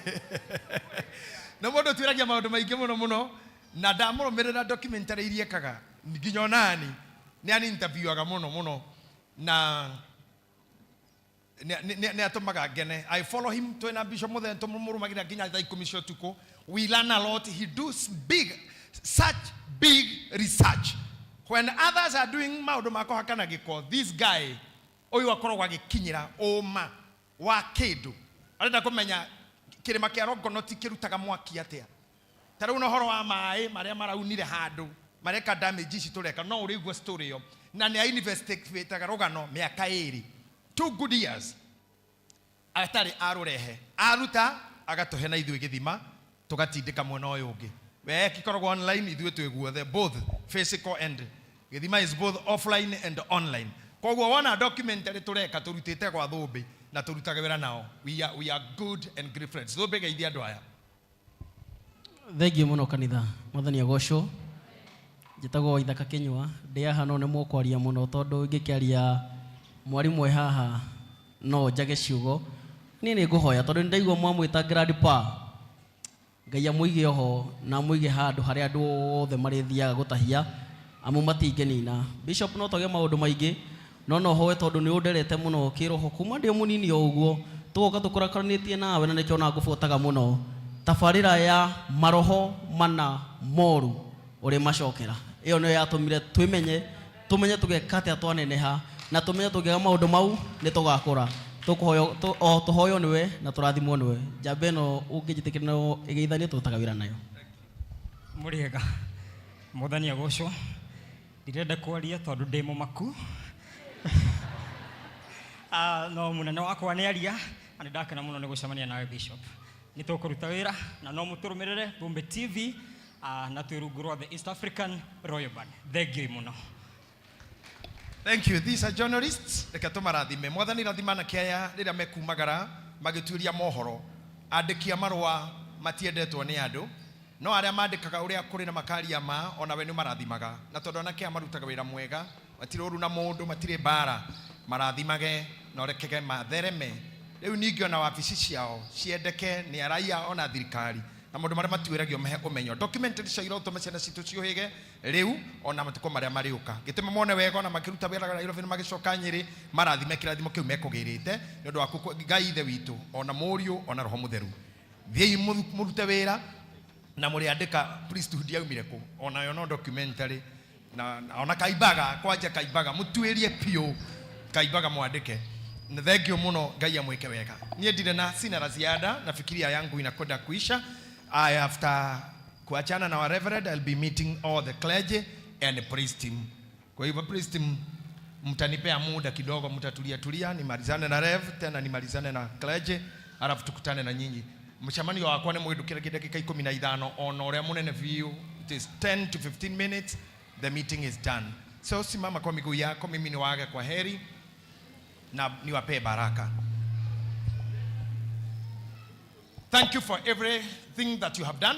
Na mũndũ ũtuĩragia maũndũ maingĩ mũno mũno na ndamũrũmĩrĩra documentary iria ekaga nginya onani nĩ ani interviewaga mũno mũno na nĩ atũmaga ngene. I follow him twĩna Bishop Mũthee tũmũrũmagĩrĩra nginya thaa 10 cia ũtukũ. We learn a lot. He does big, such big research. When others are doing maũndũ ma kũhakana gĩko, this guy ũyũ akoragwo agĩkinyĩra ũma wa kĩndũ. Arenda kũmenya kĩrĩma kĩa Longonot kĩrutaga mwaki atĩa. Ta rĩu na ũhoro wa maĩ marĩa maraunire handũ mareka damage ici tũreka, no ũrĩigua story ĩyo. Na nĩ a-investigateaga rũgano mĩaka 2. 2 good years atarĩ arũrehe, aruta agatũhe na ithuĩ gĩthima tũgatindĩka mwena ũyũ ũngĩ. We kĩkoragwo online, ithuĩ twĩ guothe, both physical and gĩthima is both offline and online. Koguo wona documentary tũreka tũrutĩte gwa Thũmbĩ na tũrutaga wĩra nao. We are good and great friends. Thũmbĩ geithia andũ aya. Thengiũ mũno kanitha, Mwathani agocwo. Njĩtagwo Ithaka Kĩnyua, ndĩ haha no nĩ mũkwaria mũno tondũ ingĩkĩaria mwarimũ e haha no njage ciugo. Niĩ nĩ ngũhoya tondũ nĩ ndaigua mwamwĩta grandpa. Ngai amũige oho na amũige handũ harĩa andũ othe marĩthiaga gũtahia amu matingĩnina. Bishop no twage maũndũ maingĩ no no hoe tondũ nĩ ũnderete mũno kĩroho kuma ndĩ mũnini o ũguo tũgoka tũkũrakanĩtie nawe na nĩkĩo ona ngũbuataga mũno. Tabarĩra ya maroho mana moru ũrĩmacokera. Ĩyo nĩyo yatũmire twĩmenye, tũmenye tũgeka atĩa twaneneha na tũmenye tũngĩka maũndũ mau nĩ tũgakũra. Tũkũhoywo, o tũhoywo nĩwe na tũrathimwo nĩwe. Njamba ĩno ũngĩnjĩtĩkĩria no ĩgeithanie tũrutaga wĩra nayo. Mũrĩega. Mwathani agocwo. Ndirenda kwaria tondũ ndĩ mũmaku. No mũnene wakwa nĩ aria na nĩ ndakena mũno nĩ gũcemania nawe Bishop. Nĩ tũkũruta wĩra na no mũtũrũmĩrĩre Thũmbĩ TV na twĩ rungu rwa the East African Royal Band. Thank you mũno. Thank you. These are journalists. Reke tũmarathime. Mwathani rathima anake aya rĩrĩa mekumagara magĩtuĩria mohoro. Andĩki a marũa matiendetwo nĩ andũ, no arĩa mandĩkaga ũrĩa kũrĩ na makaria ma onawe nĩ marathimaga. Na tondũ anake aya marutaga wĩra mwega, matirĩ ũru na mũndũ, matirĩ mbara, marathimage na ũrekege mathereme. Rĩu ningĩ ona wabici ciao ciendeke nĩ araia ona thirikari na maũndũ marĩa matuĩragio mehe ũmenyo. Documentary cia ira ũtũme ciana citũ ciũhĩge rĩu ona matukũ marĩa marĩũka. Gĩtũme mone wega ona makĩruta wĩra Nairobi na magĩcoka Nyĩrĩ, marathime kĩrathimo kĩu mekũgĩrĩte nĩ ũndũ waku Ngai Ithe witũ ona Mũriũ ona Roho Mũtheru. Thiĩi mũrute wĩra na mũrĩandĩka priesthood yaumire kũ, onayo no documentary na ona Kaimbaga, kwanja Kaimbaga mũtuĩrie biũ Kaimbaga mwandĩke. Na thank you mũno, Ngai amwĩke wega. Niĩ ndirĩ na sina la ziada, nafikiria yangu inakwenda kuisha. I after kuachana na wa reverend, I'll be meeting all the clergy and the priest team. Kwa hivyo priest team mtanipea muda kidogo, mtatulia tulia, nimalizane na rev tena nimalizane na clergy, alafu tukutane na nyinyi. Mshamanio wakwa nĩ mwĩndũkĩre dakika 15 ona ũrĩa mũnene biũ. It is 10 to 15 minutes, the meeting is done. So simama kwa miguu yako, mimi niwaage kwa heri na niwapee baraka. Thank you for everything that you have done.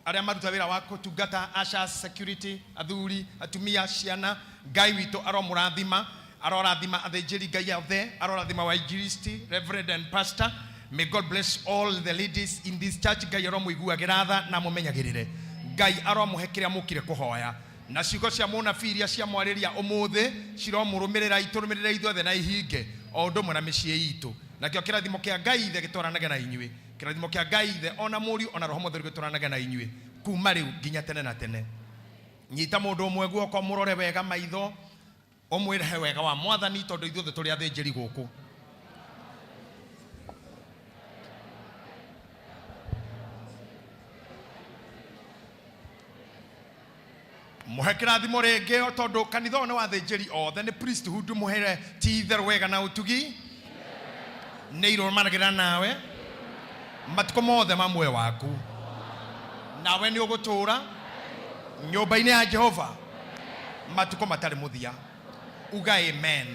Arĩa maruta wĩra wa kũtungata ushers, security, athuri, atumia, ciana, Ngai witũ aromũrathima, arorathima athĩnjĩri Ngai othe, arorathima wainjilisti, reverend and pastor. May God bless all the ladies in this church. Ngai aromũiguagĩra tha na amũmenyagĩrĩre. Ngai aromũhe kĩrĩa mũkire kũhoya. Na ciugo cia mũnabii iria ciamwarĩria ũmũthĩ ciromũrũmĩrĩra itũrũmĩrĩre ithuothe na ihinge o ũndũ ũmwe na mĩciĩ itũ. Nakĩo kĩrathimo kĩa Ngai Ithe gĩtwaranage na inyuĩ. Kĩrathimo kĩa Ngai Ithe o na Mũriũ o na Roho Mũtheru gĩtwaranage na inyuĩ kuma rĩu nginya tene na tene. Nyita mũndũ ũmwe guoko mũrore wega maitho ũmwĩre he wega wa Mwathani tondũ ithuothe tũrĩ athĩnjĩri gũkũ. Mũhe kĩrathimo rĩngĩ o tondũ kanitha ũyũ nĩ wa athĩnjĩri othe nĩ priesthood mũhere ti itherũ wega na ũtugi nĩ irũmanagĩrĩra nawe matukũ mothe ma muoyo waku nawe nĩ ũgũtũũra nyũmba-inĩ ya Jehova matukũ matarĩ mũthia. Uga amen.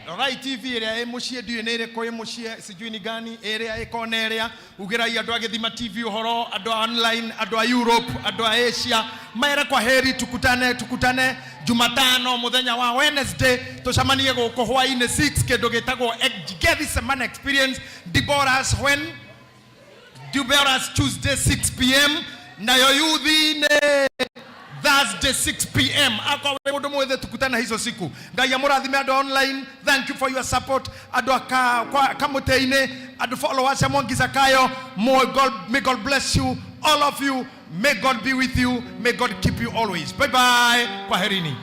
Rorai TV ĩrĩa ĩ mũciĩ, ndiũĩ nĩ ĩrĩkũ ĩ mũciĩ, sijui ni gani ĩrĩa ĩkona ĩrĩa. Ugĩrai andũ a Gĩthima TV ũhoro, andũ a online, andũ a Europe, andũ a Asia, mere kwa heri, tukutane tukutane Jumatano mũthenya wa Wednesday, tũcemanie gũkũ hwainĩ 6 kĩndũ gĩtagwo Gethsemane Experience, Deborah's when Deborah's Tuesday 6 pm, nayo yuthi nĩ Thursday 6 pm. Akorwo wĩ mũndũ mwĩthĩ tukutane hizo siku. Ngai amũrathime andũ online. Thank you for your support. Andũ a kamũtĩ-inĩ, andũ followers a Mwangi Zakayo, may God, may God bless you all of you. May God be with you. May God keep you always. Bye bye. Kwaherini.